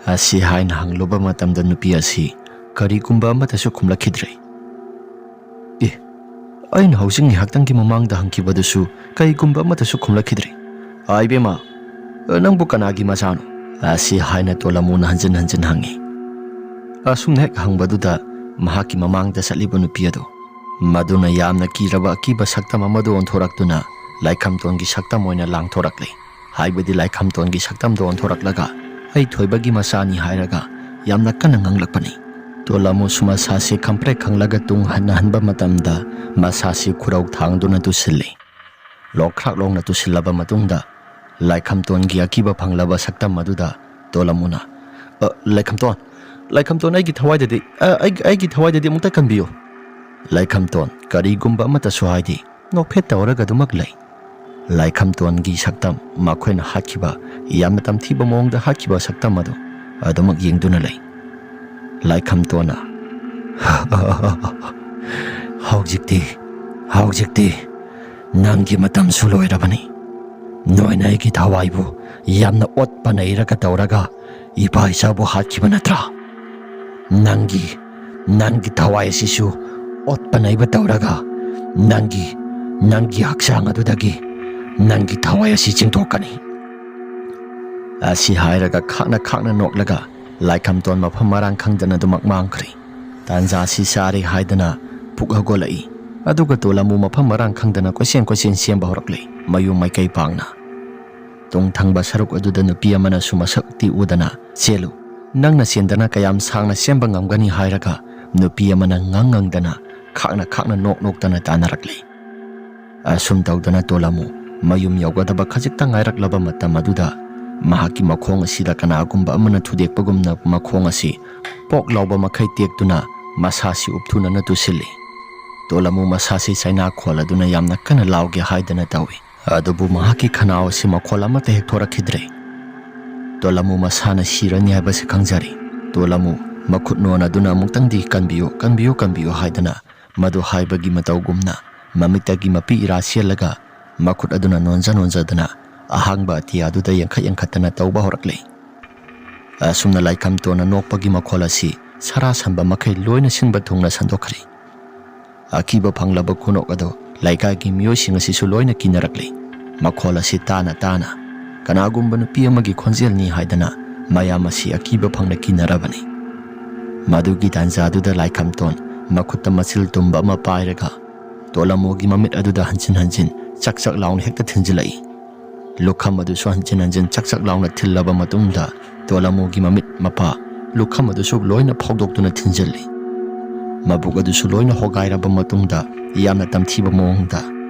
ꯑꯁꯤ ꯍꯥꯏꯅ ꯍꯪꯂꯨꯕ ꯃꯇꯝꯗ ꯅꯨꯄꯤ ꯑꯁꯤ ꯀꯔꯤꯒꯨꯝꯕ ꯑꯃꯠꯇꯁꯨ ꯈꯨꯝꯂꯛꯈꯤꯗ꯭ꯔꯦ꯫ "ꯑꯦ, ꯑꯩꯅ ꯍꯧꯖꯤꯛ ꯉꯥꯏꯍꯥꯛꯇꯪꯒꯤ ꯃꯃꯥꯡꯗ ꯍꯪꯈꯤꯕꯗꯨꯁꯨ ꯀꯔꯤꯒꯨꯝꯕ ꯑꯃꯠꯇꯁꯨ ꯈꯨꯝꯂꯛꯈꯤꯗ꯭ꯔꯦ꯫ ꯑꯥ, ꯏꯕꯦꯝꯃ, ꯅꯪꯕꯨ ꯀꯅꯥꯒꯤ ꯃꯆꯥꯅꯣ?" ꯑꯁꯤ ꯍꯥꯏꯅ ꯇꯣꯂꯃꯨꯅ ꯍꯟꯖꯤꯟ ꯍꯟꯖꯤꯟ ꯍꯪꯉꯤ꯫ ꯑꯁꯨꯝꯅ ꯍꯦꯛ ꯍꯪꯕꯗꯨꯗ ꯃꯍꯥꯛꯀꯤ ꯃꯃꯥꯡꯗ ꯆꯠꯂꯤꯕ ꯅꯨꯄꯤ ꯑꯗꯣ, ꯃꯗꯨꯅ ꯌꯥꯝꯅ ꯀꯤꯔꯕ ꯑꯀꯤꯕ ꯁꯛꯇꯝ ꯑꯃꯗ ꯑꯣꯟꯊꯣꯔꯛꯇꯨꯅ ꯂꯥꯏꯈꯝꯇꯣꯟꯒꯤ ꯁꯛꯇꯝ ꯑꯣꯏꯅ ꯂꯥꯡꯊꯣꯔꯛꯂꯦ꯫ ꯍꯥꯏꯕꯗꯤ ꯂꯥꯏꯈꯝꯇꯣꯟꯒꯤ ꯁꯛꯇꯝꯗ ꯑꯣꯟꯊꯣꯔꯛꯂꯒ, "ꯑꯩ ꯊꯣꯏꯕꯒꯤ ꯃꯆꯥꯅꯤ" ꯍꯥꯏꯔꯒ ꯌꯥꯝꯅ ꯀꯟꯅ ꯉꯥꯡꯂꯛꯄꯅꯤ꯫ ꯇꯣꯂꯃꯨꯁꯨ ꯃꯁꯥꯁꯤ ꯈꯪꯄ꯭ꯔꯦꯛ ꯈꯪꯂꯒ ꯇꯨꯡ ꯍꯟꯅ ꯍꯟꯕ ꯃꯇꯝꯗ ꯃꯁꯥꯁꯤ ꯈꯨꯔꯧ ꯊꯥꯡꯗꯨꯅ ꯇꯨꯁꯤꯜꯂꯤ꯫ ꯂꯣꯛꯈ꯭ꯔꯥꯛ ꯂꯣꯡꯅ ꯇꯨꯁꯤꯜꯂꯕ ꯃꯇꯨꯡꯗ ꯂꯥꯏꯈꯝꯇꯣꯟꯒꯤ ꯑꯀꯤꯕ ꯐꯪꯂꯕ ꯁꯛꯇꯝ ꯑꯗꯨꯗ ꯇꯣꯂꯃꯨꯅ, "ꯑ, ꯂꯥꯏꯈꯝꯇꯣꯟ, ꯂꯥꯏꯈꯝꯇꯣꯟ, ꯑꯩꯒꯤ ꯊꯋꯥꯏꯗꯗꯤ, ꯑ, ꯑꯩꯒꯤ, ꯑꯩꯒꯤ ꯊꯋꯥꯏꯗꯗꯤ ꯑꯃꯨꯛꯇ ꯀꯟꯕꯤꯌꯨ꯫" ꯂꯥꯏꯈꯝꯇꯣꯟ ꯀꯔꯤꯒꯨꯝꯕ ꯑꯃꯠꯇꯁꯨ ꯍꯥꯏꯗꯦ, ꯅꯣꯛꯐꯦꯠ ꯇꯧꯔꯒ ꯑꯗꯨꯃꯛ ꯂꯩ꯫ ꯂꯥꯏꯈꯝꯇꯣꯟꯒꯤ ꯁꯛꯇꯝ, ꯃꯈꯣꯏꯅ ꯍꯥꯠꯈꯤꯕ, ꯌꯥꯝꯅ ꯇꯝꯊꯤꯕ ꯃꯑꯣꯡꯗ ꯍꯥꯠꯈꯤꯕ ꯁꯛꯇꯝ ꯑꯗꯨ ꯑꯗꯨꯃꯛ ꯌꯦꯡꯗꯨꯅ ꯂꯩ꯫ ꯂꯥꯏꯈꯝꯇꯣꯟꯅ, "ꯍꯧꯖꯤꯛꯇꯤ, ꯍꯧꯖꯤꯛꯇꯤ ꯅꯪꯒꯤ ꯃꯇꯝꯁꯨ ꯂꯣꯏꯔꯕꯅꯤ꯫ ꯅꯣꯏꯅ ꯑꯩꯒꯤ ꯊꯋꯥꯏꯕꯨ ꯌꯥꯝꯅ ꯑꯣꯠꯄ ꯅꯩꯔꯒ ꯇꯧꯔꯒ ꯏꯄꯥ ꯏꯆꯥꯕꯨ ꯍꯥꯠꯈꯤꯕ ꯅꯠꯇ꯭ꯔꯥ? ꯅꯪꯒꯤ, ꯅꯪꯒꯤ ꯊꯋꯥꯏ ꯑꯁꯤꯁꯨ ꯑꯣꯠꯄ ꯅꯩꯕ ꯇꯧꯔꯒ ꯅꯪꯒꯤ, ꯅꯪꯒꯤ ꯍꯛꯆꯥꯡ ꯑꯗꯨꯗꯒꯤ ꯅꯪꯒꯤ ꯊꯋꯥꯏ ꯑꯁꯤ ꯆꯤꯡꯊꯣꯛꯀꯅꯤ꯫" ꯑꯁꯤ ꯍꯥꯏꯔꯒ ꯈꯥꯛꯅ ꯈꯥꯛꯅ ꯅꯣꯛꯂꯒ ꯂꯥꯏꯈꯝꯇꯣꯟ ꯃꯐꯝ ꯃꯔꯥꯡ ꯈꯪꯗꯅ ꯑꯗꯨꯃꯛ ꯃꯥꯡꯈ꯭ꯔꯦ꯫ ꯇꯥꯟꯖꯥ ꯑꯁꯤ ꯆꯥꯔꯦ ꯍꯥꯏꯗꯅ ꯄꯨꯛ ꯍꯧꯒꯠꯂꯛꯏ꯫ ꯑꯗꯨꯒ ꯇꯣꯂꯃꯨ ꯃꯐꯝ ꯃꯔꯥꯡ ꯈꯪꯗꯅ ꯀꯣꯏꯆꯦꯟ ꯀꯣꯏꯆꯦꯟ ꯆꯦꯟꯕ ꯍꯧꯔꯛꯂꯦ, ꯃꯌꯨꯝ ꯃꯥꯏꯀꯩ ꯄꯥꯡꯅ꯫ ꯇꯨꯡ ꯊꯪꯕ ꯁꯔꯨꯛ ꯑꯗꯨꯗ ꯅꯨꯄꯤ ꯑꯃꯅꯁꯨ ꯃꯁꯛꯇꯤ ꯎꯗꯅ, "ꯆꯦꯜꯂꯨ, ꯅꯪꯅ ꯆꯦꯟꯗꯅ ꯀꯌꯥꯝ ꯁꯥꯡꯅ ꯆꯦꯟꯕ ꯉꯝꯒꯅꯤ?" ꯍꯥꯏꯔꯒ ꯅꯨꯄꯤ ꯑꯃꯅ ꯉꯪ ꯉꯪꯗꯅ ꯈꯥꯛꯅ ꯈꯥꯛꯅ ꯅꯣꯛ ꯅꯣꯛꯇꯅ ꯇꯥꯟꯅꯔꯛꯂꯤ꯫ ꯑꯁꯨꯝ ꯇꯧꯗꯅ ꯇꯣꯂꯃꯨ ꯃꯌꯨꯝ ꯌꯧꯒꯗꯕ ꯈꯖꯤꯛꯇ ꯉꯥꯏꯔꯛꯂꯕ ꯃꯇꯝ ꯑꯗꯨꯗ ꯃꯍꯥꯛꯀꯤ ꯃꯈꯣꯡ ꯑꯁꯤꯗ ꯀꯅꯥꯒꯨꯝꯕ ꯑꯃꯅ ꯊꯨꯗꯦꯛꯄꯒꯨꯝꯅ ꯃꯈꯣꯡ ꯑꯁꯤ ꯄꯣꯛ ꯂꯥꯎꯕ ꯃꯈꯩ ꯇꯦꯛꯇꯨꯅ ꯃꯁꯥꯁꯤ ꯎꯞꯊꯨꯅꯅ ꯇꯨꯁꯤꯜꯂꯤ꯫ ꯇꯣꯂꯃꯨ ꯃꯁꯥꯁꯤ ꯆꯩꯅꯥ ꯈꯣꯜꯂꯗꯨꯅ ꯌꯥꯝꯅ ꯀꯟꯅ ꯂꯥꯎꯒꯦ ꯍꯥꯏꯗꯅ ꯇꯧꯏ꯫ ꯑꯗꯨꯕꯨ ꯃꯍꯥꯛꯀꯤ ꯈꯅꯥꯎ ꯑꯁꯤ ꯃꯈꯣꯜ ꯑꯃꯠꯇ ꯍꯦꯛ ꯊꯣꯔꯛꯈꯤꯗ꯭ꯔꯦ꯫ ꯇꯣꯂꯃꯨ ꯃꯁꯥꯅ ꯁꯤꯔꯅꯤ ꯍꯥꯏꯕꯁꯤ ꯈꯪꯖꯔꯤ꯫ ꯇꯣꯂꯃꯨ ꯃꯈꯨꯠ ꯅꯣꯟ ꯑꯗꯨꯅ ꯑꯃꯨꯛꯇꯪꯗꯤ "ꯀꯟꯕꯤꯌꯨ, ꯀꯟꯕꯤꯌꯨ, ꯀꯟꯕꯤꯌꯨ" ꯍꯥꯏꯗꯅ, ꯃꯗꯨ ꯍꯥꯏꯕꯒꯤ ꯃꯇꯧꯒꯨꯝꯅ ꯃꯃꯤꯠꯇꯒꯤ ꯃꯄꯤ ꯏꯔꯥ ꯆꯦꯜꯂꯒ ꯃꯈꯨꯠ ꯑꯗꯨꯅ ꯅꯣꯟꯖ ꯅꯣꯟꯖꯗꯅ ꯑꯍꯥꯡꯕ ꯑꯇꯤꯌꯥꯗꯨꯗ ꯌꯦꯡꯈꯠ ꯌꯦꯡꯈꯠꯇꯅ ꯇꯧꯕ ꯍꯧꯔꯛꯂꯦ꯫ ꯑꯁꯨꯝꯅ ꯂꯥꯏꯈꯝꯇꯣꯟꯅ ꯅꯣꯛꯄꯒꯤ ꯃꯈꯣꯜ ꯑꯁꯤ ꯁꯔꯥ ꯁꯟꯕ ꯃꯈꯩ ꯂꯣꯏꯅ ꯁꯤꯟꯕ ꯊꯨꯡꯅ ꯁꯟꯗꯣꯛꯈ꯭ꯔꯦ꯫ ꯑꯀꯤꯕ ꯐꯪꯂꯕ ꯈꯨꯅꯣꯛ ꯑꯗꯨ ꯂꯩꯀꯥꯏꯒꯤ ꯃꯤꯑꯣꯏꯁꯤꯡ ꯑꯁꯤꯁꯨ ꯂꯣꯏꯅ ꯀꯤꯅꯔꯛꯂꯦ꯫ ꯃꯈꯣꯜ ꯑꯁꯤ ꯇꯥꯅ ꯇꯥꯅ ꯀꯅꯥꯒꯨꯝꯕ ꯅꯨꯄꯤ ꯑꯃꯒꯤ ꯈꯣꯟꯖꯦꯜꯅꯤ ꯍꯥꯏꯗꯅ ꯃꯌꯥꯝ ꯑꯁꯤ ꯑꯀꯤꯕ ꯐꯪꯅ ꯀꯤꯅꯔꯕꯅꯤ꯫ ꯃꯗꯨꯒꯤ ꯇꯥꯟꯖꯥꯗꯨꯗ ꯂꯥꯏꯈꯝꯇꯣꯟ ꯃꯈꯨꯠꯇ ꯃꯆꯤꯜ ꯇꯨꯝꯕ ꯑꯃ ꯄꯥꯏꯔꯒ ꯇꯣꯂꯃꯨꯒꯤ ꯃꯃꯤꯠ ꯑꯗꯨꯗ ꯍꯟꯖꯤꯟ ꯍꯟꯖꯤꯟ ꯆꯛ ꯆꯛ ꯂꯥꯎꯅ ꯍꯦꯛꯇ ꯊꯤꯟꯖꯤꯜꯂꯛꯏ꯫ ꯂꯨꯈꯝ ꯑꯗꯨꯁꯨ ꯍꯟꯖꯤꯟ ꯍꯟꯖꯤꯟ ꯆꯛ ꯆꯛ ꯂꯥꯎꯅ ꯊꯤꯜꯂꯕ ꯃꯇꯨꯡꯗ ꯇꯣꯂꯃꯨꯒꯤ ꯃꯃꯤꯠ ꯃꯄꯥ ꯂꯨꯈꯝ ꯑꯗꯨꯁꯨ ꯂꯣꯏꯅ ꯐꯥꯎꯗꯣꯛꯇꯨꯅ ꯊꯤꯟꯖꯤꯜꯂꯤ꯫ ꯃꯕꯨꯛ ꯑꯗꯨꯁꯨ ꯂꯣꯏꯅ ꯍꯣꯒꯥꯏꯔꯕ ꯃꯇꯨꯡꯗ ꯌꯥꯝꯅ ꯇꯝꯊꯤꯕ ꯃꯑꯣꯡꯗ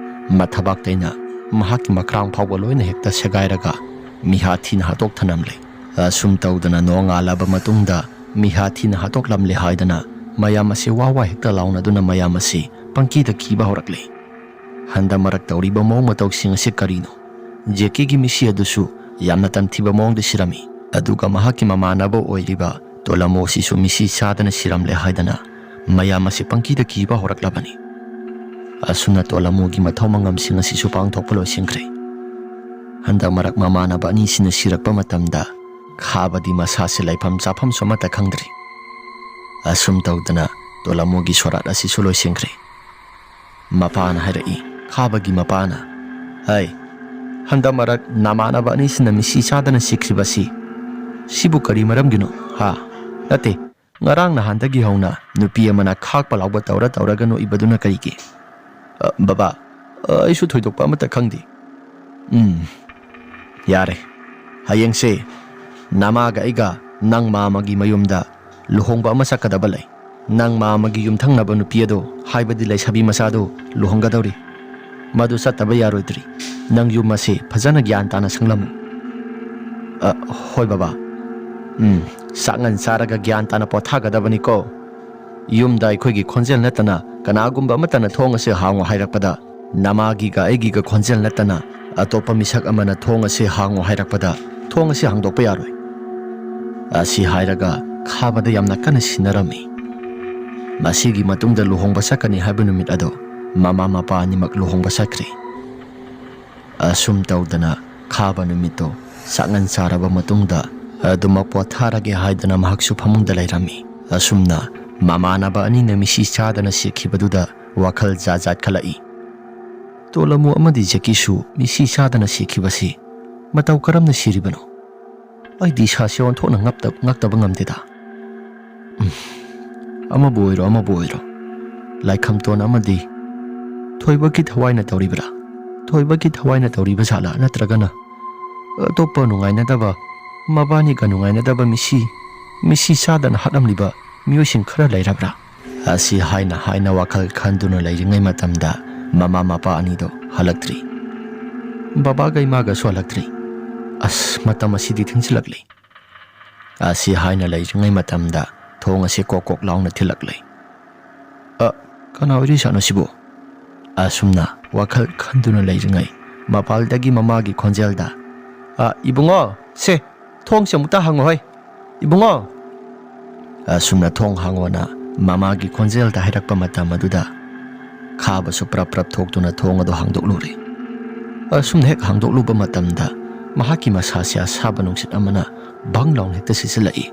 ꯃꯊꯕꯥꯛꯇꯩꯅ ꯃꯍꯥꯛꯀꯤ ꯃꯈ꯭ꯔꯥꯡ ꯐꯥꯎꯕ ꯂꯣꯏꯅ ꯍꯦꯛꯇ ꯁꯦꯒꯥꯏꯔꯒ ꯃꯤꯍꯥ ꯊꯤꯅ ꯍꯥꯠꯇꯣꯛ ꯊꯅꯝꯂꯦ꯫ ꯑꯁꯨꯝ ꯇꯧꯗꯅ ꯅꯣꯡꯉꯥꯜꯂꯕ ꯃꯇꯨꯡꯗ ꯃꯤꯍꯥ ꯊꯤꯅ ꯍꯥꯠꯇꯣꯛꯂꯝꯂꯦ ꯍꯥꯏꯗꯅ ꯃꯌꯥꯝ ꯑꯁꯤ ꯋꯥ ꯋꯥ ꯍꯦꯛꯇ ꯂꯥꯎꯅꯗꯨꯅ ꯃꯌꯥꯝ ꯑꯁꯤ ꯄꯪꯀꯤꯗ ꯀꯤꯕ ꯍꯧꯔꯛꯂꯦ꯫ ꯍꯟꯗꯛ ꯃꯔꯛ ꯇꯧꯔꯤꯕ ꯃꯑꯣꯡ ꯃꯇꯧꯁꯤꯡ ꯑꯁꯤ ꯀꯔꯤꯅꯣ? ꯖꯦꯀꯤꯒꯤ ꯃꯤꯁꯤ ꯑꯗꯨꯁꯨ ꯌꯥꯝꯅ ꯇꯝꯊꯤꯕ ꯃꯑꯣꯡꯗ ꯁꯤꯔꯝꯃꯤ꯫ ꯑꯗꯨꯒ ꯃꯍꯥꯛꯀꯤ ꯃꯃꯥꯟꯅꯕ ꯑꯣꯏꯔꯤꯕ ꯇꯣꯂꯃꯣꯁꯤꯁꯨ ꯃꯤꯁꯤ ꯆꯥꯗꯅ ꯁꯤꯔꯝꯂꯦ ꯍꯥꯏꯗꯅ ꯃꯌꯥꯝ ꯑꯁꯤ ꯄꯪꯀꯤꯗ ꯀꯤꯕ ꯍꯧꯔꯛꯂꯕꯅꯤ꯫ ꯑꯁꯨꯝꯅ ꯇꯣꯂꯃꯣꯒꯤ ꯃꯊꯧ ꯃꯉꯝꯁꯤꯡ ꯑꯁꯤꯁꯨ ꯄꯥꯡꯊꯣꯛꯄ ꯂꯣꯏꯁꯤꯟꯈ꯭ꯔꯦ꯫ ꯍꯟꯗꯛ ꯃꯔꯛ ꯃꯃꯥꯟꯅꯕ ꯑꯅꯤꯁꯤꯅ ꯁꯤꯔꯛꯄ ꯃꯇꯝꯗ ꯈꯥꯕꯗꯤ ꯃꯁꯥꯁꯦ ꯂꯩꯐꯝ ꯆꯥꯐꯝꯁꯨ ꯑꯃꯠꯇ ꯈꯪꯗ꯭ꯔꯤ꯫ ꯑꯁꯨꯝ ꯇꯧꯗꯅ ꯇꯣꯂꯃꯣꯒꯤ ꯁꯣꯔꯥꯠ ꯑꯁꯤꯁꯨ ꯂꯣꯏꯁꯤꯟꯈ꯭ꯔꯦ꯫ ꯃꯄꯥꯅ ꯍꯥꯏꯔꯛꯏ, ꯈꯥꯕꯒꯤ ꯃꯄꯥꯅ, "ꯍꯩ, ꯍꯟꯗꯛ ꯃꯔꯛ ꯅꯃꯥꯟꯅꯕ ꯑꯅꯤꯁꯤꯅ ꯃꯤꯁꯤ ꯆꯥꯗꯅ ꯁꯤꯈ꯭ꯔꯤꯕꯁꯤ, ꯁꯤꯕꯨ ꯀꯔꯤ ꯃꯔꯝꯒꯤꯅꯣ, ꯍꯥ? ꯅꯠꯇꯦ, ꯉꯔꯥꯡ ꯅꯍꯥꯟꯗꯒꯤ ꯍꯧꯅ ꯅꯨꯄꯤ ꯑꯃꯅ ꯈꯥꯛꯄ ꯂꯥꯎꯕ ꯇꯧꯔ ꯇꯧꯔꯒ ꯅꯣꯛꯏꯕꯗꯨꯅ ꯀꯔꯤꯒꯤ?" "ꯑ, ꯕꯕꯥ, ꯑ, ꯑꯩꯁꯨ ꯊꯣꯏꯗꯣꯛꯄ ꯑꯃꯠꯇ ꯈꯪꯗꯦ꯫" "ꯎꯝ, ꯌꯥꯔꯦ꯫ ꯍꯌꯦꯡꯁꯦ ꯅꯃꯥꯒ ꯑꯩꯒ ꯅꯪ ꯃꯥꯃꯒꯤ ꯃꯌꯨꯝꯗ ꯂꯨꯍꯣꯡꯕ ꯑꯃ ꯆꯠꯀꯗꯕ ꯂꯩ꯫ ꯅꯪ ꯃꯥꯃꯒꯤ ꯌꯨꯝꯊꯪꯅꯕ ꯅꯨꯄꯤ ꯑꯗꯣ, ꯍꯥꯏꯕꯗꯤ ꯂꯩꯁꯥꯕꯤ ꯃꯆꯥꯗꯣ ꯂꯨꯍꯣꯡꯒꯗꯧꯔꯤ꯫ ꯃꯗꯨ ꯆꯠꯇꯕ ꯌꯥꯔꯣꯏꯗ꯭ꯔꯤ꯫ ꯅꯪ ꯌꯨꯝ ꯑꯁꯦ ꯐꯖꯅ ꯒ꯭ꯌꯥꯟ ꯇꯥꯅ ꯁꯪꯂꯝꯃꯨ꯫" ꯑ, ꯍꯣꯏ ꯕꯕꯥ꯫ ꯎꯝ, ꯆꯥꯛ ꯉꯟ ꯆꯥꯔꯒ ꯒ꯭ꯌꯥꯟ ꯇꯥꯅ ꯄꯣꯊꯥꯒꯗꯕꯅꯤꯀꯣ꯫ ꯌꯨꯝꯗ ꯑꯩꯈꯣꯏꯒꯤ ꯈꯣꯟꯖꯦꯜ ꯅꯠꯇꯅ ꯀꯅꯥꯒꯨꯝꯕ ꯑꯃꯠꯇꯅ "ꯊꯣꯡ ꯑꯁꯤ ꯍꯥꯡꯉꯨ" ꯍꯥꯏꯔꯛꯄꯗ, ꯅꯃꯥꯒꯤꯒ ꯑꯩꯒꯤꯒ ꯈꯣꯟꯖꯦꯜ ꯅꯠꯇꯅ ꯑꯇꯣꯞꯄ ꯃꯤꯁꯛ ꯑꯃꯅ "ꯊꯣꯡ ꯑꯁꯤ ꯍꯥꯡꯉꯨ" ꯍꯥꯏꯔꯛꯄꯗ, ꯊꯣꯡ ꯑꯁꯤ ꯍꯥꯡꯗꯣꯛꯄ ꯌꯥꯔꯣꯏ꯫ ꯑꯁꯤ ꯍꯥꯏꯔꯒ ꯈꯥꯕꯗ ꯌꯥꯝꯅ ꯀꯟꯅ ꯁꯤꯟꯅꯔꯝꯃꯤ꯫ ꯃꯁꯤꯒꯤ ꯃꯇꯨꯡꯗ ꯂꯨꯍꯣꯡꯕ ꯆꯠꯀꯅꯤ ꯍꯥꯏꯕ ꯅꯨꯃꯤꯠ ꯑꯗꯣ ꯃꯃꯥ ꯃꯄꯥ ꯑꯅꯤꯃꯛ ꯂꯨꯍꯣꯡꯕ ꯆꯠꯈ꯭ꯔꯤ꯫ ꯑꯁꯨꯝ ꯇꯧꯗꯅ ꯈꯥꯕ ꯅꯨꯃꯤꯠꯇꯣ ꯆꯥꯛꯉꯟ ꯆꯥꯔꯕ ꯃꯇꯨꯡꯗ ꯑꯗꯨꯃꯛ ꯄꯣꯊꯥꯔꯒꯦ ꯍꯥꯏꯗꯅ ꯃꯍꯥꯛꯁꯨ ꯐꯃꯨꯡꯗ ꯂꯩꯔꯝꯃꯤ꯫ ꯑꯁꯨꯝꯅ ꯃꯃꯥꯟꯅꯕ ꯑꯅꯤꯅ ꯃꯤꯁꯤ ꯆꯥꯗꯅ ꯁꯤꯈꯤꯕꯗꯨꯗ ꯋꯥꯈꯜ ꯖꯥꯠ ꯖꯥꯠ ꯈꯜꯂꯛꯏ꯫ ꯇꯣꯂꯃꯨ ꯑꯃꯗꯤ ꯖꯦꯀꯤꯁꯨ ꯃꯤꯁꯤ ꯆꯥꯗꯅ ꯁꯤꯈꯤꯕꯁꯤ ꯃꯇꯧ ꯀꯔꯝꯅ ꯁꯤꯔꯤꯕꯅꯣ? ꯑꯩꯗꯤ ꯏꯁꯥꯁꯦ ꯑꯣꯟꯊꯣꯛꯅ ꯉꯞꯇ-, ꯉꯛꯇꯕ ꯉꯝꯗꯦꯗ꯫ ꯎꯝ, ꯑꯃꯕꯨ ꯑꯣꯏꯔꯣ, ꯑꯃꯕꯨ ꯑꯣꯏꯔꯣ, ꯂꯥꯏꯈꯝꯇꯣꯟ ꯑꯃꯗꯤ ꯊꯣꯏꯕꯒꯤ ꯊꯋꯥꯏꯅ ꯇꯧꯔꯤꯕ꯭ꯔꯥ? ꯊꯣꯏꯕꯒꯤ ꯊꯋꯥꯏꯅ ꯇꯧꯔꯤꯕ ꯖꯥꯠꯂꯥ? ꯅꯠꯇ꯭ꯔꯒꯅ ꯑꯇꯣꯞꯄ ꯅꯨꯡꯉꯥꯏꯅꯗꯕ, ꯃꯕꯥꯅꯤꯒ ꯅꯨꯡꯉꯥꯏꯅꯗꯕ ꯃꯤꯁꯤ, ꯃꯤꯁꯤ ꯆꯥꯗꯅ ꯍꯥꯠꯂꯝꯂꯤꯕ ꯃꯤꯑꯣꯏꯁꯤꯡ ꯈꯔ ꯂꯩꯔꯕ꯭ꯔꯥ? ꯑꯁꯤ ꯍꯥꯏꯅ ꯍꯥꯏꯅ ꯋꯥꯈꯜ ꯈꯟꯗꯨꯅ ꯂꯩꯔꯤꯉꯩ ꯃꯇꯝꯗ ꯃꯃꯥ ꯃꯄꯥ ꯑꯅꯤꯗꯣ ꯍꯜꯂꯛꯇ꯭ꯔꯤ꯫ ꯕꯕꯥꯒ ꯏꯃꯥꯒꯁꯨ ꯍꯜꯂꯛꯇ꯭ꯔꯤ꯫ ꯑꯁ, ꯃꯇꯝ ꯑꯁꯤꯗꯤ ꯊꯦꯡꯖꯤꯜꯂꯛꯂꯤ꯫ ꯑꯁꯤ ꯍꯥꯏꯅ ꯂꯩꯔꯤꯉꯩ ꯃꯇꯝꯗ ꯊꯣꯡ ꯑꯁꯤ ꯀꯣꯛ ꯀꯣꯛ ꯂꯥꯎꯅ ꯊꯤꯜꯂꯛꯂꯦ꯫ "ꯑ, ꯀꯅꯥ ꯑꯣꯏꯔꯤꯖꯥꯠꯅꯣ ꯁꯤꯕꯨ?" ꯑꯁꯨꯝꯅ ꯋꯥꯈꯜ ꯈꯟꯗꯨꯅ ꯂꯩꯔꯤꯉꯩ ꯃꯄꯥꯜꯗꯒꯤ ꯃꯃꯥꯒꯤ ꯈꯣꯟꯖꯦꯜꯗ, "ꯑ, ꯏꯕꯨꯡꯉꯣ, ꯁꯦ, ꯊꯣꯡꯁꯦ ꯑꯃꯨꯛꯇ ꯍꯥꯡꯉꯣ ꯍꯣꯏ, ꯏꯕꯨꯡꯉꯣ!" ꯑꯁꯨꯝꯅ "ꯊꯣꯡ ꯍꯥꯡꯉꯣꯅ" ꯃꯃꯥꯒꯤ ꯈꯣꯟꯖꯦꯜꯗ ꯍꯥꯏꯔꯛꯄ ꯃꯇꯝ ꯑꯗꯨꯗ ꯈꯥꯕꯁꯨ ꯄ꯭ꯔꯞ ꯄ꯭ꯔꯞ ꯊꯣꯛꯇꯨꯅ ꯊꯣꯡ ꯑꯗꯨ ꯍꯥꯡꯗꯣꯛꯂꯨꯔꯦ꯫ ꯑꯁꯨꯝꯅ ꯍꯦꯛ ꯍꯥꯡꯗꯣꯛꯂꯨꯕ ꯃꯇꯝꯗ ꯃꯍꯥꯛꯀꯤ ꯃꯁꯥꯁꯦ ꯑꯁꯥꯕ ꯅꯨꯡꯁꯤꯠ ꯑꯃꯅ ꯕꯪ ꯂꯥꯎꯅ ꯍꯦꯛꯇ ꯁꯤꯠꯆꯤꯜꯂꯛꯏ꯫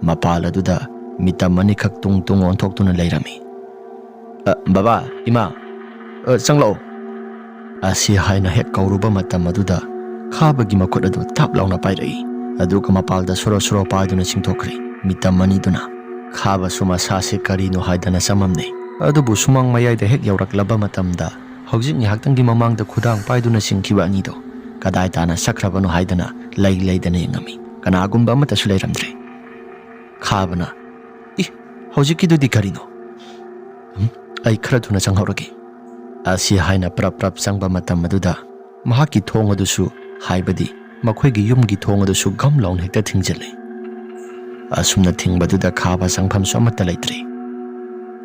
ꯃꯄꯥꯜ ꯑꯗꯨꯗ ꯃꯤꯇꯝ ꯑꯅꯤꯈꯛ ꯇꯨꯡ ꯇꯨꯡ ꯑꯣꯟꯊꯣꯛꯇꯨꯅ ꯂꯩꯔꯝꯃꯤ꯫ "ꯑ, ꯕꯕꯥ, ꯏꯃꯥ, ꯑ, ꯆꯪꯂꯛꯑꯣ!" ꯑꯁꯤ ꯍꯥꯏꯅ ꯍꯦꯛ ꯀꯧꯔꯨꯕ ꯃꯇꯝ ꯑꯗꯨꯗ ꯈꯥꯕꯒꯤ ꯃꯈꯨꯠ ꯑꯗꯨ ꯊꯥꯞ ꯂꯥꯎꯅ ꯄꯥꯏꯔꯛꯏ꯫ ꯑꯗꯨꯒ ꯃꯄꯥꯜꯗ ꯁꯣꯔꯣ ꯁꯣꯔꯣ ꯄꯥꯏꯗꯨꯅ ꯆꯤꯡꯊꯣꯛꯈ꯭ꯔꯦ꯫ ꯃꯤꯇꯝ ꯑꯅꯤꯗꯨꯅ ꯈꯥꯕꯁꯨ ꯃꯁꯥꯁꯦ ꯀꯔꯤꯅꯣ ꯍꯥꯏꯗꯅ ꯆꯃꯝꯅꯩ꯫ ꯑꯗꯨꯕꯨ ꯁꯨꯃꯥꯡ ꯃꯌꯥꯏꯗ ꯍꯦꯛ ꯌꯧꯔꯛꯂꯕ ꯃꯇꯝꯗ ꯍꯧꯖꯤꯛ ꯉꯥꯏꯍꯥꯛꯇꯪꯒꯤ ꯃꯃꯥꯡꯗ ꯈꯨꯗꯥꯡ ꯄꯥꯏꯗꯨꯅ ꯆꯤꯡꯈꯤꯕ ꯑꯅꯤꯗꯣ ꯀꯗꯥꯏ ꯇꯥꯅ ꯆꯠꯈ꯭ꯔꯕꯅꯣ ꯍꯥꯏꯗꯅ ꯂꯩ ꯂꯩꯗꯅ ꯌꯦꯡꯉꯝꯃꯤ꯫ ꯀꯅꯥꯒꯨꯝꯕ ꯑꯃꯠꯇꯁꯨ ꯂꯩꯔꯝꯗ꯭ꯔꯦ꯫ ꯈꯥꯕꯅ, "ꯏ, ꯍꯧꯖꯤꯛꯀꯤꯗꯨꯗꯤ ꯀꯔꯤꯅꯣ? ꯎꯝ, ꯑꯩ ꯈꯔ ꯊꯨꯅ ꯆꯪꯍꯧꯔꯒꯦ" ꯑꯁꯤ ꯍꯥꯏꯅ ꯄ꯭ꯔꯞ ꯄ꯭ꯔꯞ ꯆꯪꯕ ꯃꯇꯝ ꯑꯗꯨꯗ ꯃꯍꯥꯛꯀꯤ ꯊꯣꯡ ꯑꯗꯨꯁꯨ, ꯍꯥꯏꯕꯗꯤ ꯃꯈꯣꯏꯒꯤ ꯌꯨꯝꯒꯤ ꯊꯣꯡ ꯑꯗꯨꯁꯨ ꯒꯝ ꯂꯥꯎꯅ ꯍꯦꯛꯇ ꯊꯤꯡꯖꯤꯜꯂꯤ꯫ ꯑꯁꯨꯝꯅ ꯊꯤꯡꯕꯗꯨꯗ ꯈꯥꯕ ꯆꯪꯐꯝꯁꯨ ꯑꯃꯠꯇ ꯂꯩꯇ꯭ꯔꯦ꯫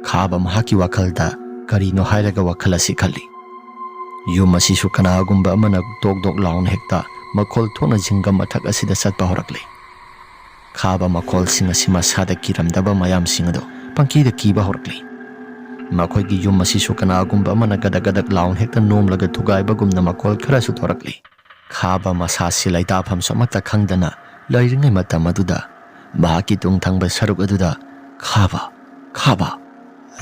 ꯈꯥꯕ ꯃꯍꯥꯛꯀꯤ ꯋꯥꯈꯜꯗ ꯀꯔꯤꯅꯣ ꯍꯥꯏꯔꯒ ꯋꯥꯈꯜ ꯑꯁꯤ ꯈꯜꯂꯤ꯫ ꯌꯨꯝ ꯑꯁꯤꯁꯨ ꯀꯅꯥꯒꯨꯝꯕ ꯑꯃꯅ ꯗꯣꯛ ꯗꯣꯛ ꯂꯥꯎꯅ ꯍꯦꯛꯇ ꯃꯈꯣꯜ ꯊꯣꯛꯅ ꯖꯤꯡꯒ ꯃꯊꯛ ꯑꯁꯤꯗ ꯆꯠꯄ ꯍꯧꯔꯛꯂꯦ꯫ ꯈꯥꯕ ꯃꯈꯣꯜꯁꯤꯡ ꯑꯁꯤ ꯃꯁꯥꯗ ꯀꯤꯔꯝꯗꯕ ꯃꯌꯥꯝꯁꯤꯡ ꯑꯗꯨ ꯄꯪꯀꯤꯗ ꯀꯤꯕ ꯍꯧꯔꯛꯂꯤ꯫ ꯃꯈꯣꯏꯒꯤ ꯌꯨꯝ ꯑꯁꯤꯁꯨ ꯀꯅꯥꯒꯨꯝꯕ ꯑꯃꯅ ꯒꯗꯛ ꯒꯗꯛ ꯂꯥꯎꯅ ꯍꯦꯛꯇ ꯅꯣꯝꯂꯒ ꯊꯨꯒꯥꯏꯕꯒꯨꯝꯅ ꯃꯈꯣꯜ ꯈꯔꯁꯨ ꯊꯣꯔꯛꯂꯤ꯫ ꯈꯥꯕ ꯃꯁꯥꯁꯤ ꯂꯩꯇꯥꯐꯝꯁꯨ ꯑꯃꯠꯇ ꯈꯪꯗꯅ ꯂꯩꯔꯤꯉꯩ ꯃꯇꯝ ꯑꯗꯨꯗ ꯃꯍꯥꯛꯀꯤ ꯇꯨꯡ ꯊꯪꯕ ꯁꯔꯨꯛ ꯑꯗꯨꯗ "ꯈꯥꯕ, ꯈꯥꯕ"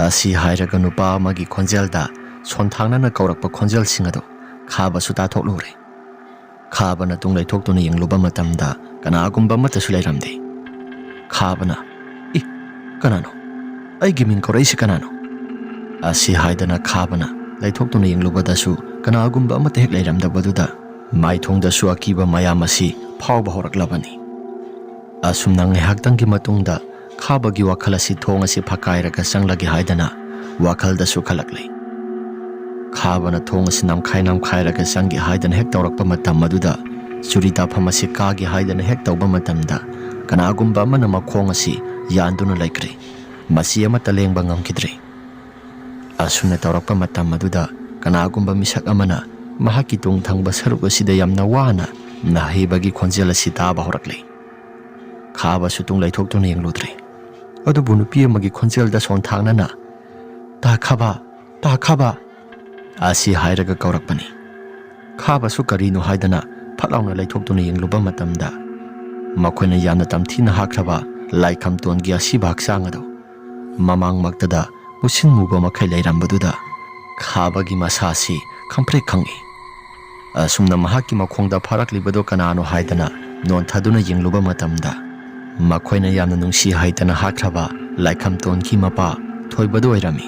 ꯑꯁꯤ ꯍꯥꯏꯔꯒ ꯅꯨꯄꯥ ꯑꯃꯒꯤ ꯈꯣꯟꯖꯦꯜꯗ ꯁꯣꯟꯊꯥꯡꯅꯅ ꯀꯧꯔꯛꯄ ꯈꯣꯟꯖꯦꯜꯁꯤꯡ ꯑꯗꯨ ꯈꯥꯕꯁꯨ ꯇꯥꯊꯣꯛꯂꯨꯔꯦ꯫ ꯈꯥꯕꯅ ꯇꯨꯡ ꯂꯩꯊꯣꯛꯇꯨꯅ ꯌꯦꯡꯂꯨꯕ ꯃꯇꯝꯗ ꯀꯅꯥꯒꯨꯝꯕ ꯑꯃꯠꯇꯁꯨ ꯂꯩꯔꯝꯗꯦ꯫ ꯈꯥꯕꯅ, "ꯏ, ꯀꯅꯥꯅꯣ? ꯑꯩꯒꯤ ꯃꯤꯡ ꯀꯧꯔꯛꯏꯁꯤ ꯀꯅꯥꯅꯣ?" ꯑꯁꯤ ꯍꯥꯏꯗꯅ ꯈꯥꯕꯅ ꯂꯩꯊꯣꯛꯇꯨꯅ ꯌꯦꯡꯂꯨꯕꯗꯁꯨ ꯀꯅꯥꯒꯨꯝꯕ ꯑꯃꯠꯇ ꯍꯦꯛ ꯂꯩꯔꯝꯗꯕꯗꯨꯗ ꯃꯥꯏꯊꯣꯡꯗꯁꯨ ꯑꯀꯤꯕ ꯃꯌꯥꯝ ꯑꯁꯤ ꯐꯥꯎꯕ ꯍꯧꯔꯛꯂꯕꯅꯤ꯫ ꯑꯁꯨꯝꯅ ꯉꯥꯏꯍꯥꯛꯇꯪꯒꯤ ꯃꯇꯨꯡꯗ ꯈꯥꯕꯒꯤ ꯋꯥꯈꯜ ꯑꯁꯤ ꯊꯣꯡ ꯑꯁꯤ ꯐꯛꯀꯥꯏꯔꯒ ꯆꯪꯂꯒꯦ ꯍꯥꯏꯗꯅ ꯋꯥꯈꯜꯗꯁꯨ ꯈꯜꯂꯛꯂꯤ꯫ ꯈꯥꯕꯅ ꯊꯣꯡ ꯑꯁꯤ ꯅꯝꯈꯥꯏ ꯅꯝꯈꯥꯏꯔꯒ ꯆꯪꯒꯦ ꯍꯥꯏꯗꯅ ꯍꯦꯛ ꯇꯧꯔꯛꯄ ꯃꯇꯝ ꯑꯗꯨꯗ, ꯆꯨꯔꯤ ꯇꯥꯐꯝ ꯑꯁꯤ ꯀꯥꯒꯦ ꯍꯥꯏꯗꯅ ꯍꯦꯛ ꯇꯧꯕ ꯃꯇꯝꯗ, ꯀꯅꯥꯒꯨꯝꯕ ꯑꯃꯅ ꯃꯈꯣꯡ ꯑꯁꯤ ꯌꯥꯟꯗꯨꯅ ꯂꯩꯈ꯭ꯔꯦ꯫ ꯃꯁꯤ ꯑꯃꯠꯇ ꯂꯦꯡꯕ ꯉꯝꯈꯤꯗ꯭ꯔꯦ꯫ ꯑꯁꯨꯝꯅ ꯇꯧꯔꯛꯄ ꯃꯇꯝ ꯑꯗꯨꯗ ꯀꯅꯥꯒꯨꯝꯕ ꯃꯤꯁꯛ ꯑꯃꯅ ꯃꯍꯥꯛꯀꯤ ꯇꯨꯡ ꯊꯪꯕ ꯁꯔꯨꯛ ꯑꯁꯤꯗ ꯌꯥꯝꯅ ꯋꯥꯅ ꯅꯥꯍꯩꯕꯒꯤ ꯈꯣꯟꯖꯦꯜ ꯑꯁꯤ ꯇꯥꯕ ꯍꯧꯔꯛꯂꯦ꯫ ꯈꯥꯕꯁꯨ ꯇꯨꯡ ꯂꯩꯊꯣꯛꯇꯨꯅ ꯌꯦꯡꯂꯨꯗ꯭ꯔꯦ꯫ ꯑꯗꯨꯕꯨ ꯅꯨꯄꯤ ꯑꯃꯒꯤ ꯈꯣꯟꯖꯦꯜꯗ ꯁꯣꯟꯊꯥꯡꯅꯅ, "ꯇꯥ ꯈꯥꯕ, ꯇꯥ ꯈꯥꯕ" ꯑꯁꯤ ꯍꯥꯏꯔꯒ ꯀꯧꯔꯛꯄꯅꯤ꯫ ꯈꯥꯕꯁꯨ ꯀꯔꯤꯅꯣ ꯍꯥꯏꯗꯅ ꯐꯠ ꯂꯥꯎꯅ ꯂꯩꯊꯣꯛꯇꯨꯅ ꯌꯦꯡꯂꯨꯕ ꯃꯇꯝꯗ, ꯃꯈꯣꯏꯅ ꯌꯥꯝꯅ ꯇꯝꯊꯤꯅ ꯍꯥꯠꯈ꯭ꯔꯕ ꯂꯥꯏꯈꯝꯇꯣꯟꯒꯤ ꯑꯁꯤꯕ ꯍꯛꯆꯥꯡ ꯑꯗꯨ ꯃꯃꯥꯡꯃꯛꯇꯗ ꯃꯨꯁꯤꯟ ꯃꯨꯕ ꯃꯈꯩ ꯂꯩꯔꯝꯕꯗꯨꯗ ꯈꯥꯕꯒꯤ ꯃꯁꯥꯁꯤ ꯈꯪꯄ꯭ꯔꯦꯛ ꯈꯪꯉꯤ꯫ ꯑꯁꯨꯝꯅ ꯃꯍꯥꯛꯀꯤ ꯃꯈꯣꯡꯗ ꯐꯥꯔꯛꯂꯤꯕꯗꯨ ꯀꯅꯥꯅꯣ ꯍꯥꯏꯗꯅ ꯅꯣꯟꯊꯗꯨꯅ ꯌꯦꯡꯂꯨꯕ ꯃꯇꯝꯗ, ꯃꯈꯣꯏꯅ ꯌꯥꯝꯅ ꯅꯨꯡꯁꯤ ꯍꯩꯇꯅ ꯍꯥꯠꯈ꯭ꯔꯕ ꯂꯥꯏꯈꯝꯇꯣꯟꯒꯤ ꯃꯄꯥ ꯊꯣꯏꯕꯗꯨ ꯑꯣꯏꯔꯝꯃꯤ꯫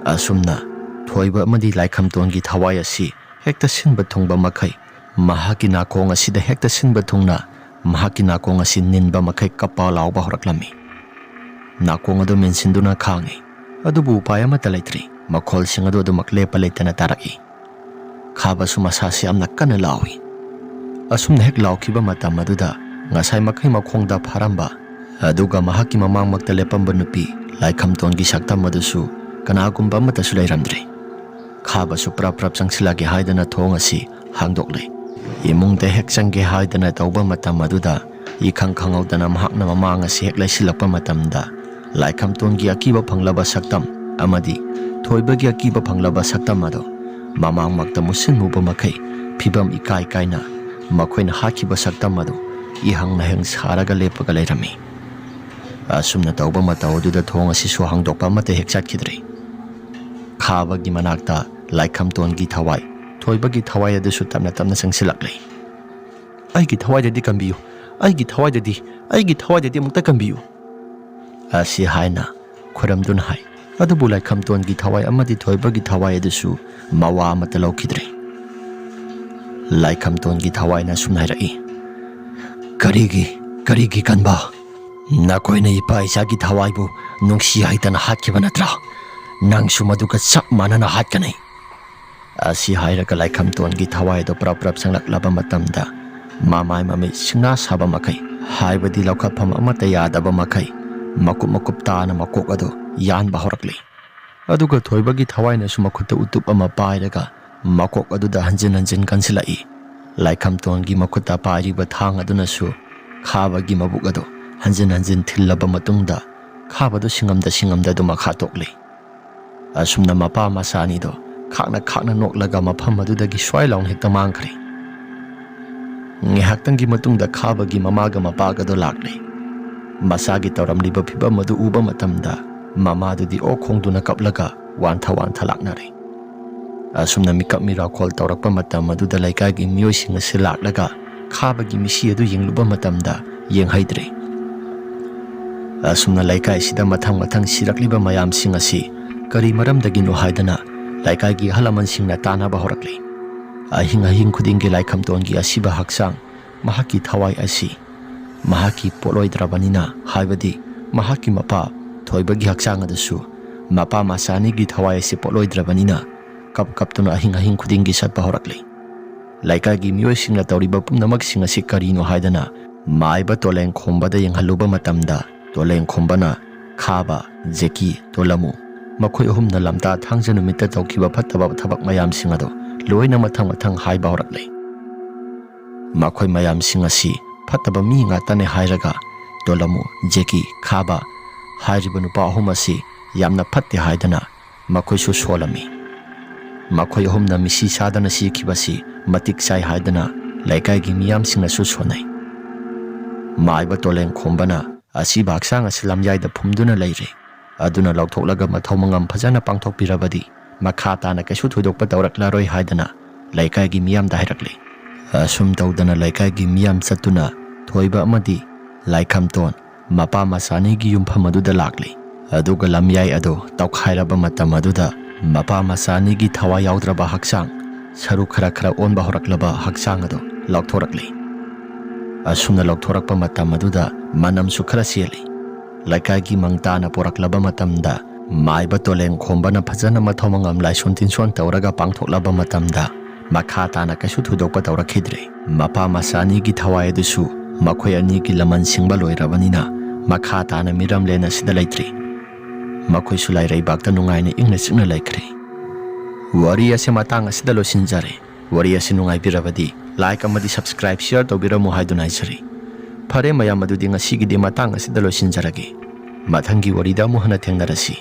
ꯑꯁꯨꯝꯅ ꯊꯣꯏꯕ ꯑꯃꯗꯤ ꯂꯥꯏꯈꯝꯇꯣꯟꯒꯤ ꯊꯋꯥꯏ ꯑꯁꯤ ꯍꯦꯛꯇ ꯁꯤꯟꯕ ꯊꯨꯡꯕ ꯃꯈꯩ, ꯃꯍꯥꯛꯀꯤ ꯅꯥꯀꯣꯡ ꯑꯁꯤꯗ ꯍꯦꯛꯇ ꯁꯤꯟꯕ ꯊꯨꯡꯅ ꯃꯍꯥꯛꯀꯤ ꯅꯥꯀꯣꯡ ꯑꯁꯤ ꯅꯤꯟꯕ ꯃꯈꯩ ꯀꯞꯄ ꯂꯥꯎꯕ ꯍꯧꯔꯛꯂꯝꯃꯤ꯫ ꯅꯥꯀꯣꯡ ꯑꯗꯨ ꯃꯦꯟꯁꯤꯟꯗꯨꯅ ꯈꯥꯡꯉꯤ, ꯑꯗꯨꯕꯨ ꯎꯄꯥꯏ ꯑꯃꯠꯇ ꯂꯩꯇ꯭ꯔꯤ꯫ ꯃꯈꯣꯜꯁꯤꯡ ꯑꯗꯨ ꯑꯗꯨꯃꯛ ꯂꯦꯞꯄ ꯂꯩꯇꯅ ꯇꯥꯔꯛꯏ꯫ ꯈꯥꯕꯁꯨ ꯃꯁꯥꯁꯤ ꯌꯥꯝꯅ ꯀꯟꯅ ꯂꯥꯎꯏ꯫ ꯑꯁꯨꯝꯅ ꯍꯦꯛ ꯂꯥꯎꯈꯤꯕ ꯃꯇꯝ ꯑꯗꯨꯗ ꯉꯁꯥꯏ ꯃꯈꯩ ꯃꯈꯣꯡꯗ ꯐꯥꯔꯝꯕ ꯑꯗꯨꯒ ꯃꯍꯥꯛꯀꯤ ꯃꯃꯥꯡꯃꯛꯇ ꯂꯦꯞꯄꯝꯕ ꯅꯨꯄꯤ ꯂꯥꯏꯈꯝꯇꯣꯟꯒꯤ ꯁꯛꯇꯝ ꯑꯗꯨꯁꯨ ꯀꯅꯥꯒꯨꯝꯕ ꯑꯃꯠꯇꯁꯨ ꯂꯩꯔꯝꯗ꯭ꯔꯦ꯫ ꯈꯥꯕꯁꯨ ꯄ꯭ꯔꯞ ꯄ꯭ꯔꯞ ꯆꯪꯁꯤꯜꯂꯒꯦ ꯍꯥꯏꯗꯅ ꯊꯣꯡ ꯑꯁꯤ ꯍꯥꯡꯗꯣꯛꯂꯦ꯫ ꯏꯃꯨꯡꯗ ꯍꯦꯛ ꯆꯪꯒꯦ ꯍꯥꯏꯗꯅ ꯇꯧꯕ ꯃꯇꯝ ꯑꯗꯨꯗ ꯏꯈꯪ ꯈꯪꯍꯧꯗꯅ ꯃꯍꯥꯛꯅ ꯃꯃꯥꯡ ꯑꯁꯤ ꯍꯦꯛ ꯂꯩꯁꯤꯜꯂꯛꯄ ꯃꯇꯝꯗ ꯂꯥꯏꯈꯝꯇꯣꯟꯒꯤ ꯑꯀꯤꯕ ꯐꯪꯂꯕ ꯁꯛꯇꯝ ꯑꯃꯗꯤ ꯊꯣꯏꯕꯒꯤ ꯑꯀꯤꯕ ꯐꯪꯂꯕ ꯁꯛꯇꯝ ꯑꯗꯨ ꯃꯃꯥꯡꯃꯛꯇ ꯃꯨꯁꯤꯟ ꯃꯨꯕ ꯃꯈꯩ ꯐꯤꯕꯝ ꯏꯀꯥꯏ ꯀꯥꯏꯅ ꯃꯈꯣꯏꯅ ꯍꯥꯠꯈꯤꯕ ꯁꯛꯇꯝ ꯑꯗꯨ ꯏꯍꯪ ꯅꯍꯪ ꯁꯥꯔꯒ ꯂꯦꯞꯄꯒ ꯂꯩꯔꯝꯃꯤ꯫ ꯑꯁꯨꯝꯅ ꯇꯧꯕ ꯃꯇꯧ ꯑꯗꯨꯗ ꯊꯣꯡ ꯑꯁꯤꯁꯨ ꯍꯥꯡꯗꯣꯛꯄ ꯑꯃꯠꯇ ꯍꯦꯛ ꯆꯠꯈꯤꯗ꯭ꯔꯦ꯫ ꯈꯥꯕꯒꯤ ꯃꯅꯥꯛꯇ ꯂꯥꯏꯈꯝꯇꯣꯟꯒꯤ ꯊꯋꯥꯏ, ꯊꯣꯏꯕꯒꯤ ꯊꯋꯥꯏ ꯑꯗꯨꯁꯨ ꯇꯞꯅ ꯇꯞꯅ ꯆꯪꯁꯤꯜꯂꯛꯂꯦ꯫ "ꯑꯩꯒꯤ ꯊꯋꯥꯏꯗꯗꯤ ꯀꯟꯕꯤꯌꯨ, ꯑꯩꯒꯤ ꯊꯋꯥꯏꯗꯗꯤ, ꯑꯩꯒꯤ ꯊꯋꯥꯏꯗꯗꯤ ꯑꯃꯨꯛꯇ ꯀꯟꯕꯤꯌꯨ" ꯑꯁꯤ ꯍꯥꯏꯅ ꯈꯨꯔꯝꯗꯨꯅ ꯍꯥꯏ꯫ ꯑꯗꯨꯕꯨ ꯂꯥꯏꯈꯝꯇꯣꯟꯒꯤ ꯊꯋꯥꯏ ꯑꯃꯗꯤ ꯊꯣꯏꯕꯒꯤ ꯊꯋꯥꯏ ꯑꯗꯨꯁꯨ ꯃꯋꯥ ꯑꯃꯠꯇ ꯂꯧꯈꯤꯗ꯭ꯔꯦ꯫ ꯂꯥꯏꯈꯝꯇꯣꯟꯒꯤ ꯊꯋꯥꯏꯅ ꯑꯁꯨꯝꯅ ꯍꯥꯏꯔꯛꯏ, "ꯀꯔꯤꯒꯤ, ꯀꯔꯤꯒꯤ ꯀꯟꯕ? ꯅꯈꯣꯏꯅ ꯏꯄꯥ ꯏꯆꯥꯒꯤ ꯊꯋꯥꯏꯕꯨ ꯅꯨꯡꯁꯤ ꯍꯩꯇꯅ ꯍꯥꯠꯈꯤꯕ ꯅꯠꯇ꯭ꯔꯥ? ꯅꯪꯁꯨ ꯃꯗꯨꯒ ꯆꯞ ꯃꯥꯟꯅꯅ ꯍꯥꯠꯀꯅꯤ" ꯑꯁꯤ ꯍꯥꯏꯔꯒ ꯂꯥꯏꯈꯝꯇꯣꯟꯒꯤ ꯊꯋꯥꯏꯗꯣ ꯄ꯭ꯔꯞ ꯄ꯭ꯔꯞ ꯆꯪꯂꯛꯂꯕ ꯃꯇꯝꯗ ꯃꯃꯥꯏ ꯃꯃꯤꯠ ꯁꯤꯡꯅꯥ ꯁꯥꯕ ꯃꯈꯩ, ꯍꯥꯏꯕꯗꯤ ꯂꯧꯈꯠꯐꯝ ꯑꯃꯠꯇ ꯌꯥꯗꯕ ꯃꯈꯩ, ꯃꯀꯨꯞ ꯃꯀꯨꯞ ꯇꯥꯅ ꯃꯀꯣꯛ ꯑꯗꯨ ꯌꯥꯟꯕ ꯍꯧꯔꯛꯂꯤ꯫ ꯑꯗꯨꯒ ꯊꯣꯏꯕꯒꯤ ꯊꯋꯥꯏꯅꯁꯨ ꯃꯈꯨꯠꯇ ꯎꯇꯨꯞ ꯑꯃ ꯄꯥꯏꯔꯒ ꯃꯀꯣꯛ ꯑꯗꯨꯗ ꯍꯟꯖꯤꯟ ꯍꯟꯖꯤꯟ ꯀꯟꯁꯤꯜꯂꯛꯏ꯫ ꯂꯥꯏꯈꯝꯇꯣꯟꯒꯤ ꯃꯈꯨꯠꯇ ꯄꯥꯏꯔꯤꯕ ꯊꯥꯡ ꯑꯗꯨꯅꯁꯨ ꯈꯥꯕꯒꯤ ꯃꯕꯨꯛ ꯑꯗꯨ ꯍꯟꯖꯤꯟ ꯍꯟꯖꯤꯟ ꯊꯤꯜꯂꯕ ꯃꯇꯨꯡꯗ ꯈꯥꯕꯗꯨ ꯁꯤꯡꯉꯝꯗ ꯁꯤꯡꯉꯝꯗ ꯑꯗꯨ ꯃꯈꯥ ꯇꯣꯛꯂꯤ꯫ ꯑꯁꯨꯝꯅ ꯃꯄꯥ ꯃꯆꯥ ꯑꯅꯤꯗꯣ ꯈꯥꯛꯅ ꯈꯥꯛꯅ ꯅꯣꯛꯂꯒ ꯃꯐꯝ ꯑꯗꯨꯗꯒꯤ ꯁ꯭ꯋꯥꯏ ꯂꯥꯎꯅ ꯍꯦꯛꯇ ꯃꯥꯡꯈ꯭ꯔꯦ꯫ ꯉꯥꯏꯍꯥꯛꯇꯪꯒꯤ ꯃꯇꯨꯡꯗ ꯈꯥꯕꯒꯤ ꯃꯃꯥꯒ ꯃꯄꯥꯒꯗꯣ ꯂꯥꯛꯂꯦ꯫ ꯃꯆꯥꯒꯤ ꯇꯧꯔꯝꯂꯤꯕ ꯐꯤꯕꯝ ꯑꯗꯨ ꯎꯕ ꯃꯇꯝꯗ ꯃꯃꯥꯗꯨꯗꯤ ꯑꯣꯛ ꯈꯣꯡꯗꯨꯅ ꯀꯞꯂꯒ ꯋꯥꯟꯊ ꯋꯥꯟꯊ ꯂꯥꯛꯅꯔꯦ꯫ ꯑꯁꯨꯝꯅ ꯃꯤꯀꯞ ꯃꯤꯔꯥꯎꯈꯣꯜ ꯇꯧꯔꯛꯄ ꯃꯇꯝ ꯑꯗꯨꯗ ꯂꯩꯀꯥꯏꯒꯤ ꯃꯤꯑꯣꯏꯁꯤꯡ ꯑꯁꯤ ꯂꯥꯛꯂꯒ ꯈꯥꯕꯒꯤ ꯃꯤꯁꯤ ꯑꯗꯨ ꯌꯦꯡꯂꯨꯕ ꯃꯇꯝꯗ ꯌꯦꯡꯍꯩꯗ꯭ꯔꯦ꯫ ꯑꯁꯨꯝꯅ ꯂꯩꯀꯥꯏꯁꯤꯗ ꯃꯊꯪ ꯃꯊꯪ ꯁꯤꯔꯛꯂꯤꯕ ꯃꯌꯥꯝꯁꯤꯡ ꯑꯁꯤ ꯀꯔꯤ ꯃꯔꯝꯗꯒꯤꯅꯣ ꯍꯥꯏꯗꯅ ꯂꯩꯀꯥꯏꯒꯤ ꯑꯍꯜ ꯂꯃꯟꯁꯤꯡꯅ ꯇꯥꯟꯅꯕ ꯍꯧꯔꯛꯂꯤ꯫ ꯑꯍꯤꯡ ꯑꯍꯤꯡ ꯈꯨꯗꯤꯡꯒꯤ ꯂꯥꯏꯈꯝꯇꯣꯟꯒꯤ ꯑꯁꯤꯕ ꯍꯛꯆꯥꯡ, ꯃꯍꯥꯛꯀꯤ ꯊꯋꯥꯏ ꯑꯁꯤ ꯃꯍꯥꯛꯀꯤ ꯄꯣꯠꯂꯣꯏꯗ꯭ꯔꯕꯅꯤꯅ, ꯍꯥꯏꯕꯗꯤ ꯃꯍꯥꯛꯀꯤ ꯃꯄꯥ ꯊꯣꯏꯕꯒꯤ ꯍꯛꯆꯥꯡ ꯑꯗꯨꯁꯨ ꯃꯄꯥ ꯃꯆꯥ ꯑꯅꯤꯒꯤ ꯊꯋꯥꯏ ꯑꯁꯤ ꯄꯣꯠꯂꯣꯏꯗ꯭ꯔꯕꯅꯤꯅ, ꯀꯞ ꯀꯞꯇꯨꯅ ꯑꯍꯤꯡ ꯑꯍꯤꯡ ꯈꯨꯗꯤꯡꯒꯤ ꯆꯠꯄ ꯍꯧꯔꯛꯂꯤ꯫ ꯂꯩꯀꯥꯏꯒꯤ ꯃꯤꯑꯣꯏꯁꯤꯡꯅ ꯇꯧꯔꯤꯕ ꯄꯨꯝꯅꯃꯛꯁꯤꯡ ꯑꯁꯤ ꯀꯔꯤꯅꯣ ꯍꯥꯏꯗꯅ ꯃꯥꯏꯕ ꯇꯣꯂꯦꯡꯈꯣꯝꯕꯗ ꯌꯦꯡꯍꯜꯂꯨꯕ ꯃꯇꯝꯗ, ꯇꯣꯂꯦꯡꯈꯣꯝꯕꯅ ꯈꯥꯕ, ꯖꯦꯀꯤ, ꯇꯣꯂꯃꯨ, ꯃꯈꯣꯏ ꯑꯍꯨꯝꯅ ꯂꯝꯇꯥ ꯊꯥꯡꯖ ꯅꯨꯃꯤꯠꯇ ꯇꯧꯈꯤꯕ ꯐꯠꯇꯕ ꯊꯕꯛ ꯃꯌꯥꯝꯁꯤꯡ ꯑꯗꯣ ꯂꯣꯏꯅ ꯃꯊꯪ ꯃꯊꯪ ꯍꯥꯏꯕ ꯍꯧꯔꯛꯂꯦ꯫ ꯃꯈꯣꯏ ꯃꯌꯥꯝꯁꯤꯡ ꯑꯁꯤ ꯐꯠꯇꯕ ꯃꯤ ꯉꯥꯛꯇꯅꯦ ꯍꯥꯏꯔꯒ, ꯇꯣꯂꯃꯨ, ꯖꯦꯀꯤ, ꯈꯥꯕ ꯍꯥꯏꯔꯤꯕ ꯅꯨꯄꯥ ꯑꯍꯨꯝ ꯑꯁꯤ ꯌꯥꯝꯅ ꯐꯠꯇꯦ ꯍꯥꯏꯗꯅ ꯃꯈꯣꯏꯁꯨ ꯁꯣꯜꯂꯝꯃꯤ꯫ ꯃꯈꯣꯏ ꯑꯍꯨꯝꯅ ꯃꯤꯁꯤ ꯁꯥꯗꯅ ꯁꯤꯈꯤꯕꯁꯤ ꯃꯇꯤꯛ ꯆꯥꯏ ꯍꯥꯏꯗꯅ ꯂꯩꯀꯥꯏꯒꯤ ꯃꯤꯌꯥꯝꯁꯤꯡꯅꯁꯨ ꯁꯣꯟꯅꯩ꯫ ꯃꯥꯏꯕ ꯇꯣꯂꯦꯡꯈꯣꯝꯕꯅ ꯑꯁꯤꯕ ꯍꯛꯆꯥꯡ ꯑꯁꯤ ꯂꯝꯌꯥꯏꯗ ꯐꯨꯝꯗꯨꯅ ꯂꯩꯔꯦ꯫ ꯑꯗꯨꯅ ꯂꯧꯊꯣꯛꯂꯒ ꯃꯊꯧ ꯃꯉꯝ ꯐꯖꯅ ꯄꯥꯡꯊꯣꯛꯄꯤꯔꯕꯗꯤ ꯃꯈꯥ ꯇꯥꯅ ꯀꯩꯁꯨ ꯊꯣꯏꯗꯣꯛꯄ ꯇꯧꯔꯛꯂꯔꯣꯏ ꯍꯥꯏꯗꯅ ꯂꯩꯀꯥꯏꯒꯤ ꯃꯤꯌꯥꯝꯗ ꯍꯥꯏꯔꯛꯂꯤ꯫ ꯑꯁꯨꯝ ꯇꯧꯗꯅ ꯂꯩꯀꯥꯏꯒꯤ ꯃꯤꯌꯥꯝ ꯆꯠꯇꯨꯅ ꯊꯣꯏꯕ ꯑꯃꯗꯤ ꯂꯥꯏꯈꯝꯇꯣꯟ ꯃꯄꯥ ꯃꯆꯥ ꯑꯅꯤꯒꯤ ꯌꯨꯝꯐꯝ ꯑꯗꯨꯗ ꯂꯥꯛꯂꯤ꯫ ꯑꯗꯨꯒ ꯂꯝꯌꯥꯏ ꯑꯗꯨ ꯇꯧꯈꯥꯏꯔꯕ ꯃꯇꯝ ꯑꯗꯨꯗ ꯃꯄꯥ ꯃꯆꯥ ꯑꯅꯤꯒꯤ ꯊꯋꯥꯏ ꯌꯥꯎꯗ꯭ꯔꯕ ꯍꯛꯆꯥꯡ ꯁꯔꯨ ꯈꯔ ꯈꯔ ꯑꯣꯟꯕ ꯍꯧꯔꯛꯂꯕ ꯍꯛꯆꯥꯡ ꯑꯗꯨ ꯂꯧꯊꯣꯔꯛꯂꯤ꯫ ꯑꯁꯨꯝꯅ ꯂꯧꯊꯣꯔꯛꯄ ꯃꯇꯝ ꯑꯗꯨꯗ ꯃꯅꯝꯁꯨ ꯈꯔ ꯆꯦꯜꯂꯤ꯫ ꯂꯩꯀꯥꯏꯒꯤ ꯃꯪ ꯇꯥꯅ ꯄꯣꯔꯛꯂꯕ ꯃꯇꯝꯗ ꯃꯥꯏꯕ ꯇꯣꯂꯦꯡꯈꯣꯝꯕꯅ ꯐꯖꯅ ꯃꯊꯧ ꯃꯉꯝ ꯂꯥꯏꯁꯣꯟ ꯇꯤꯟꯁꯣꯟ ꯇꯧꯔꯒ ꯄꯥꯡꯊꯣꯛꯂꯕ ꯃꯇꯝꯗ ꯃꯈꯥ ꯇꯥꯅ ꯀꯩꯁꯨ ꯊꯣꯏꯗꯣꯛꯄ ꯇꯧꯔꯛꯈꯤꯗ꯭ꯔꯦ꯫ ꯃꯄꯥ ꯃꯆꯥ ꯑꯅꯤꯒꯤ ꯊꯋꯥꯏ ꯑꯗꯨꯁꯨ ꯃꯈꯣꯏ ꯑꯅꯤꯒꯤ ꯂꯃꯟ ꯁꯤꯡꯕ ꯂꯣꯏꯔꯕꯅꯤꯅ ꯃꯈꯥ ꯇꯥꯅ ꯃꯤꯔꯝꯂꯦꯟ ꯑꯁꯤꯗ ꯂꯩꯇ꯭ꯔꯤ꯫ ꯃꯈꯣꯏꯁꯨ ꯂꯥꯏꯔꯩꯕꯥꯛꯇ ꯅꯨꯡꯉꯥꯏꯅ ꯏꯪꯅ ꯆꯤꯛꯅ ꯂꯩꯈ꯭ꯔꯦ꯫ ꯋꯥꯔꯤ ꯑꯁꯤ ꯃꯇꯥꯡ ꯑꯁꯤꯗ ꯂꯣꯏꯁꯤꯟꯖꯔꯦ꯫ ꯋꯥꯔꯤ ꯑꯁꯤ ꯅꯨꯡꯉꯥꯏꯕꯤꯔꯕꯗꯤ like ꯑꯃꯗꯤ subscribe, share ꯇꯧꯕꯤꯔꯝꯃꯨ ꯍꯥꯏꯗꯨꯅ ꯍꯥꯏꯖꯔꯤ꯫ ꯐꯔꯦ ꯃꯌꯥꯝ, ꯑꯗꯨꯗꯤ ꯉꯁꯤꯒꯤꯗꯤ ꯃꯇꯥꯡ ꯑꯁꯤꯗ ꯂꯣꯏꯁꯤꯟꯖꯔꯒꯦ꯫ ꯃꯊꯪꯒꯤ ꯋꯥꯔꯤꯗ ꯑꯃꯨꯛ ꯍꯟꯅ ꯊꯦꯡꯅꯔꯁꯤ꯫